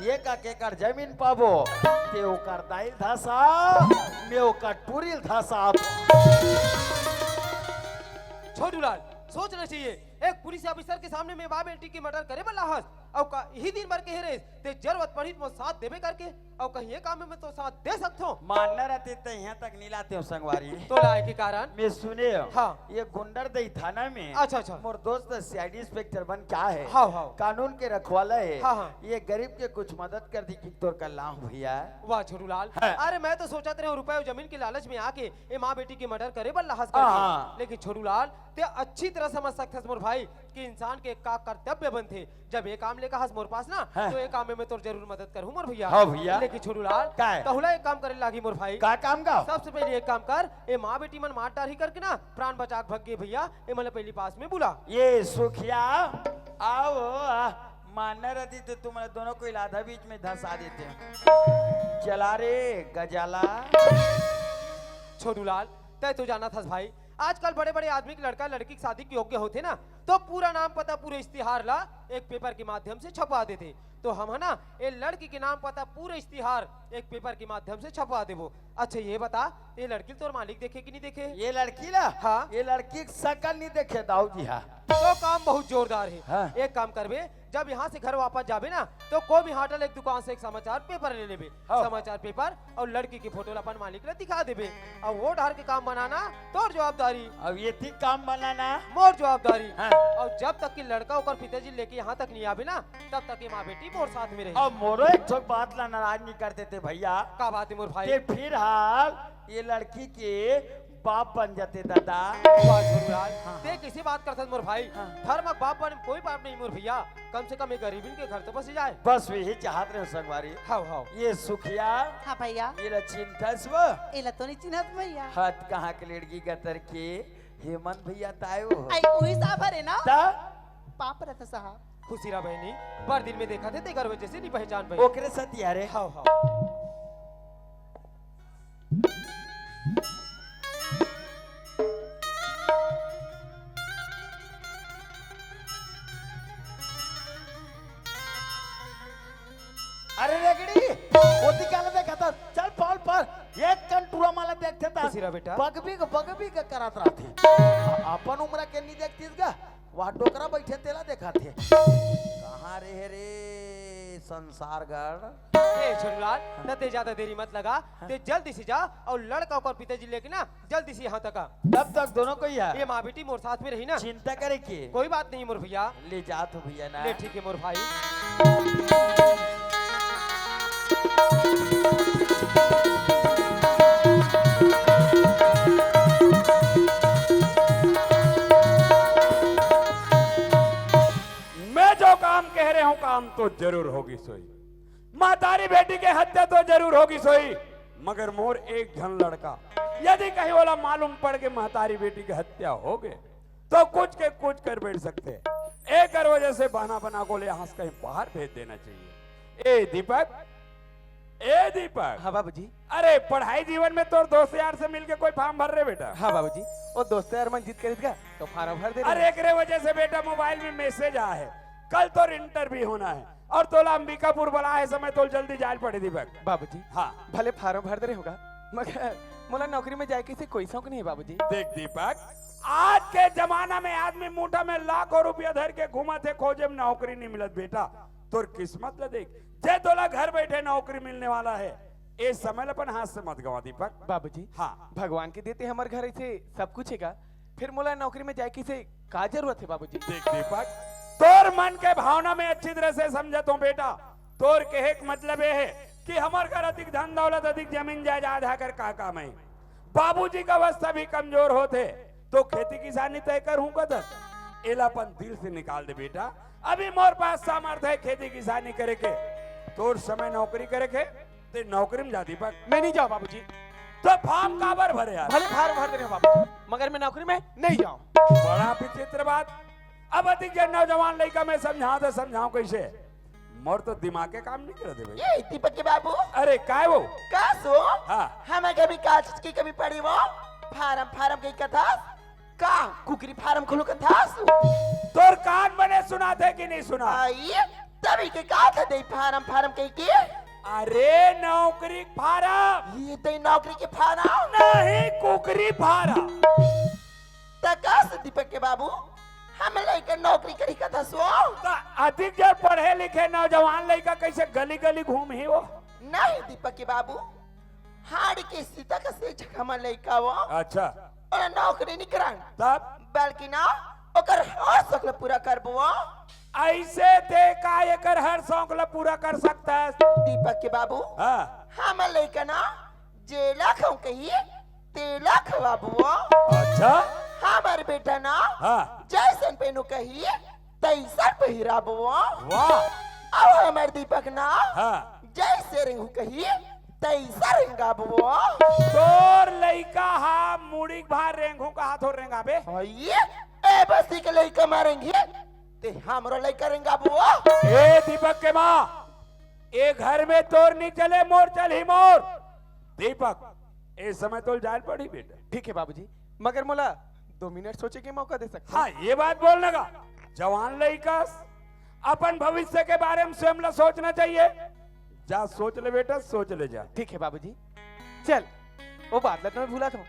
एक एक एकड़ जमीन पाबो। ते ओकर दाई ल धसा, मैं ओकर टूरी ल धसा। छोटू लाल, सोचना चाहिए। एक पुलिस ऑफिसर के सामने में माँ बेटी के मर्डर करे बर लाहस, अउ का इही दिन भर के हे रेस, ते जरूरत पड़ही त मोर साथ देबे करके, अउ कहीं ये काम में मैं तो साथ दे सकथो। मानना रहते ते यहाँ तक नहीं लाते हो संगवारी। तो लाए के कारण? मैं सुने हो, हाँ। ये गुंडरदेही थाना में अच्छा, अच्छा। मोर दोस्त सीआईडी इंस्पेक्टर बन क्या है? हाँ, हाँ। कानून के रखवाला है। हाँ, हाँ। ये गरीब के कुछ मदद कर दी कि तोर कल्ला हो भैया। वाह छोटू लाल। हाँ। अरे मैं तो सोचत रहे हूँ रुपया अउ जमीन के लालच में आके ये माँ बेटी के मर्डर करे बर लाहस हाँ, करके। हाँ। लेकिन छोटू लाल, ते अच्छी तरह समझ सकथस मोर भाई कि इंसान के का कर्तव्य बनथे। जब ये काम ले कहस मोर पास ना, हाँ। तो ये काम में मैं तोर जरूर मदद करहूँ मोर भैया। हाँ भैया। लेकिन छोटू लाल, का है? तहुला एक काम करे लागी मोर भाई। का काम का? सबसे पहले एक काम कर, ये माँ बेटी मन मार डारही करके ना प्राण बचा के भग गे भैया, ये मन ला पहली पास में बुला। ये सुखिया, आओ, आ, मानना रहती तो तुम दोनों को आधा बीच में धंसा देते हैं। चला रे गजाला। छोटू लाल, तय तो जाना थस भाई, आजकल बड़े-बड़े आदमी के लड़का लड़की के शादी के योग्य होथे ना, तो पूरा नाम पता, पूरे इश्तिहार ला एक पेपर के माध्यम से छपवा देते। तो हम है ना, ये लड़की के नाम पता, पूरे इश्तिहार एक पेपर के माध्यम से छपवा देबो। अच्छा, ये बता, ये लड़की तोर मालिक देखे कि नहीं देखे? ये लड़की ला? हाँ। ये लड़की के शकल नहीं देखे, दाऊ जी, हाँ। तो काम बहुत जोरदार है। हाँ। एक काम करबे, जब यहाँ से घर वापस जाबे ना, तो कोई भी हाटल एक दुकान से एक समाचार पेपर ले लेबे। हाँ। समाचार पेपर और लड़की की फोटो ला अपन मालिक ला दिखा देबे। और वो डहर के काम बनाना तोर जवाबदारी। अब ये ठीक काम बनाना। मोर जवाबदारी। हाँ। और जब तक कि लड़का ओकर पिताजी लेके यहाँ तक नहीं आबे ना, तब तक ये माँ बेटी मोर साथ में रही। अब मोरो एक ठोक बात ला नाराज नहीं कर देते भैया। का बात है मोर भाई? ते फिलहाल ये लड़की के बाप बन जाते दादा। वाह छोटूलाल, हाँ, ते हाँ। कैसे बात करथस मोर भाई? हाँ। धर्म के बाप बने में कोई पाप नहीं मोर भैया, कम से कम ये गरीबिन के घर तो बस जाए। बस वही चाहत रहे संगवारी। हाव, हाव। ये सुखिया। हाँ भैया। ये ला चिन्हथस वो? एला तो नहीं चिन्हत भैया। हत कहाँ के लड़की गतर के? हेमंत भैया तायो हो। आई उही साहब हरे ना? ता? पाप रहता साहब। खुशी रहा बहनी, बड़ दिन में देखा थे, तेकर वजह से नहीं पहचान पाई। ओकरे सती हरे। हाव, हाव। अरे रेगड़ी, ओती काला देखत हस? चल पाल पर, एक कन टूरा माला देखथे ता। खुशी रहा बेटा। बगबी के, बगबी के करत रहथे। अपन उम्र के नहीं देखतीस गा? वहाँ डोकरा बैठे तेला देखथे। कहाँ रे हे रे संसारगढ़? ए छोटूलाल, न ते ज्यादा देरी मत लगा, हाँ। ते जल्दी से जा और लड़का ओकर पिताजी लेके ना जल्दी से यहाँ तक आ। तब तक दोनों को ही है। ये माँ बेटी मोर साथ में रही ना। चिंता करे के? कोई बात नहीं मोर भैया। ले जात हो भैया ना। ले ठीक है मोर भाई। मैं जो काम कह रहे हूँ, काम तो जरूर होगी सोई। महतारी बेटी के हत्या तो जरूर होगी सोई, मगर मोर एक झन लड़का यदि कहीं ओला मालूम पड़ के महतारी बेटी के हत्या हो गए, तो कुछ के कुछ कर बैठ सकते। एकर वजह से बहाना बना के ओला यहाँ से कहीं बाहर भेज देना चाहिए। ए दीपक, ए दीपक। हाँ बाबूजी। अरे, पढ़ाई जीवन में तोर दोस्त यार से मिलके कोई form भर रे बेटा? हाँ बाबूजी, वो दोस्त यार मन जिद करिस गा, तो form भर दे रहे। अरे, एकरे वजह से बेटा mobile में message आए है, कल तोर interview होना है और तोला अंबिकापुर बलाए हे, समय तोल जल्दी जाए पड़े दीपक। बाबूजी, हाँ। भले form भर दे रहे होगा, मगर मोला नौकरी में जाए के से कोई शौक नहीं है बाबूजी। देख दीपक, आज के जमाना में आदमी मुठा में लाखों रुपया धर के घूमत हे, खोजे में नौकरी नहीं मिलत बेटा। तोर किस्मत ला देख, जे तोला घर बैठे नौकरी मिलने वाला है, ए समय ला अपन हाथ से मत गवा दीपक। बाबूजी, हाँ। भगवान के देते हमर घर ऐसे सब कुछ हेगा, फिर मोला नौकरी में जाए के से का जरूरत है बाबूजी? देख दीपक, तोर मन के भावना में अच्छी तरह से समझत हूँ बेटा। तोर कहे के मतलब ये है कि हमर घर अधिक धन दौलत, अधिक जमीन जायदाद है कर का काम है? बाबूजी का अवस्था भी कमजोर होथे, तो खेती किसानी तय करहूं कदस। एला अपन दिल से निकाल दे बेटा। अभी मोर पास सामर्थ्य है खेती किसानी करे के। तोर समय नौकरी करे के, ते नौकरी में जा दीपक। मैं नहीं जाऊं बाबूजी। तो form काबर भरे यार? भले form भर दे रहे हो बाबूजी, मगर मैं नौकरी में नहीं जाऊं। बड़ा विचित्र बात। अब अधिक जन नौजवान लइका मैं समझाऊं तो समझाऊं कैसे? मोर तो दिमाग के काम नहीं करत हे भाई। ए दीपक के बाबू। अरे काय वो? का सो? हाँ। हमें कभी का चीज की कमी पड़ी वो? Form, form के कथा? का कुकरी farm खोलो कथा सो? तोर कान बने सुनाथे कि नहीं सुना? आई, तभी के का था दे farm, farm के के? अरे नौकरी farm। ये दे नौकरी के farm? नहीं, कुकरी farm। त का से दीपक के बाबू, हम लइका नौकरी करी कथा सो? त अधिक जन पढ़े लिखे नौजवान लइका कैसे गली गली घूमही वो? नहीं दीपक के बाबू, हाड़ के सीता का से झकमा लइका वो। अच्छा। ओला नौकरी नहीं करान। तब? बल्कि ना, ओकर हर शौक ला पूरा करबो। ऐसे ते का एकर हर शौक ला पूरा कर सकता है? दीपक के बाबू, हाँ। हम लइका ना, जेला खाऊं कही, तेला खवाबो। अच्छा। हमर बेटा ना, हाँ। जैसन पेनू कही, तैसन पहिराबो। वाह। अब हमर दीपक ना, हाँ। जैसे रेंगू कही, तैसा रेंगाबो। तोर लइका हा मुड़ी के भार रेंगू कहा थोर रेंगाबे। हइये, ए बस्ती के लइका मारेंगे, ते हमरो लइका रेंगाबो। ए दीपक के माँ, ए घर में तोर नहीं चले, मोर चलही मोर। दीपक, ए समय तोल जान पड़ी बेटा। ठीक है बाबूजी, मगर मोला दो मिनट सोचे के मौका दे सकते हो? हाँ, ये बात बोलने का, जवान लइका, अपन भविष्य के बारे में स्वयं ला सोचना चाहिए। जा सोच ले बेटा, सोच ले जा। ठीक है बाबूजी, चल, वो बात ला तो मैं भूला था।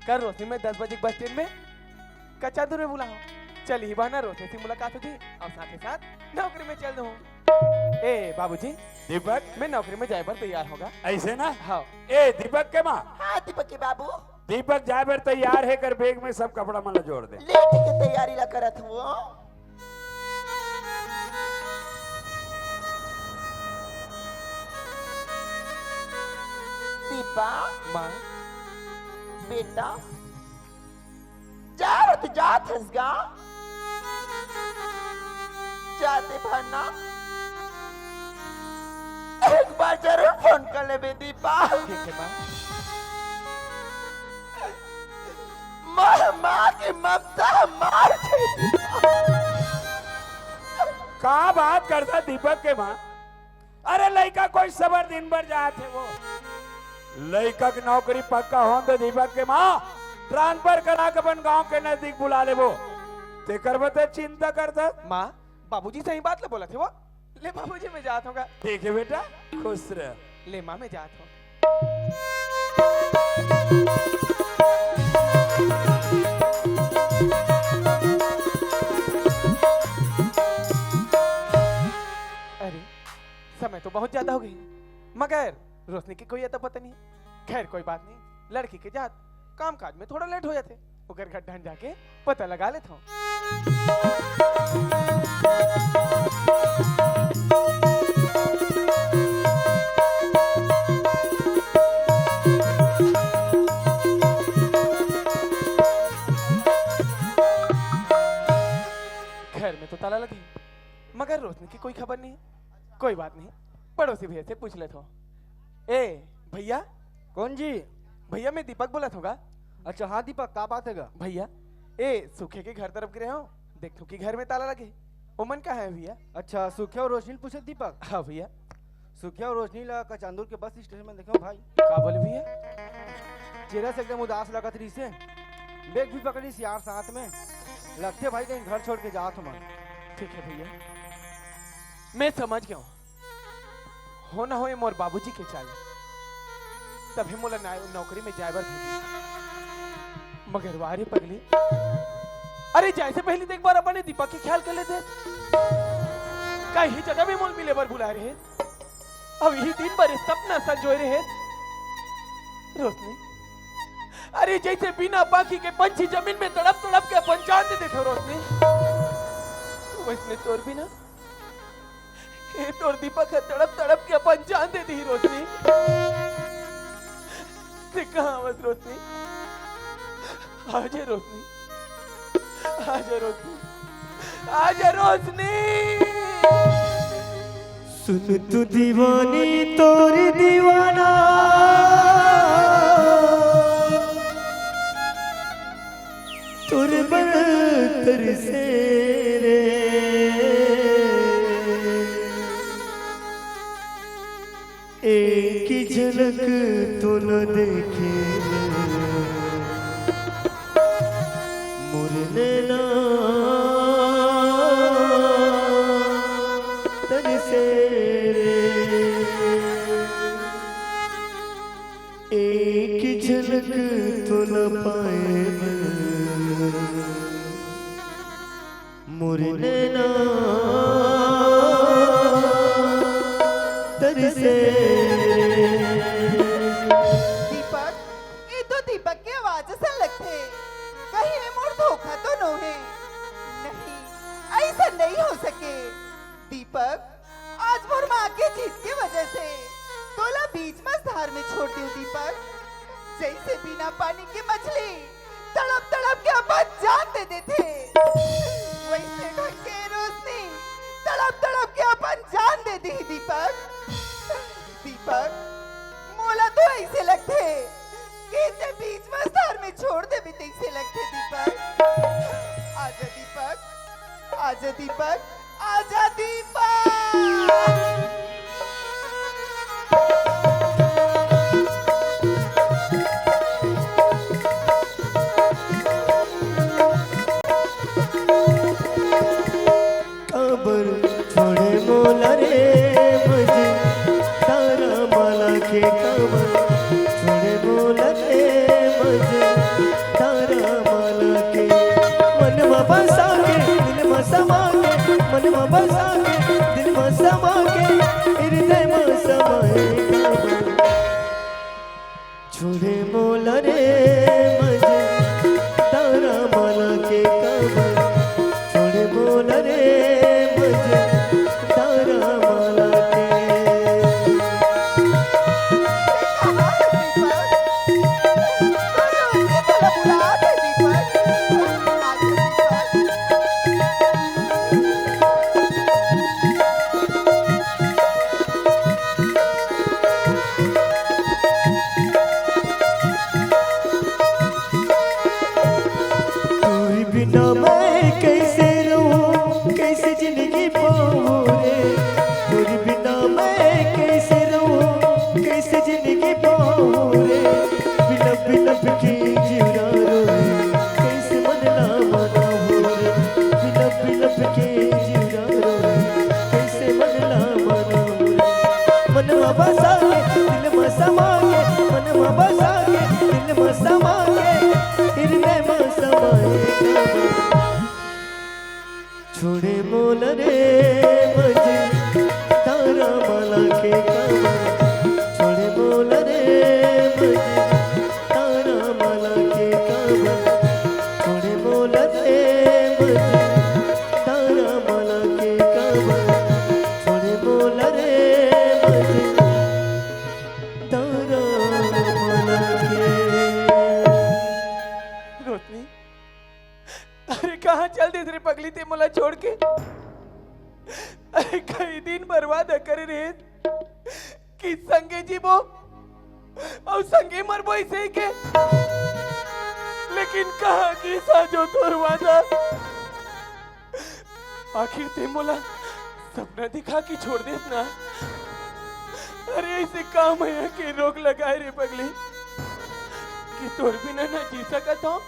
कल रोशनी में दस बजे के बस स्टैंड में कच्चा दूर में बुला हो। चल, ही बहाना रोशनी से मुलाकात हो जी और साथ ही साथ नौकरी में चल दूँ। ए बाबूजी, दीपक। मैं नौकरी में जाए बर तैयार होगा। ऐसे ना? हाँ। ए दीपक के माँ। हाँ दीपक के बाबू। दीपक जाए बर तैयार हे, कर बैग में सब कपड़ा मन ला जोड़ दे। ले ठीक है, तैयारी ला करत हूँ। दीपा। माँ। बेटा, जा, वो तो जात हस गा। जाते भर ना एक बार जरूर फोन कर लेबे दीपा। ठीक है माँ। माँ, माँ की ममता मार दे दीपा। का बात करता दीपक के माँ? अरे लइका कोई सबर दिन भर जात हे वो। लइका के नौकरी पक्का होन दे दीपक के माँ, ट्रांसफर करा के अपन गांव के नजदीक बुला लेबो। तेकर बर ते चिंता करत हस? माँ, बाबूजी सही बात ला बोलत हे वो। ले बाबूजी, मैं जात हूँ गा। ठीक है बेटा, खुश रह। ले माँ, मैं जात हूँ। अरे, समय तो बहुत ज्यादा हो गई, मगर रोशनी के कोई अता पता नहीं। खैर, कोई बात नहीं, लड़की के जात काम काज में थोड़ा लेट हो जाथे, ओकर घर ढन जाके पता लगा लेत हूँ। घर में तो ताला लगी, मगर रोशनी की कोई खबर नहीं। कोई बात नहीं, पड़ोसी भैया से पूछ लेत हूँ। ए भैया। कौन जी? भैया, मैं दीपक बोलत हूँ गा। अच्छा हाँ दीपक, का बात हे गा? भैया, ए सुखे के घर तरफ गिरे हूँ, देखथों कि घर में ताला लगे। ओमन कहाँ हे भैया? अच्छा, सुखे और रोशनी पूछे दीपक? हाँ भैया। सुखे और रोशनी ला कचांदूर के बस स्टेशन में देखे हूँ भाई। का बोले भैया? चेहरा से एकदम उदास लगत रहिसे। बैग भी पकड़िस यार साथ में। लगथे भाई कहीं घर छोड़ के जात हूँ मैं। ठीक है भैया, मैं समझ गया हूँ। हो ना हो ये मोर बाबूजी के चाल, तभे मोला ना-, नौकरी में जाए बर भेजे। मगर वाह रे पगली, अरे जाए से पहले तो एक बार अपन दीपक के ख्याल कर लेते। का यही जगह में मोला मिले बर बुलाए रहे, अब यही दिन बर सपना संजोए रहे। रोशनी, अरे जैसे बिना पाखी के पंछी जमीन में तड़प तड़प के अपन जान दे देथे रोशनी, वैसने तोर बिना ए तोर दीपक ह तड़प तड़प के अपन जान दे दी रोशनी। ते कहाँ हवस रोशनी? आजा रोशनी, आजा रोशनी, आजा रोशनी। सुन तू दीवानी तोर दीवाना तोर बर तरसे रे। एक झलक तो न देखे मोर नैना तरसे रे। एक झलक तो न पाए मोर नैना तरसे। दीपक, ये तो दीपक के आवाज असन लगथे। कहीं ये मोर धोखा तो नोहे? नहीं, ऐसा नहीं हो सके। दीपक, आज मोर माँ के जिद के वजह से तोला बीच मझधार में छोड़ दियो दीपक। जैसे बिना पानी के मछली तड़प तड़प के अपन जान दे देथे, वैसे ढंग के रोशनी तड़प तड़प के अपन जान दे दी दीपक। दीपक, मोला तो ऐसे लगथे कि इसे बीच मझधार में छोड़ देबे तैसे लगथे दीपक। आजा दीपक, आजा दीपक, आजा दीपक। बसा के, दिल म समा के, हृदय म समाए काबर। छोड़े मोला रे मझधारा माला के काबर। छोड़े मोला रे मझधारा माला के। तोर बिना मैं कैसे रहूं, कैसे जिंदगी पाऊं रे। तोर बिना मैं कैसे रहूं, कैसे जिंदगी पाऊं रे। बिलप बिलप के जिउरा रोए, कैसे मन ला मनाऊं रे। बिलप बिलप के जिउरा रोए, कैसे मन ला मनाऊं रे। मन मा बसा के, दिल मा समा के, मन मा बसा के, दिल मा समा के, हृदय मा समाए काबर। छोड़े मोला रे मझधारा माला के काबर। छोड़े मोला रे मझधारा माला के काबर। छोड़े मोला रे मझधारा माला के काबर। छोड़े मोला रे मझधारा माला के। रोशनी, अरे कहाँ चल देस रे पगली ते मोला छोड़ के? अरे कई दिन बर्बाद करे रहे कि संगे जीबो अउ संगे मरबो इसे के। लेकिन कहाँ गिस आज ओ तोर वादा? आखिर ते मोला सपना दिखा के छोड़ देस ना। अरे इसे का मया के रोग लगाए रे पगली कि तोर बिना ना जी सकत हंव,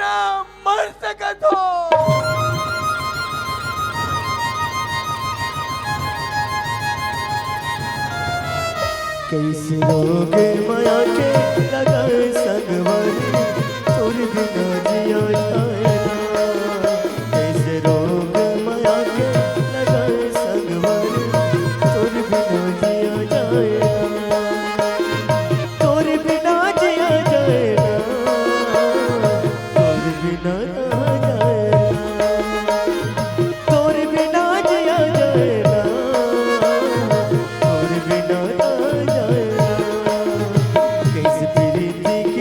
ना मर सकत हंव। कैसे रोग मया के लगाए संगवारी, तोर बिना जिया जाए ना। कैसे रोग मया के लगाए संगवारी, तोर बिना जिया जाए ना। तोर बिना जिया जाए ना, तोर बिना रहा जाए ना, तोर बिना जिया जाए ना, तोर बिना रहा जाए ना। कैसे प्रीति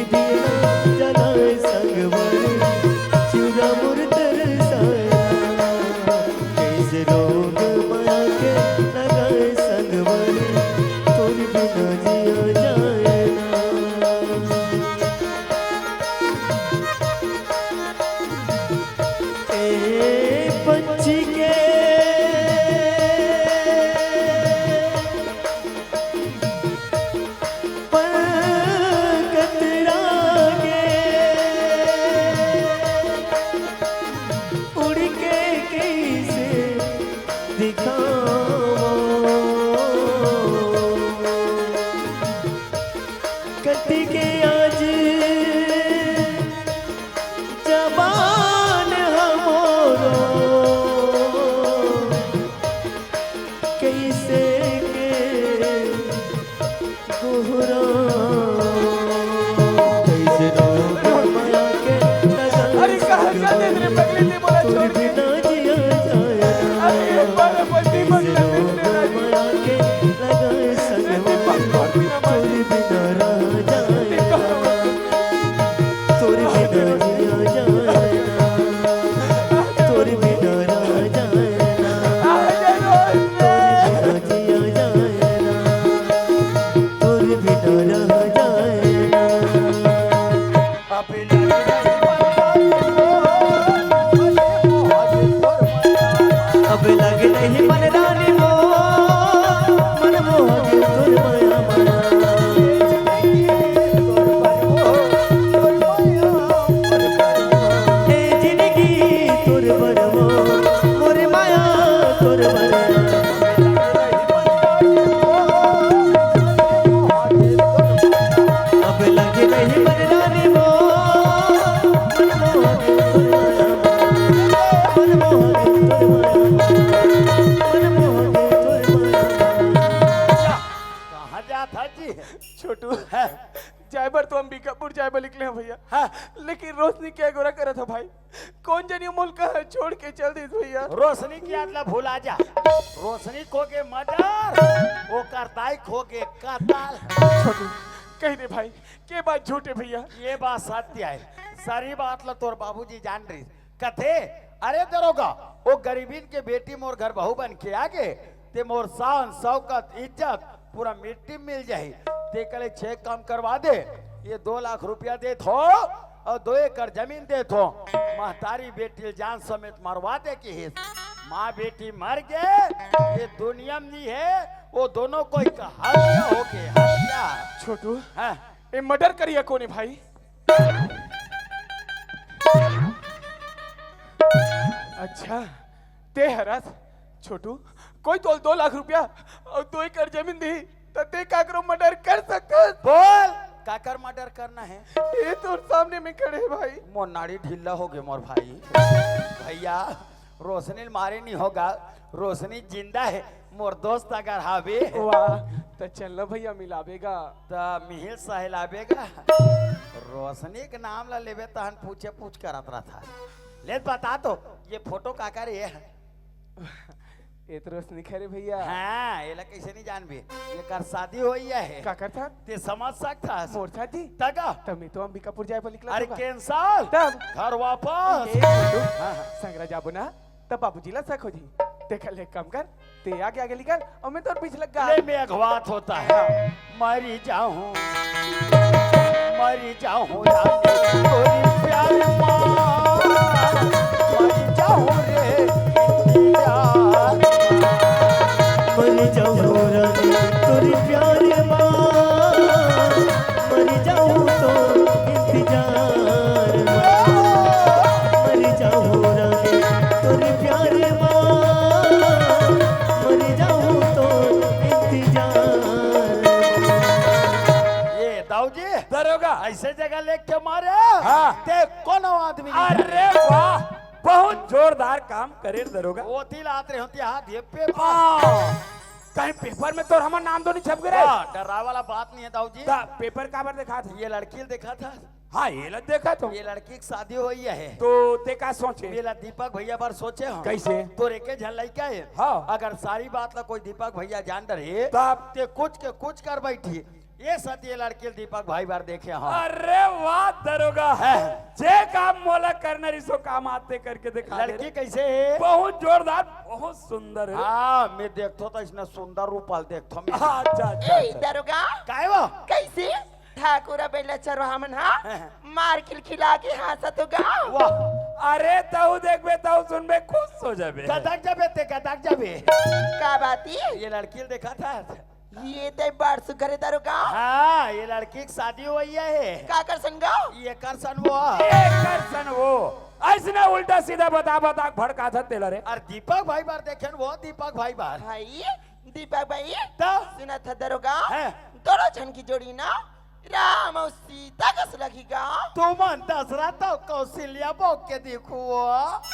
बोले निकले हँव भैया। हाँ। लेकिन रोशनी के अगोरा करत हँव भाई, कोन जनी मोला कहाँ छोड़ के चल दिस भैया। रोशनी के याद ला भुला जा। रोशनी के होगे मर्डर, ओकर दाई के होगे कतल। छोटू, कहि दे भाई, के बात झूठ हे भैया? ये बात सत्य हे, सारी बात ला तोर बाबूजी जान रहिस। कथे, "अरे दरोगा, ओ गरीबिन के बेटी मोर घर बहू बन के आगे, ते मोर शान, शौकत, इज्जत पूरा मिट्टी में मिल जाही। ते कले छे काम करवा दे, ये दो लाख रुपया देत हँव अउ दो एकड़ जमीन देत हँव। महतारी बेटी ल जान समेत मरवा दे," किहिस। माँ बेटी मर गे, ये दुनिया में नइ हे, ओ दोनों कोई का हत्या होगे, हत्या। छोटू, हाँ। ये मर्डर करिया कोन हे भाई? अच्छा, ते हरस छोटू, कोई तोला दो लाख रुपया अउ दो एकड़ जमीन दिही, त ते काकरो मर्डर कर सकथस? बोल, काकर मर्डर करना हे? ये तोर सामने में खड़े हे भाई। मोर नाड़ी ढीला होगे मोर भाई। भैया, रोशनी ल मारे नइ हों गा, रोशनी जिंदा हे, मोर दोस्त अगर हावे। वाह, त चल ना भैया, मिलाबे गा। त मिहिल सहलाबे गा। रोशनी के नाम ला लेबे तहन पूछे पूछ करत रहिथे। ले बता तो, ये फोटो काकर हे? ये तो रोशनी खरे भैया। हाँ, एला कइसे नइ जानबे? एकर शादी होइया हे। काकर साथ? ते समझ सकथस। मोर साथ जी? त का? त मैं तो अंबिकापुर जाए बर निकला अरे हँव। Cancel। तब? घर वापस। ए, छोटू, हाँ, हाँ। संगरा जाबो ना, तब बाबूजी ला शक हो जाही। तेकर ले एक काम कर, ते आगे आगे निकल अउ मैं तोर पीछे लग गा। ले मैं अगवात होता है। हाँ। मरी जाऊं, मरी जाऊं रानी तोरी प्यार मा, मरी जाऊं रे इंतजार मा। मरी जाऊं रानी तोरी प्यार मा, मरी जाऊं तो इंतजार मा। मरी जाऊं रानी तोरी प्यार मा, मरी जाऊं तो इंतजार। ये दाऊ जी, दरोगा। अइसे जगह लेके मारे, हाँ। ते कोनो आदमी नहीं। अरे वाह, बहुत जोरदार काम करे दरोगा। ओती लात रहे होती हाथ ये पेपर। हाँ। कहीं पेपर में तोर हमर नाम तो नहीं छप गे रे? वाह, डराए वाला बात नहीं है दाऊ जी। त पेपर काबर देखाथस? ये लड़की ल देखाथस। हाँ, ये ला देखाथों। ये लड़की के शादी होइया हे। तो ते का सोचे? मेला दीपक भैया बर सोचे हँव। कइसे? तोर एके झन लइका हे। हाँ। अगर सारी बात ला कोई दीपक भैया जान डरही, तब? ते कुछ के कुछ कर बइठही। ये सती ये लड़की ल दीपक भाई बर देखे हँव। अरे वाह दरोगा, हैं? जे काम मोला करना रहिस ओ काम आज ते करके देखा दे रे। लड़की कइसे हे? बहुत जोरदार, बहुत सुंदर हे। हाँ, मैं देखथों त अइसने सुंदर रूप वाला देखथों मैं। अच्छा, अच्छा, ए, अच्छा। दरोगा। काय वो? कइसे? ठाकुर बेला चरवाहा मन हा हैं, हैं। मार खिलखिला के हाँसत हो गा। वाह, अरे तहूँ देखबे, तहूँ सुनबे, खुश हो जाबे। गदक जाबे ते, गदक जाबे। का बात हे? ये लड़की ल देखाथस? ये ते बड़ सुघर हे दरोगा। हाँ, ये लड़की के शादी होइया हे। काकर सन गा? एकर सन वो। एकर सन वो। अइसने उल्टा सीधा बता बता के भड़काथस तेला रे। अरे दीपक भाई बर देखेन वो, दीपक भाई बर। भाई, दीपक भाई, त? सुनत हस दरोगा? हैं? दोनों झन की जोड़ी ना राम अउ सीता कस लगही गा। तुमन दशरथ अउ कौशल्या बो के देखो,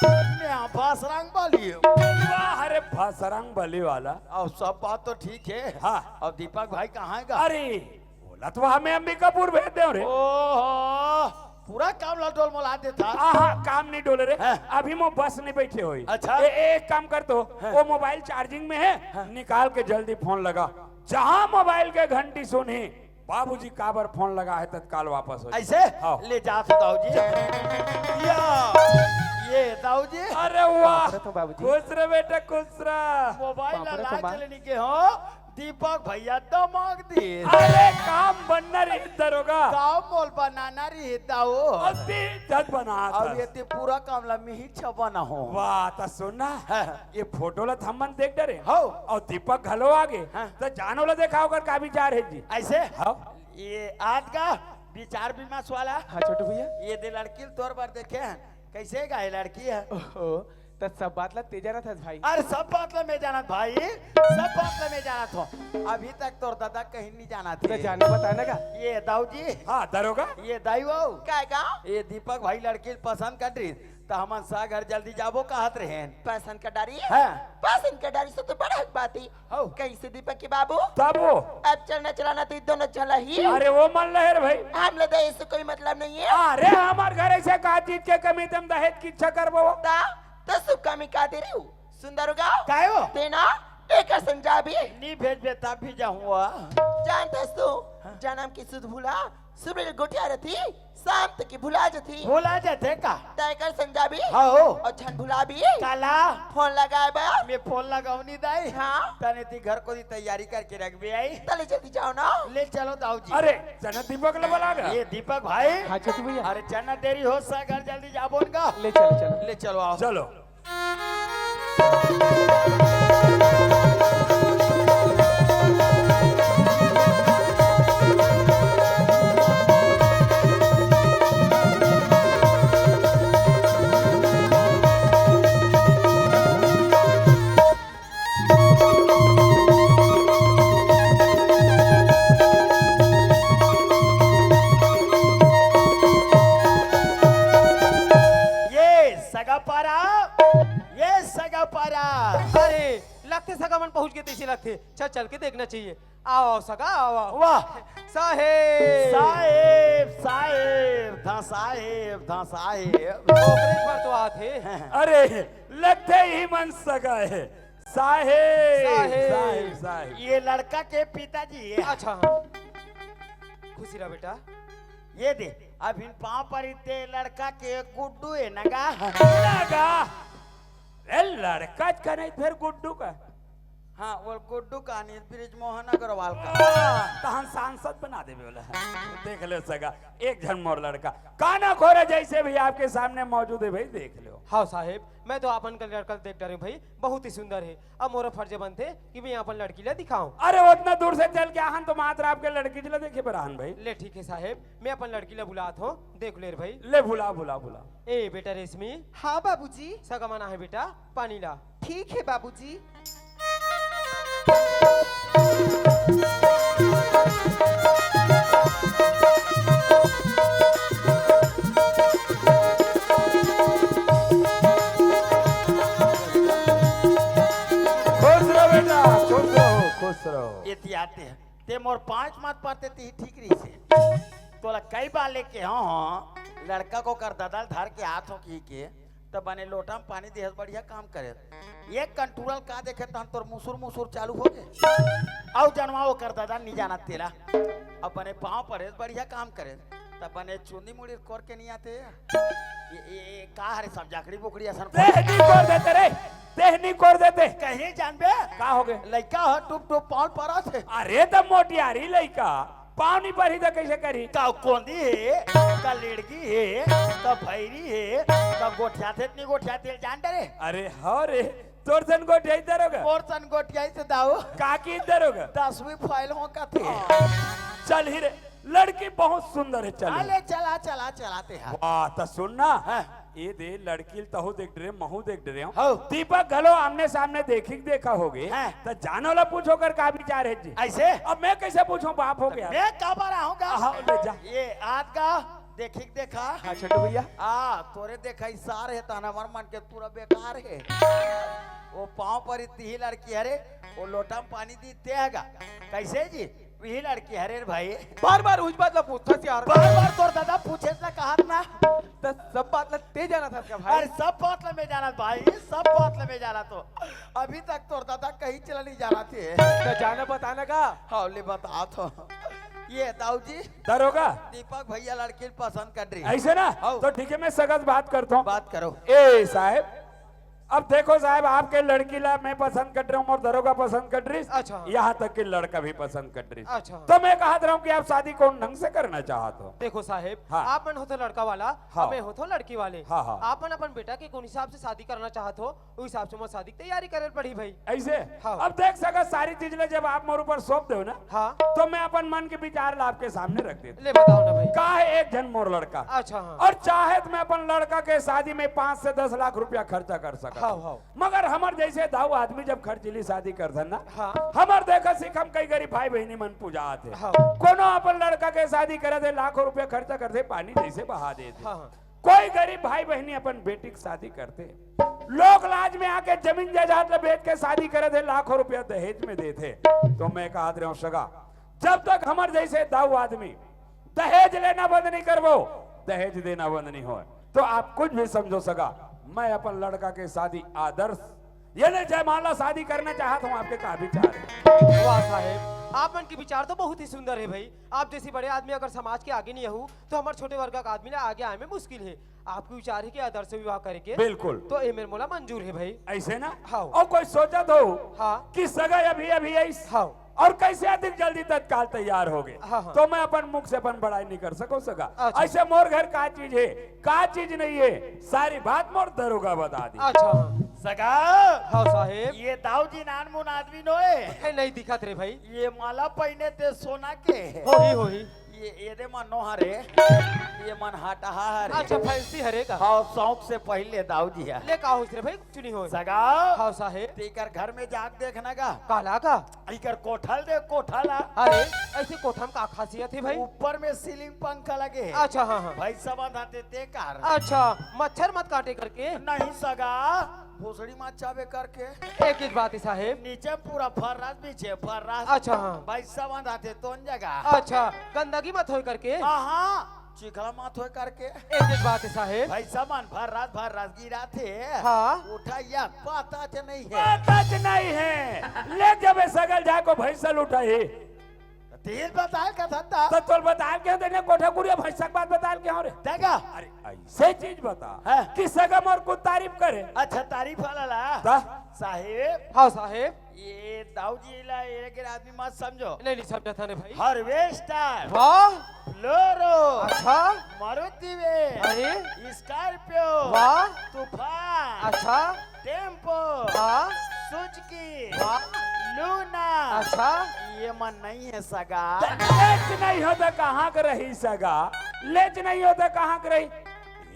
मैं भसरंग बली। वाह रे भसरंग बली वाला। अउ सब बात तो ठीक हे। हाँ। अउ दीपक भाई कहाँ हे गा? अरे, ओला तो हमन अंबिकापुर भेज देव रे। ओहो, पूरा काम ला डोलमोला देथस। आहा, काम नइ डोले रे। हैं? अभी मोर बस नइ बइठे होही। अच्छा। ए, ए, एक काम कर तो, हैं? वो मोबाइल charging में हे, हैं? निकाल के जल्दी फोन लगा। जहाँ मोबाइल के घंटी सुनही, बाबूजी काबर फोन लगाहे, तत्काल वापस हो जाही। अइसे? हाँ। ले जाथों दाऊ जी। या, ये दाऊ जी। अरे वाह। बाप रे तो बाबूजी। खुश रह बेटा, खुश रह। मोबाइल बाप रे ला तो माँ। चले निके हो। दीपक भैया दमक दिस। अरे काम बनना रहिस दरोगा। काम मोला बनाना रहिस दाऊ। अउ ते झन बनाथस। अउ ये ते पूरा काम ला मिही छबा ना हो। वाह, त सुन ना। हाँ। ये फोटो ला त हमन देख डरे। हव। अउ दीपक घलो आगे। हाँ। त जानो ला देखा ओकर का विचार हे जी। अइसे? हव। ये आज का विचार विमर्श वाला। हाँ छोटू भैया। ये दे लड़की ल तोर बर देखे हन। कइसे गा ये लड़की हे? ओहो, त सब बात ला ते जानत हस भाई। अरे सब बात ला मैं जानत भाई, सब बात ला मैं जानत हँव। अभी तक तोर ददा कहीं नइ जानत त हे। जानो बता ना गा। ये दाऊ जी। हाँ, दरोगा। ये दाई वो। काय गा? ये दीपक भाई लड़की ल पसंद कर रहिस, त त हमन सा घर जल्दी जाबो कहत रहेन। पसंद कर डारी? हाँ। पसंद कर डारी से तो बड़ा हक बात ही। हौ। कैसे दीपक के बाबू? तब वो। अब चलना चलाना तो दोनों चला ही। अरे वो मन लहे रे भाई। हम ले दहेज से कोई मतलब नहीं है। अरे हमार घर ऐसे का चीज के कमी, तुम दहेज की इच्छा करबो? ता, तो शुभ कमी का दे रही हूँ। सुंदर हो गया? काय हो? तेना एकर संजा भी। नी भेजबे तब भी जाहूँ। जानते तू, हाँ। जन्म की सुध भूला, सुबह गोठिया रहती, शाम तक की भुला जाती। भुला जाते का? तैकर संजा भी। हाँ हो। और झन भुला भी। काला। फोन लगाए बा। मैं फोन लगाऊं नहीं दाई। हाँ। तने ती घर को दी तैयारी करके रख भी आई। तले जल्दी जाओ ना। ले चलो दाऊ जी। अरे, चना दीपक ले बोला गा। ये दीपक भाई। हाँ, छोटू भैया। अरे, चना देरी हो सा घर जल्दी जाबो न गा। ले चलो, चलो। ले चलो, आओ। चलो। ये सगा पारा, ये सगा पारा। अरे, लगथे सगा मन पहुंच गे तइसे लगथे। चल, चल के देखना चाहिए। आओ, आओ सगा, आओ, आओ। वाह। साहेब। साहेब, साहेब, धा साहेब, धा साहेब। ओकरे पर तो आत हे। अरे, लगथे ही मन सगा हे। साहेब, साहेब। साहेब, साहेब। ये लड़का के पिताजी हे। अच्छा, हाँ। खुशी रह बेटा। ये दे, अभी पाँव परी ते लड़का के गुड्डू हे नगा। नगा। ए, लड़का का नहीं, फिर गुड्डू का। हाँ, वो गुड्डू का नहीं, बृजमोहन अग्रवाल का। हाँ, तहन सांसद बना देबे वाला। देख ले सगा, एक झन मोर लड़का। काना खोरा जैसे भी आपके सामने मौजूद है भाई, देख लो। हाँ साहेब, मैं तो आपन का लड़का देख डरे भाई, बहुत ही सुंदर है। अब मोर फर्ज बनथे कि मैं अपन लड़की ला दिखाऊं। अरे, उतना दूर से चल के आहन तो मात्र आपके लड़की ला देखे बर आहन भाई। ले ठीक है साहेब, मैं अपन लड़की ला बुलात हूँ, देख ले रे भाई। ले बुला, बुला, बुला। ए बेटा रेशमी। हाँ बाबूजी। सगा मन आहे बेटा, पानी ला। ठीक है बाबूजी। खुश रहो बेटा, खुश रहो, खुश रहो। ये तियाते हैं। ते मोर पाँच मत पाते ते ही ठीक रही से। तोला कई बार लेके हाँ, हाँ, लड़का को कर ददल धर के हाथ हो की के, त बने लोटा में पानी देहस, बढ़िया काम करे। एक कंटूरल का देखे तहन तोर मुसुर मुसुर चालू हो गे। अउ जनवा ओकर ददा नी जानत तेला। अब बने पाँव पड़े, बढ़िया काम करे। त बने चुंदी मुड़ी कोर के नी आते। ये, ये, ये का हरे सब जाकड़ी बोकड़ी असन तेह नी कोर देते रे, तेह नी कोर देते। कहीं जानबे? का हो गे? लइका ह टुप टुप पाँव परत हे। अरे त मोटियारी लइका। पाँव नी परही त कइसे करही? का कोंदी हे, का लेड़गी हे, का भैरी हे, का गोठियाथे त नी गोठियाथे, जान डरे? अरे हव रे, तोर सन गोठियाई दरोगा? मोर सन गोठियाई से दाऊ। का की दरोगा? दसवीं फेल हो कथे। चल ही रे, लड़की बहुत सुंदर है, चल। हाँ, ले चला, चला, चलाते हैं। वाह, त सुन ना। हाँ। ए दे, लड़की ल तहू देख डरे, महू देख डरे हूँ। हौ। दीपक घलो आमने सामने देखी के देखा होगे। हाँ। त जानो ला पूछो कर का विचार है जी। ऐसे? अब मैं कैसे पूछूं, बाप हो गया। मैं काबर आहूँगा? हाँ, ले जा। ये आज का देखी के देखा। हाँ, छोटू भैया। आ, तोरे देखा ही सार है, तहन हमर मन के पूरा बेकार है। वो पाँव परी तिही लड़की हरे, वो लोटा में पानी दी ते हगा। कैसे जी? वही लड़की हरे रे भाई। बार बार उस बात ला पूछथस यार। बार बार तोर दादा पूछे ला कहत ना। त सब बात ला ते जानत हस का भाई? अरे सब बात ला मैं जानत भाई, सब बात ला मैं जानत हो। अभी तक तोर दादा कहीं चला नहीं जानत हे। त जाना बताना का? हाँ, ले बतात हो। ये दाऊ जी। दरोगा। दीपक भैया लड़की पसंद कर रही। ऐसे ना? हाँ। तो ठीक है, मैं सगा से बात करता हूँ। बात करो। ए साहेब, अब देखो साहेब, आपके लड़की ला मैं पसंद कर रहा हूँ और दरोगा पसंद कर रही, अच्छा। यहाँ तक कि लड़का भी पसंद कर रही। अच्छा। तो मैं कहत रहा हूँ कि आप शादी कौन ढंग से करना चाहत हो? देखो साहेब, हाँ। आप मन होथो लड़का वाला, हाँ। मैं होथो लड़की वाले। हाँ, हाँ। आप मन अपन बेटा के कौन हिसाब से शादी करना चाहत हो, उस हिसाब से मोर शादी की तैयारी करे पड़ी भाई। ऐसे? हाँ। अब देख सका, सारी चीज ला जब आप मोर ऊपर सौंप दो ना, हाँ। तो मैं अपन मन के विचार ला आपके सामने रख देता। ले बताओ ना भाई। का है एक झन मोर लड़का। अच्छा, हाँ। और चाहे तो मैं अपन लड़का के शादी में पाँच से दस लाख रुपया खर्चा कर सकता हाँ, हूँ। हाँ। मगर हमर जैसे दाऊ आदमी जब खर्चीली शादी करथन ना, हाँ। हमर देखा सिख हम कई गरीब भाई बहिनी मन पूजा आथे। हाँ। कोनो अपन लड़का के शादी करे थे, लाखों रुपया खर्चा करथे, पानी जैसे बहा देथे। हाँ, हाँ। कोई गरीब भाई बहिनी अपन बेटी के शादी करथे, लोग लाज में आके जमीन जायदाद ला बेच के शादी करे थे, लाखों रुपया दहेज में देथे। तो मैं कहत रहे हूँ सगा, जब तक हमर जैसे दाऊ आदमी दहेज लेना बंद नहीं करबो, दहेज देना बंद नहीं होय। तो आप कुछ भी समझो सगा, मैं अपन लड़का के शादी आदर्श, यानी जयमाला शादी करना चाहत हूँ। आपके का विचार है? वाह साहेब, आप मन के विचार तो बहुत ही सुंदर है भाई। आप जैसे बड़े आदमी अगर समाज के आगे नहीं आहू, तो हमर छोटे वर्ग के आदमी ला आगे आए में मुश्किल है। आपके विचार है कि आदर्श विवाह करे के? बिल्कुल। तो ए मेर मोला मंजूर है भाई। ऐसे ना? हाँ। और कोई सोचत हो हाँ। कि सगा अभी अभी आइस हाँ। और कैसे अधिक जल्दी तत्काल तैयार हो गए, हाँ, हाँ। तो मैं अपन मुख से अपन बड़ाई नहीं कर सको सगा। अच्छा। ऐसे मोर घर का चीज है, का चीज नहीं है, सारी बात मोर दरोगा बता दी। अच्छा, हाँ। सगा, हाँ साहेब। ये दाऊ जी नानमुन आदमी नोए। ए, नहीं दिखत रे भाई। ये माला पहिने ते सोना के। होही, होही। ये, ये दे मन नोहा रे। ये मन हाटाहा रे। अच्छा, फैंसी हरे का? हाँ, शौक से पहले दाऊ जी है। ले का होइस रे भाई, कुछ नहीं होय। सगा। हाँ साहेब। तेकर घर में जाके देखना का। काला का? इकर कोठल दे, कोठल आ। अरे, ऐसे कोठम का खासियत है भाई? ऊपर में सीलिंग पंखा लगे है। अच्छा, हाँ, हाँ। भैंसा बंधाते ते कार। अच्छा, मच्छर मत काटे करके? नहीं सगा, भोसड़ी मत चाबे करके। एक ही बात है साहेब। नीचे पूरा फर्रास, पीछे फर्रास। अच्छा, हाँ। भैंसा बंधाते तोन जगह। अच्छा, गंदगी मत होय करके? हाँ, हाँ। चिखला मत होय करके। एक एक बात है साहेब। भैंसा मन फर्रास फर्रास गिराथे। हाँ। उठा या पता च नहीं है। पता च नहीं है। ले जबे सगा ल जाको भैंसा ल उठाही। तेल बताल का धंधा। तो तोल बताल के देने कोठा कुरिया भैंसा के बात बताल के हो रे। देखा। अरे ऐसे चीज बता हाँ। कि सगा मोर कुछ तारीफ करे। अच्छा तारीफ वाला ला। ता? साहेब। हाँ साहेब। ये दाऊ जी ला एक आदमी मत समझो। नहीं, नहीं समझा था ने भाई। हार्वेस्टर। वाह। फ्लोरो। अच्छा। मारुति वैन। अरे। स्कॉर्पियो। वाह। तूफान। अच्छा। टेम्पो। वाह। सुजुकी। वाह। लूना। अच्छा। ये मन नहीं है सगा। लेच नहीं हो तो कहाँ के रही सगा? लेच नहीं हो तो कहाँ के रही?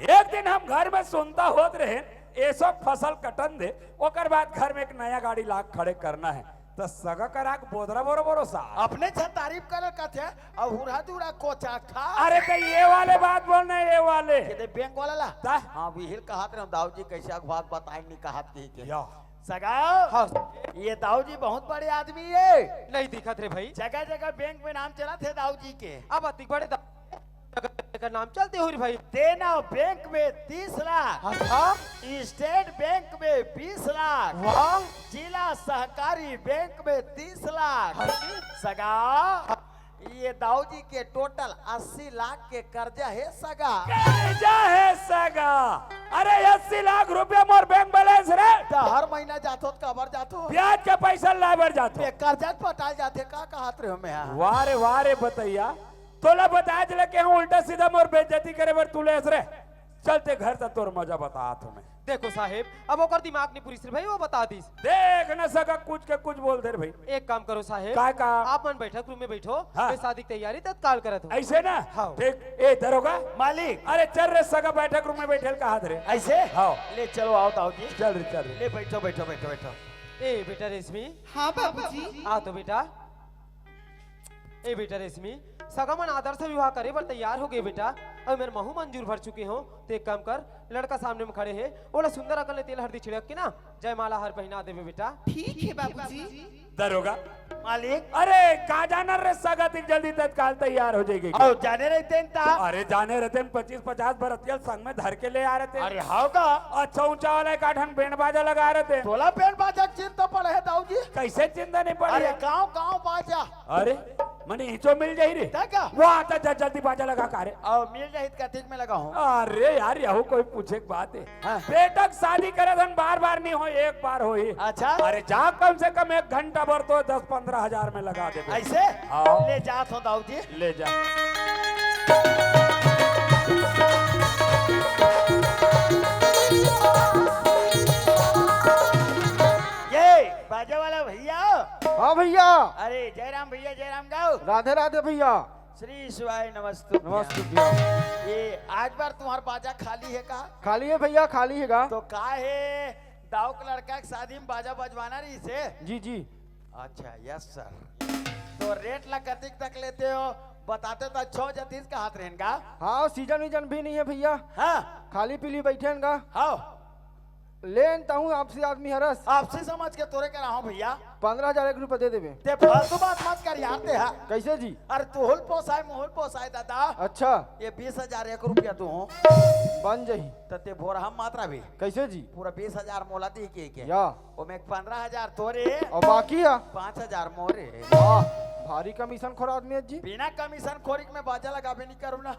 एक दिन हम घर में सुनता होत रहे, एसो फसल कटन दे, ओकर बाद घर में एक नया गाड़ी लाके खड़े करना है। त सगा करा के बोदरा बोरो बोरो सा। अपने छा तारीफ करे कथे, अब हुरहा दूरा कोचा खा। अरे त ये वाले बात बोलना है, ये वाले। के बैंक वाला ला? ता? हाँ, विहिल कहत रहे, दाऊ जी कैसे अगुवात बताए नहीं कहत की के। या। सगा, हाँ। ये दाऊ जी बहुत बड़े आदमी है। नहीं दिखत रे भाई। जगह जगह बैंक में नाम चलत हे दाऊ जी के। अब अतिक बड़े दा-, जगह जगह नाम चलते हो रे भाई। देना बैंक में तीस लाख। अच्छा। स्टेट बैंक में बीस लाख। वाह। जिला सहकारी बैंक में तीस लाख। हाँ। सगा, ये दाऊ जी के टोटल अस्सी लाख के कर्जा हे सगा। कर्जा हे सगा। अरे अस्सी लाख रुपया मोर बैंक बैलेंस रे। त हर महीना जाथो त काबर जाथो? ब्याज के पैसा लाए बर जाथो। ये कर्जा पटाल जाथे का कहत रहे हो मैं? वाह रे, वाह रे बतैया। तोला बताए चले के हूँ उल्टा सीधा मोर बेइज्जती करे बर तू ले रे। चलते घर त तोर मजा बतात हूँ मैं। देखो साहेब, अब ओकर दिमाग नहीं पूरी सिर्फ भाई वो बता दीस। देख न सका कुछ के कुछ बोल दे रे भाई। एक काम करो साहेब, काय काम? आप मन बैठक रूम में बैठो, हाँ। मैं शादी की तैयारी तत्काल करत हूँ। ऐसे ना? हाँ। ठीक। ए दरोगा, मालिक। अरे चल रे सगा बैठक रूम में बैठे ल कहा रे। ऐसे? हाँ। ले चलो आओ दाऊ जी। चल रे, चल रे। ले बैठो, बैठो, बैठो, बैठो। ए बेटा रेशमी। हाँ बाबूजी। आ तो बेटा। ए बेटा रेशमी, सगा मन आदर्श विवाह करे बर तैयार हो गए बेटा, अउ मेर महू मंजूर भर चुके हो। ते एक काम कर, लड़का सामने में खड़े हे, ओला सुंदर अकन ले तेल हरदी छिड़क के ना जयमाला हर पहिना देबे बेटा। ठीक है बाबूजी। दरोगा। मालिक। अरे का जाना रे सगा, अतिक जल्दी तत्काल तैयार हो जाएगी। अउ जाने रहते न ता। अरे जाने रहते न पच्चीस पचास बरतिया संग में धर के ले आ रहते। अरे हाव का? अच्छा ऊंचा वाला एक आठन बैंड बाजा लगा रहते। तोला बैंड बाजा के चिंता पड़े है दाऊ जी। कैसे चिंता नहीं पड़े अरे है? गाँव गाँव बाजा। अरे, मने इचो मिल जाही रे। तय का? वाह, त ज-, जल्दी बाजा लगा का रे। अउ मिल जाही त कतिक में लगाहूँ? अरे यार, यहू कोई पूछे के बात है? हाँ। बेटा के शादी करे धन बार बार नहीं हो, एक बार होही। अच्छा। अरे जा, कम से कम एक घंटा भर तो दस पन्द्रह हजार में लगा दे। ऐसे? हाँ। ले जात हो दाऊ जी। ले जा। ये बाजा वाला भैया। हाँ भैया। अरे जयराम भैया, जयराम गाओ। राधे राधे भैया। श्री शिवाय नमस्तुभ्यं। नमस्तुभ्यं। ये आज बार तुम्हार बाजा खाली है का? खाली है भैया, खाली है का? तो का है, दाऊ के लड़का के शादी में बाजा बजवाना रहिसे? जी जी। अच्छा, यस सर। तो रेट ला कतिक तक लेते हो? बताते तो अच्छा हो जातीस, कहात रहेन गा। हाँ, सीजन वीजन भी नहीं है भैया। हाँ। खाली पीली बैठेन गा। हाँ। लेन तहूँ आपसी आदमी हरस। आपसी समझ के तोरे करा हूँ भैया। पंद्रह हजार एक रुपया दे देबे। ते फालतू बात मत कर यार, ते हा। कैसे जी? अरे तुहुल पोसाय, मुहुल पोसाय दादा। अच्छा। ये बीस हजार एक रुपया तू। बन जही। त ते भोरहा मात्रा भी। कैसे जी? पूरा बीस हजार मोला दी के, के। या। ओमे पंद्रह हजार तोरे। और बाकी है? पाँच हजार मोरे। वाह, भारी कमीशन खोर आदमी है जी। बिना कमीशन खोरी के मैं बाजा लगाबे नहीं करूँ ना।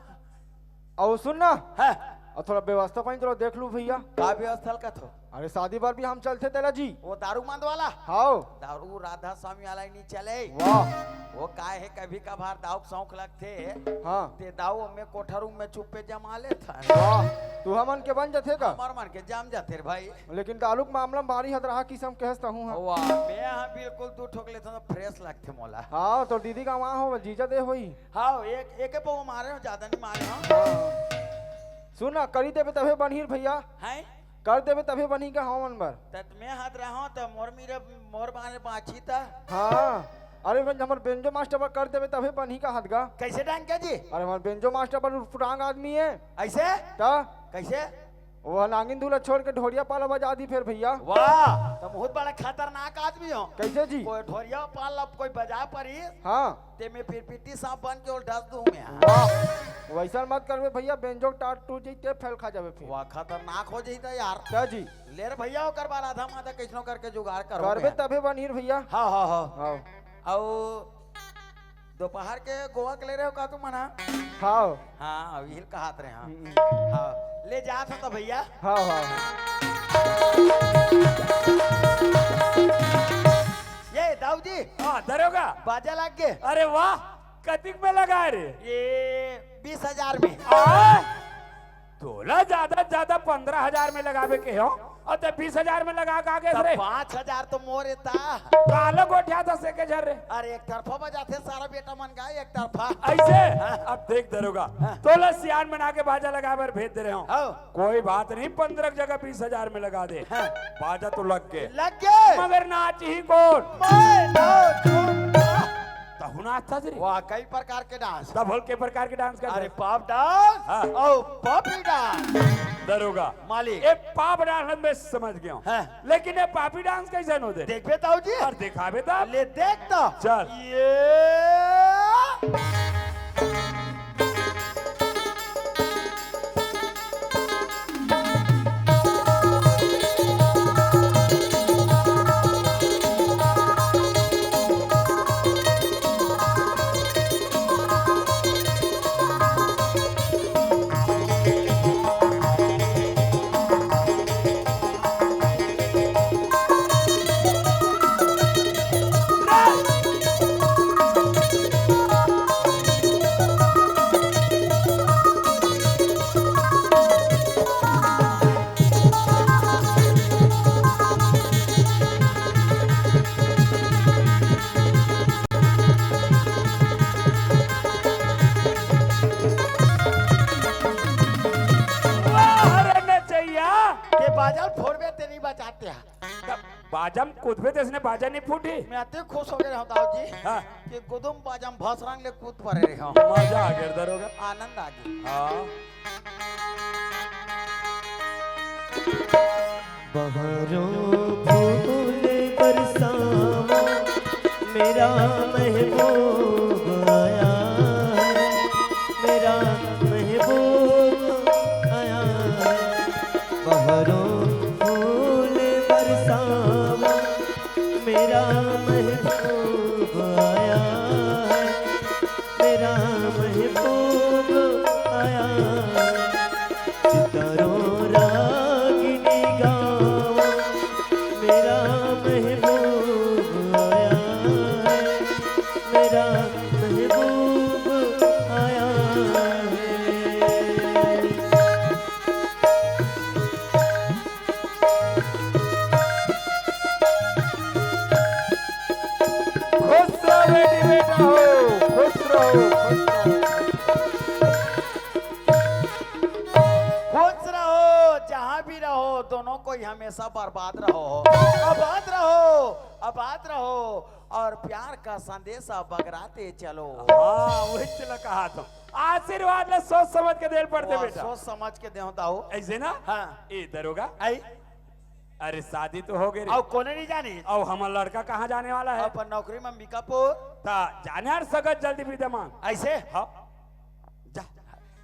और सुन ना। हाँ। और थोड़ा व्यवस्था पानी थोड़ा देख लू भैया। का व्यवस्था का थो? अरे शादी बर भी हम चलते तेला जी। वो दारू मंद वाला? हाँ। दारू राधा स्वामी वाला ही नहीं चले। वाह। वो का है, कभी कभार दाऊ के शौक लगथे। हाँ। ते दाऊ में कोठा रूम में चुप्पे जमा लेथन। वाह। तू हमन के बन जथे का? हमर मन के जम जाथे रे भाई। लेकिन दारू के मामला में भारी हतरहा किसम के हस तहूँ हा। वाह, मैं हा बिल्कुल दू ठोक लेथन तो फ्रेश लगथे मोला। हाँ, तो दीदी का वहाँ हो, जीजा दे होई। हाँ, एक, एके पौवा मारे हो, ज्यादा नहीं मारे हो। हाँ। सुन ना, करी देबे तभे बनही भैया। हैं? कर देबे तभे बनही का हमन बर। त मैं हाथ रहो त मोर मेरे, मोर बारे बाँची त। हाँ। अरे बन, हमर बेंजो मास्टर बर कर देबे तभे बनही का हाथ गा। कैसे डांग के जी? अरे हमर बेंजो मास्टर बर उटपुटांग आदमी है। ऐसे? त? कैसे? वो नागिन धूला छोड़ के ढोरिया पाला बजा दी फिर भैया। वाह, तुम बहुत बड़ा खतरनाक आदमी हो। कैसे जी? कोई ढोरिया पाला कोई बजा परी। हाँ। ते में फिर पिट्टी सांप बन के उलटस दूं मैं। वाह, वैसा मत करबे भैया, बेंजो टाट टूट जाई, ते फेल खा जाबे फिर। वाह, खतरनाक हो जाई त यार। क्या जी? ले रे भैया, ओकर बाद आधा माधा कैसनो करके जुगाड़ करो करबे मैं। तभे बनही रे भैया। हाँ, हाँ, हाँ। हाँ। अउ दोपहर के गोवा के ले रहे हो का तुम मना? हाँ। हाँ, अब यही कहात रहे, हाँ। हम्म। हाँ, ले जात हो तो भैया। हाँ, हाँ, हाँ। ये दाऊ जी। हाँ, दरोगा। बाजा लग गए। अरे वाह, कतिक में लगा रे? ये बीस हजार में। आ? तोला ज्यादा से ज्यादा पंद्रह हजार में लगाबे के हो, अउ ते बीस हजार में लगा के आ गे त रे। पाँच हजार तो मोरे ता। काला गोठियाथस एके झन रे। अरे एक तरफा बजाथे सारा बेटा मन का, एक तरफा। ऐसे? हाँ। अब देख दरोगा, हाँ। तोला सियान बना के बाजा लगाए बर भेज दे रहे हो। हाँ। कोई बात नहीं, पंद्रह की जगह बीस हजार में लगा दे। हाँ। बाजा तो लग गए। लग गए। मगर नाचही कोन? मैं नाचूंगा। तहु नाचथस रे। वाह, कई प्रकार के डांस। तब बोल के प्रकार के डांस कर अरे दे। Pop dance हाँ। अउ poppy dance। दरोगा। मालिक। ए pop dance में समझ गया हूँ। हाँ। लेकिन ये poppy dance कैसे होथे? देखबे ताऊ जी। अउ दिखाबे त। ले देख तो। चल। ये। वाह रे नचैया। ये बाजा फोड़बे ते नहीं बजाते हैं। तब बाजा में कूदबे ते इसने बाजा नहीं फूटी। मैं अति खुश हो गए रहूं दाऊ जी हाँ। कि गुदुम बाजा में भसरंग ले कूद पड़े रहे हो। मजा आ गया दरोगा। आनंद आ गया। हाँ। बहरो फूल बरसावा, मेरा महबूब आया है, मेरा महबूब आया है। बहरो फूल बरसावा, मेरा महबूब आया है, मेरा महबूब आया है। सितारों रागिनी गाओ, मेरा महबूब आया है, मेरा महबूब आया है। खुश रहो बेटी, बेटा हो, खुश रहो, खुश रहो। खुश रहो, जहाँ भी रहो, दोनों कोई हमेशा बर्बाद रहो, आबाद रहो, आबाद रहो। और प्यार का संदेश बगराते चलो। हाँ, वही चला कहा था। आशीर्वाद ला सोच समझ के देल पड़थे बेटा। सोच समझ के देहूं दाऊ। ऐसे ना? हाँ। ए दरोगा। आई। अरे शादी तो हो गई रे। अउ कोने नहीं जानी। अउ हमर लड़का कहाँ जाने वाला है? अपन नौकरी में अंबिकापुर। ता जाने यार सगत जल्दी विदा मांग। ऐसे? हाँ। जा।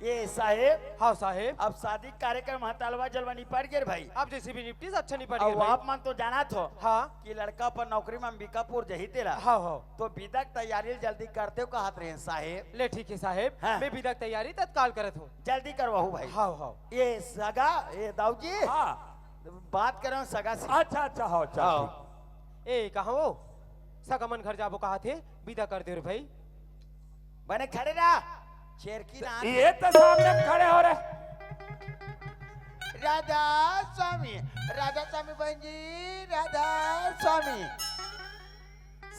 ए साहेब। हाँ साहेब। अब शादी कार्यक्रम ह तलवा जलवा निपट गे रे भाई। अब जैसे भी निपटिस अच्छा निपट अब गे भाई। आप मन तो जानत हो हाँ। कि लड़का अपन नौकरी में अंबिकापुर जही तेला। हाँ हाँ। तो विदा के तैयारी जल्दी करते हो कहत रहे साहेब। ले ठीक है साहेब। हाँ। मैं विदा के तैयारी तत्काल करत हूँ। जल्दी करवाहू भाई। हाँ हाँ। ए सगा, ए दाऊजी। हाँ। बात करे सगा से। अच्छा अच्छा, हाँ अच्छा। हाँ। ठीक। ए कहाँ हो? सगा मन घर जाबो कहा थे, विदा कर दे रे भाई। बने खड़े रहा। छेरकी ना। ये तो सामने खड़े हो रहे। राधा स्वामी, राधा स्वामी बहन जी, राधा स्वामी।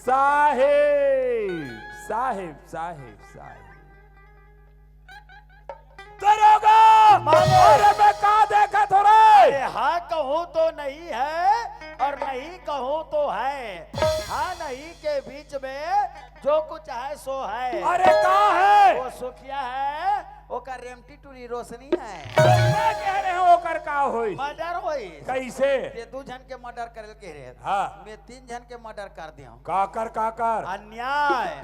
साहेब, साहेब, साहेब, साहेब। दरोगा! मालिक! अरे मैं का देखत हो रे? अरे हाँ कहूँ तो नहीं है और नहीं कहूँ तो है। हाँ नहीं के बीच में जो कुछ है सो है। अरे का है? वो सुखिया है, ओकर रेमटी टूरी रोशनी है। मैं कह रहे हो ओकर का होई? मर्डर होई। कैसे? ते दू झन के मर्डर करे कह रहे हैं। हाँ। मैं तीन झन के मर्डर कर दिया हूँ। काकर काकर। अन्याय,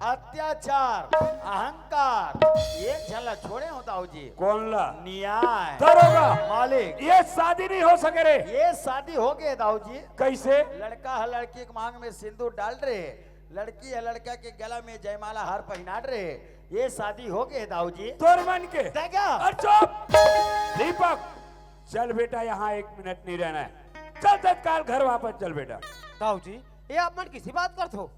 अत्याचार, अहंकार, एक झन ला छोड़े हो दाऊ जी। कौन ला? न्याय। दरोगा। मालिक। ये शादी नहीं हो सके रे। ये शादी हो गए दाऊ जी। कैसे? लड़का है लड़की के मांग में सिंदूर डाल रहे, लड़की है लड़का के गला में जयमाला हार पहनात रहे। ये शादी हो गए दाऊ जी। तोर मन के। देखा? और चुप। दीपक, चल बेटा, यहाँ एक मिनट नहीं रहना है। चल तत्काल घर वापस चल बेटा। दाऊ जी, ये आप मन किसी बात करत हो?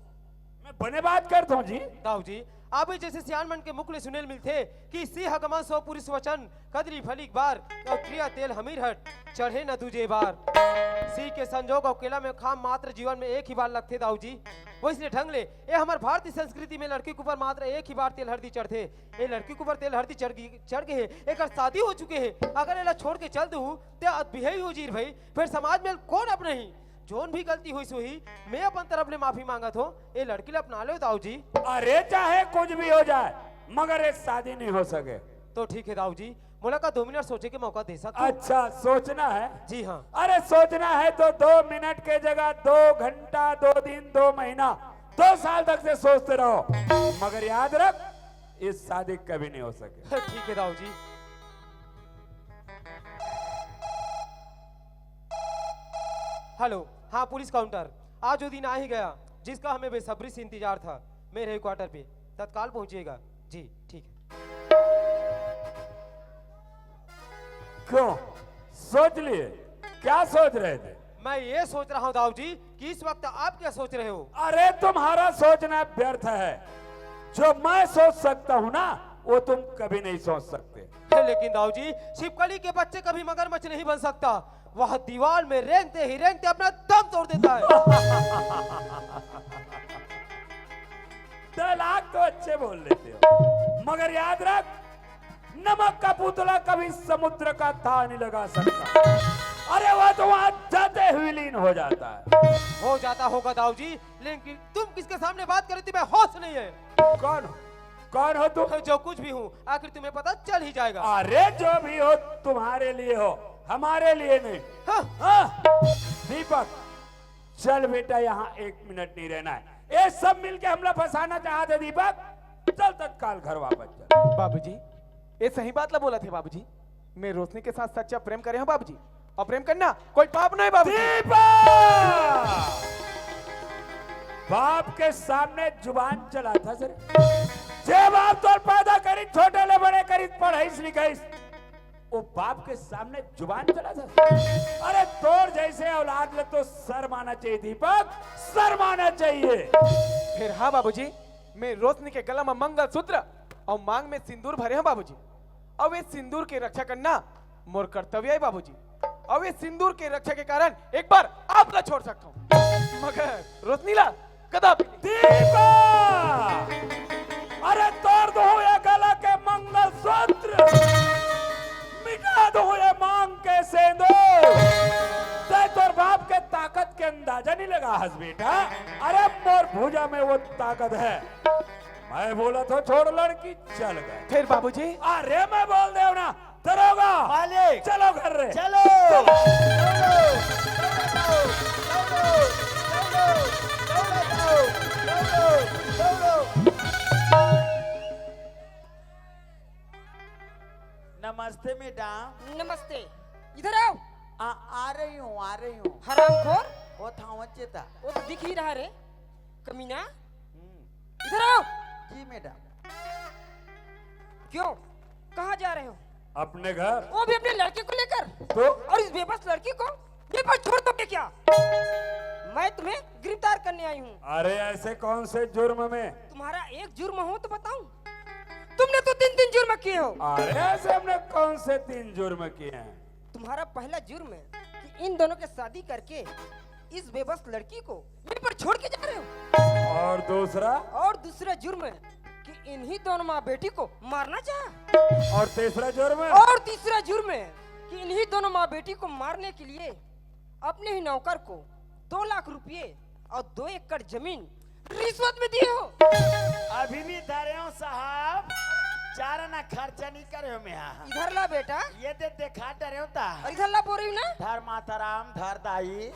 मैं बने बात करता हूँ जी। दाऊ जी, आप ही जैसे सियान मन के मुख ले सुनेल मिलथे कि सिंह गमन सौ पुरुष वचन, कदरी फलीक बार, और त्रिया तेल हमीर हट, चढ़े न दूजे बार। सिंह के संजोग और केला में खाम मात्र जीवन में एक ही बार लगथे दाऊ जी। वैसने ढंग ले, ये हमार भारतीय संस्कृति में लड़की के ऊपर मात्र एक ही बार तेल हरदी चढ़थे। ये लड़की के ऊपर तेल हरदी चढ़ गई, चढ़ गए है, एकर शादी हो चुके है। अगर एला छोड़ के चल दूँ, ते अदबिहे ही हो जीर भाई, फिर समाज में कौन अपनही? जोन भी गलती होइस होही, मैं अपन तरफ ले माफी मांगत हो। ए लड़की ला अपना लो दाऊ जी। अरे चाहे कुछ भी हो जाए, मगर एक शादी नहीं हो सके। तो ठीक है दाऊ जी, मोला का दो मिनट सोचे के मौका दे सकत हो? अच्छा, सोचना है? जी हाँ। अरे सोचना है तो दो मिनट के जगह दो घंटा, दो दिन, दो महीना, दो साल तक से सोचते रहो, मगर याद रख, इस शादी कभी नहीं हो सके। ठीक है दाऊ जी। हेलो, हाँ पुलिस काउंटर, आज वो दिन आ ही गया जिसका हमें बेसब्री से इंतजार था। मेरे हेडक्वार्टर पे तत्काल पहुंचिएगा। जी ठीक है। क्यों, सोच लिए? क्या सोच रहे थे? मैं ये सोच रहा हूँ दाऊ जी कि इस वक्त आप क्या सोच रहे हो? अरे तुम्हारा सोचना व्यर्थ है। जो मैं सोच सकता हूँ ना, वो तुम कभी नहीं सोच सकते। लेकिन दाऊ जी, छिपकली के बच्चे कभी मगरमच्छ नहीं बन सकता। वह दीवार में रेंगते ही रेंगते अपना दम तोड़ देता है। डायलॉग तो अच्छे बोल लेते हो, मगर याद रख, नमक का पुतला कभी समुद्र का ताह नहीं लगा सकता। अरे वो तो वहां जाते ही लीन हो जाता है। हो जाता होगा दाऊ जी, लेकिन तुम किसके सामने बात कर रहे हो, तुम्हें होश नहीं है। कौन हो? कौन हो तुम? जो कुछ भी हूँ, आखिर तुम्हें पता चल ही जाएगा। अरे जो भी हो, तुम्हारे लिए हो, हमारे लिए नहीं। हाँ। हाँ? दीपक, चल बेटा, यहाँ एक मिनट नहीं रहना है। ये सब मिलके हमला फंसाना चाहते दीपक, चल तत्काल घर वापस चल। बाबूजी, ये सही बात ला बोलत हे बाबूजी। मैं रोशनी के साथ सच्चा प्रेम करे हूँ बाबूजी, और प्रेम करना कोई पाप नहीं बाबूजी। दीपक! बाप के सामने जुबान चलाथस रे। जे बाप तोर पैदा करिस, छोटे ले बड़े करिस, पढ़ाईस लिखाईस, वो बाप के सामने जुबान चलाथस। अरे तोर जैसे औलाद ले तो शर्म आना चाहिए दीपक, शर्म आना चाहिए। फिर हाँ बाबूजी, मैं रोशनी के गला में मंगलसूत्र और मांग में सिंदूर भरे हूँ बाबूजी। अब ये सिंदूर की रक्षा करना मोर कर्तव्य है बाबूजी। अब ये सिंदूर की रक्षा के कारण एक बार आप ला छोड़ सकता हूँ, मगर रोशनी ला कदापि नहीं। दीपक! अरे तोड़ दूं ये गला के मंगलसूत्र, मिटा दूं ये मांग के सिंदूर। ते तोर बाप के ताकत के अंदाजा नहीं लगा हस बेटा। अरे मोर भुजा में वो ताकत है। मैं बोला तो छोड़ लड़की चल गए। फिर बाबूजी? अरे मैं बोल दे ना दरोगा। मालिक। चलो घर रे। चलो। नमस्ते मैडम। नमस्ते। इधर आओ। आ, आ रही हूँ, आ रही हूँ। हरामखोर। वो था वच्चे था। वो तो दिख ही रहा रे, कमीना। हम्म, इधर आओ। जी मैडम। क्यों, कहाँ जा रहे हो? अपने घर। वो भी अपने लड़के को लेकर। तो? और इस बेबस लड़की को यहीं पर छोड़ दोगे क्या? मैं तुम्हें गिरफ्तार करने आई हूँ। अरे ऐसे कौन से जुर्म में? तुम्हारा एक जुर्म हो तो बताऊं? तुमने तो तीन तीन जुर्म किए हो। अरे ऐसे हमने कौन से तीन जुर्म किए हैं? तुम्हारा पहला जुर्म है कि इन दोनों के शादी करके इस बेबस लड़की को यहीं पर छोड़ के जा रहे हो। और दूसरा? और दूसरा जुर्म है कि इन्हीं दोनों माँ बेटी को मारना चाहा। और तीसरा जुर्म? और तीसरा जुर्म है कि इन्हीं दोनों माँ बेटी को मारने के लिए अपने ही नौकर को दो लाख रुपए और दो एकड़ जमीन रिश्वत में दिए हो। अभी भी धरे हो साहब, चारा ना खर्चा नहीं करे हो मैं। इधर ला बेटा। ये दे देखा डरे हो ता। और इधर ला बोल रही हूँ ना। धर माताराम, धर दाई।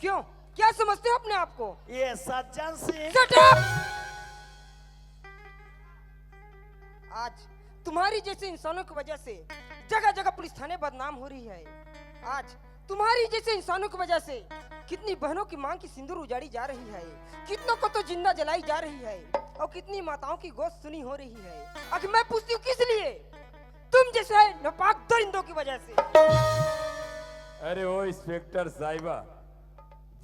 क्यों, क्या समझते हो अपने आप को? ये सज्जन सिंह। Shut up! आज तुम्हारी जैसे इंसानों की वजह से जगह जगह पुलिस थाने बदनाम हो रही है। आज तुम्हारी जैसे इंसानों की वजह से कितनी बहनों की मांग की सिंदूर उजाड़ी जा रही है, कितनों को तो जिंदा जलाई जा रही है और कितनी माताओं की गोद सुनी हो रही है। आखिर मैं पूछती हूँ किस लिए? तुम जैसे नापाक दरिंदों की वजह से। अरे ओ इंस्पेक्टर साहिबा,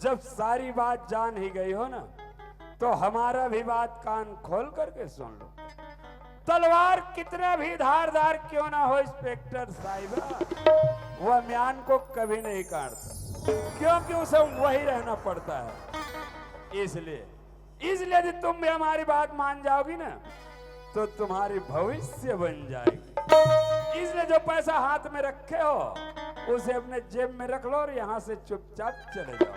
जब सारी बात जान ही गई हो ना, तो हमारा भी बात कान खोल करके सुन लो। तलवार कितना भी धारदार क्यों ना हो इंस्पेक्टर साहिबा, वह म्यान को कभी नहीं काटता, क्योंकि उसे वही रहना पड़ता है। इसलिए, इसलिए यदि तुम भी हमारी बात मान जाओगी ना, तो तुम्हारी भविष्य बन जाएगी। इसलिए जो पैसा हाथ में रखे हो, उसे अपने जेब में रख लो और यहाँ से चुपचाप चले जाओ।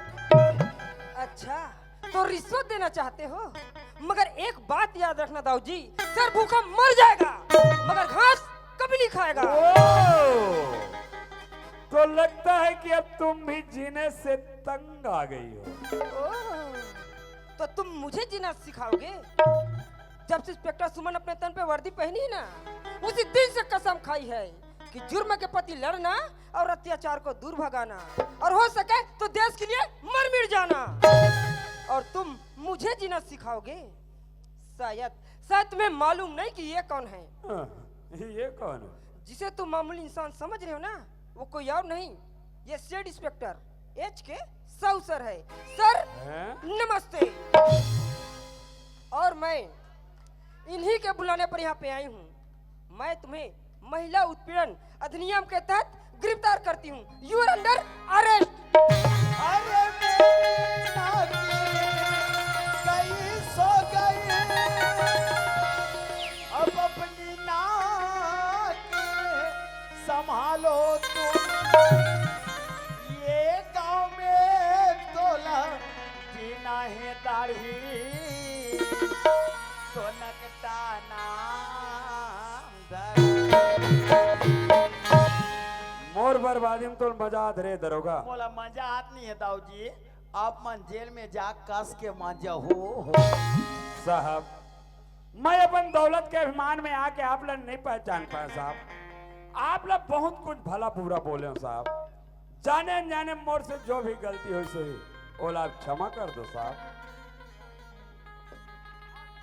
अच्छा, तो रिश्वत देना चाहते हो, मगर एक बात याद रखना दाऊ जी, सर भूखा मर जाएगा, मगर घास कभी नहीं खाएगा। ओ, तो लगता है कि अब तुम भी जीने से तंग आ गई हो। ओह, तो तुम मुझे जीना सिखाओगे? जब से इंस्पेक्टर सुमन अपने तन पे वर्दी पहनी है ना, उसी दिन से कसम खाई है कि जुर्म के प्रति लड़ना और अत्याचार को दूर भगाना, और हो सके तो देश के लिए मर मिट जाना। और तुम मुझे जीना सिखाओगे? शायद, शायद तुम्हें मालूम नहीं कि ये कौन है। हाँ, ये कौन है? जिसे तुम मामूली इंसान समझ रहे हो ना, वो कोई और नहीं, ये सेठ इंस्पेक्टर एच के साहू सर है। सर, हैं? नमस्ते। और मैं इन्हीं के बुलाने पर यहाँ पे आई हूँ। मैं तुम्हें महिला उत्पीड़न अधिनियम के तहत गिरफ्तार करती हूँ। You are under arrest। अरे मेरी नाक गई सो गई, अब अपनी नाक संभालो तुम। ये गांव में तोला जीना है दाढ़ी, तो नकटाना मोर बर्बादी में तो मजा आत रे दरोगा। मोला मजा आत नहीं है दाऊ जी, आप मन जेल में जा कस के मजा हो। साहब, मैं अपन दौलत के अभिमान में आके आप ला नहीं पहचान पाया साहब। आप ला बहुत कुछ भला बुरा बोले हो साहब। जाने अनजाने मोर से जो भी गलती होइस होही, ओला आप क्षमा कर दो साहब।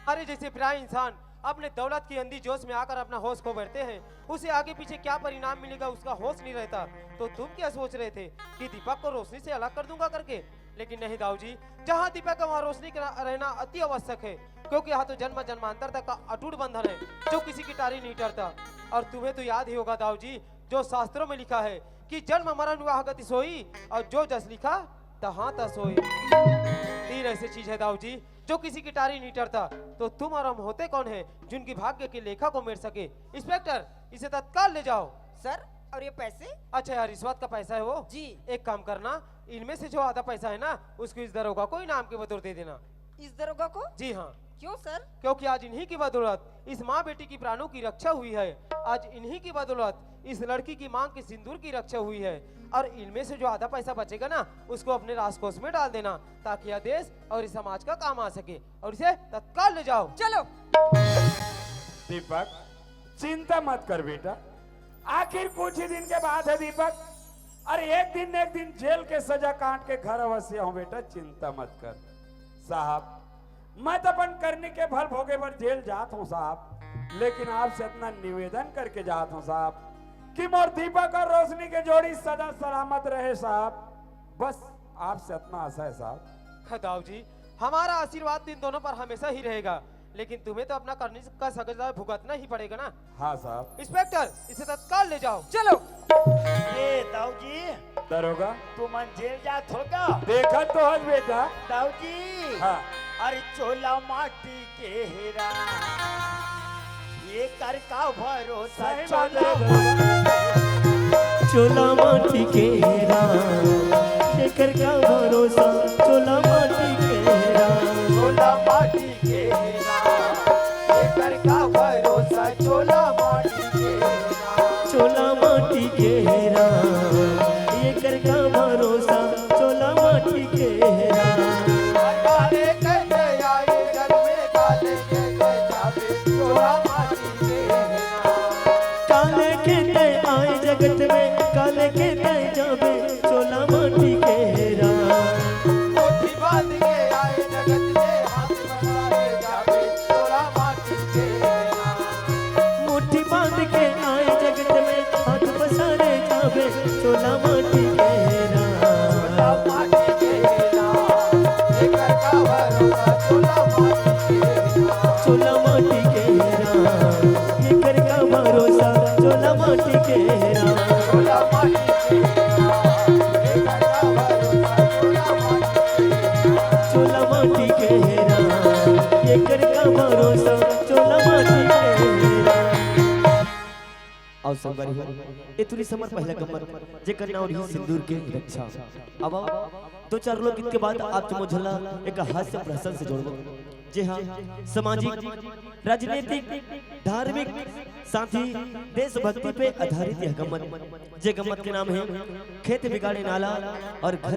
अरे, जैसे प्राय इंसान अपने दौलत की अंधी जोश में आकर अपना होश खो बैठते हैं, उसे आगे पीछे क्या परिणाम मिलेगा, उसका होश नहीं रहता। तो तुम क्या सोच रहे थे कि दीपक को रोशनी से अलग कर दूंगा करके? लेकिन नहीं दाऊ जी, जहाँ दीपक है वहाँ रोशनी का रहना अति आवश्यक है, क्योंकि यहाँ तो जन्म जन्मांतर तक का अटूट बंधन है, जो किसी की टारी नहीं टरता। और तुम्हें तो याद ही होगा दाऊ जी, जो शास्त्रों में लिखा है कि जन्म मरण विवाह गति सोई, और जो जस लिखा तहाँ तस होई। तीन ऐसी चीज है दाऊ जी, जो किसी की टारी नहीं टरता। तो तुम और हम होते कौन है, जिनकी भाग्य की लेखा को मेर सके? इंस्पेक्टर, इसे तत्काल ले जाओ। सर, और ये पैसे? अच्छा यार, रिश्वत का पैसा है वो। जी। एक काम करना, इनमें से जो आधा पैसा है ना, उसको इस दरोगा को इनाम के बतौर दे देना। इस दरोगा को? जी हाँ। क्यों सर? क्योंकि आज इन्हीं की बदौलत इस माँ बेटी की प्राणों की रक्षा हुई है। आज इन्हीं की बदौलत इस लड़की की मांग के सिंदूर की रक्षा हुई है। और इनमें से जो आधा पैसा बचेगा ना, उसको अपने राजकोष में डाल देना, ताकि यह देश और इस समाज का काम आ सके। और इसे तत्काल ले जाओ। चलो। दीपक, चिंता मत कर बेटा, आखिर कुछ ही दिन के बात है दीपक। अरे, एक दिन न एक दिन जेल के सजा काट के घर अवश्य आऊं बेटा, चिंता मत कर। साहब, मैं तो अपन करनी के फल भोगे बर जेल जात हूँ साहब, लेकिन आपसे इतना निवेदन करके जात हूँ साहब कि मोर दीपक और रोशनी के जोड़ी सदा सलामत रहे साहब। बस आपसे इतना आशा है साहब। दाऊ जी, हमारा आशीर्वाद तो इन दोनों पर हमेशा ही रहेगा, लेकिन तुम्हें तो अपना करनी का सजा भुगतना ही पड़ेगा ना। हाँ साहब। इंस्पेक्टर, इसे तत्काल ले जाओ। चलो। ए दाऊ जी, दरोगा, तुमन जेल जात हो का? देखत तो हस बेटा। दाऊ जी, हाँ। अरे चोला माटी के हेरा, ये कर का भरोसा? सही बात चोला है दरोगा। चोला माटी के हेरा, एकर का भरोसा। चोला माटी के हेरा, चोला माटी के हेरा, ये कर का भरोसा? चोला माटी के हेरा, चोला माटी के हेरा, एकर का भरोसा। चोला माटी के हेरा। काले कहते आए जग में, काले कहते जावे, चोला माटी के हेरा। काले के तय आए जगत में, काले के तय जावे। चोला माटी के हेरा, मुट्ठी बांध के आए जगत में, हाथ पसारे जावे, चोला माटी के हेरा। मुट्ठी बांध के आए जगत में, हाथ पसारे जावे। चोला माटी के हेरा, चोला माटी के हेरा, एकर का भरोसा? चोला माटी के हेरा, चोला माटी के हेरा, एकर का भरोसा। चोला माटी के हेरा, चोला माटी के हेरा, एकर का भरोसा? चोला माटी के हेरा। चोला माटी के हेरा, एकर का भरोसा। चोला माटी के हेरा। अउ संगवारी हो, ए तुरी समर पहला गम्मत, जेकर नाव रही सिंदूर के रक्षा। अब दो चार लोकगीत के बाद आप तुम झला एक हास्य प्रसंग से जोड़बो। जी हाँ, सामाजिक, राजनीतिक, धार्मिक, साथ ही देशभक्ति पे आधारित यह गम्मत, जे गम्मत के नाम है खेत बिगाड़े नाला और घर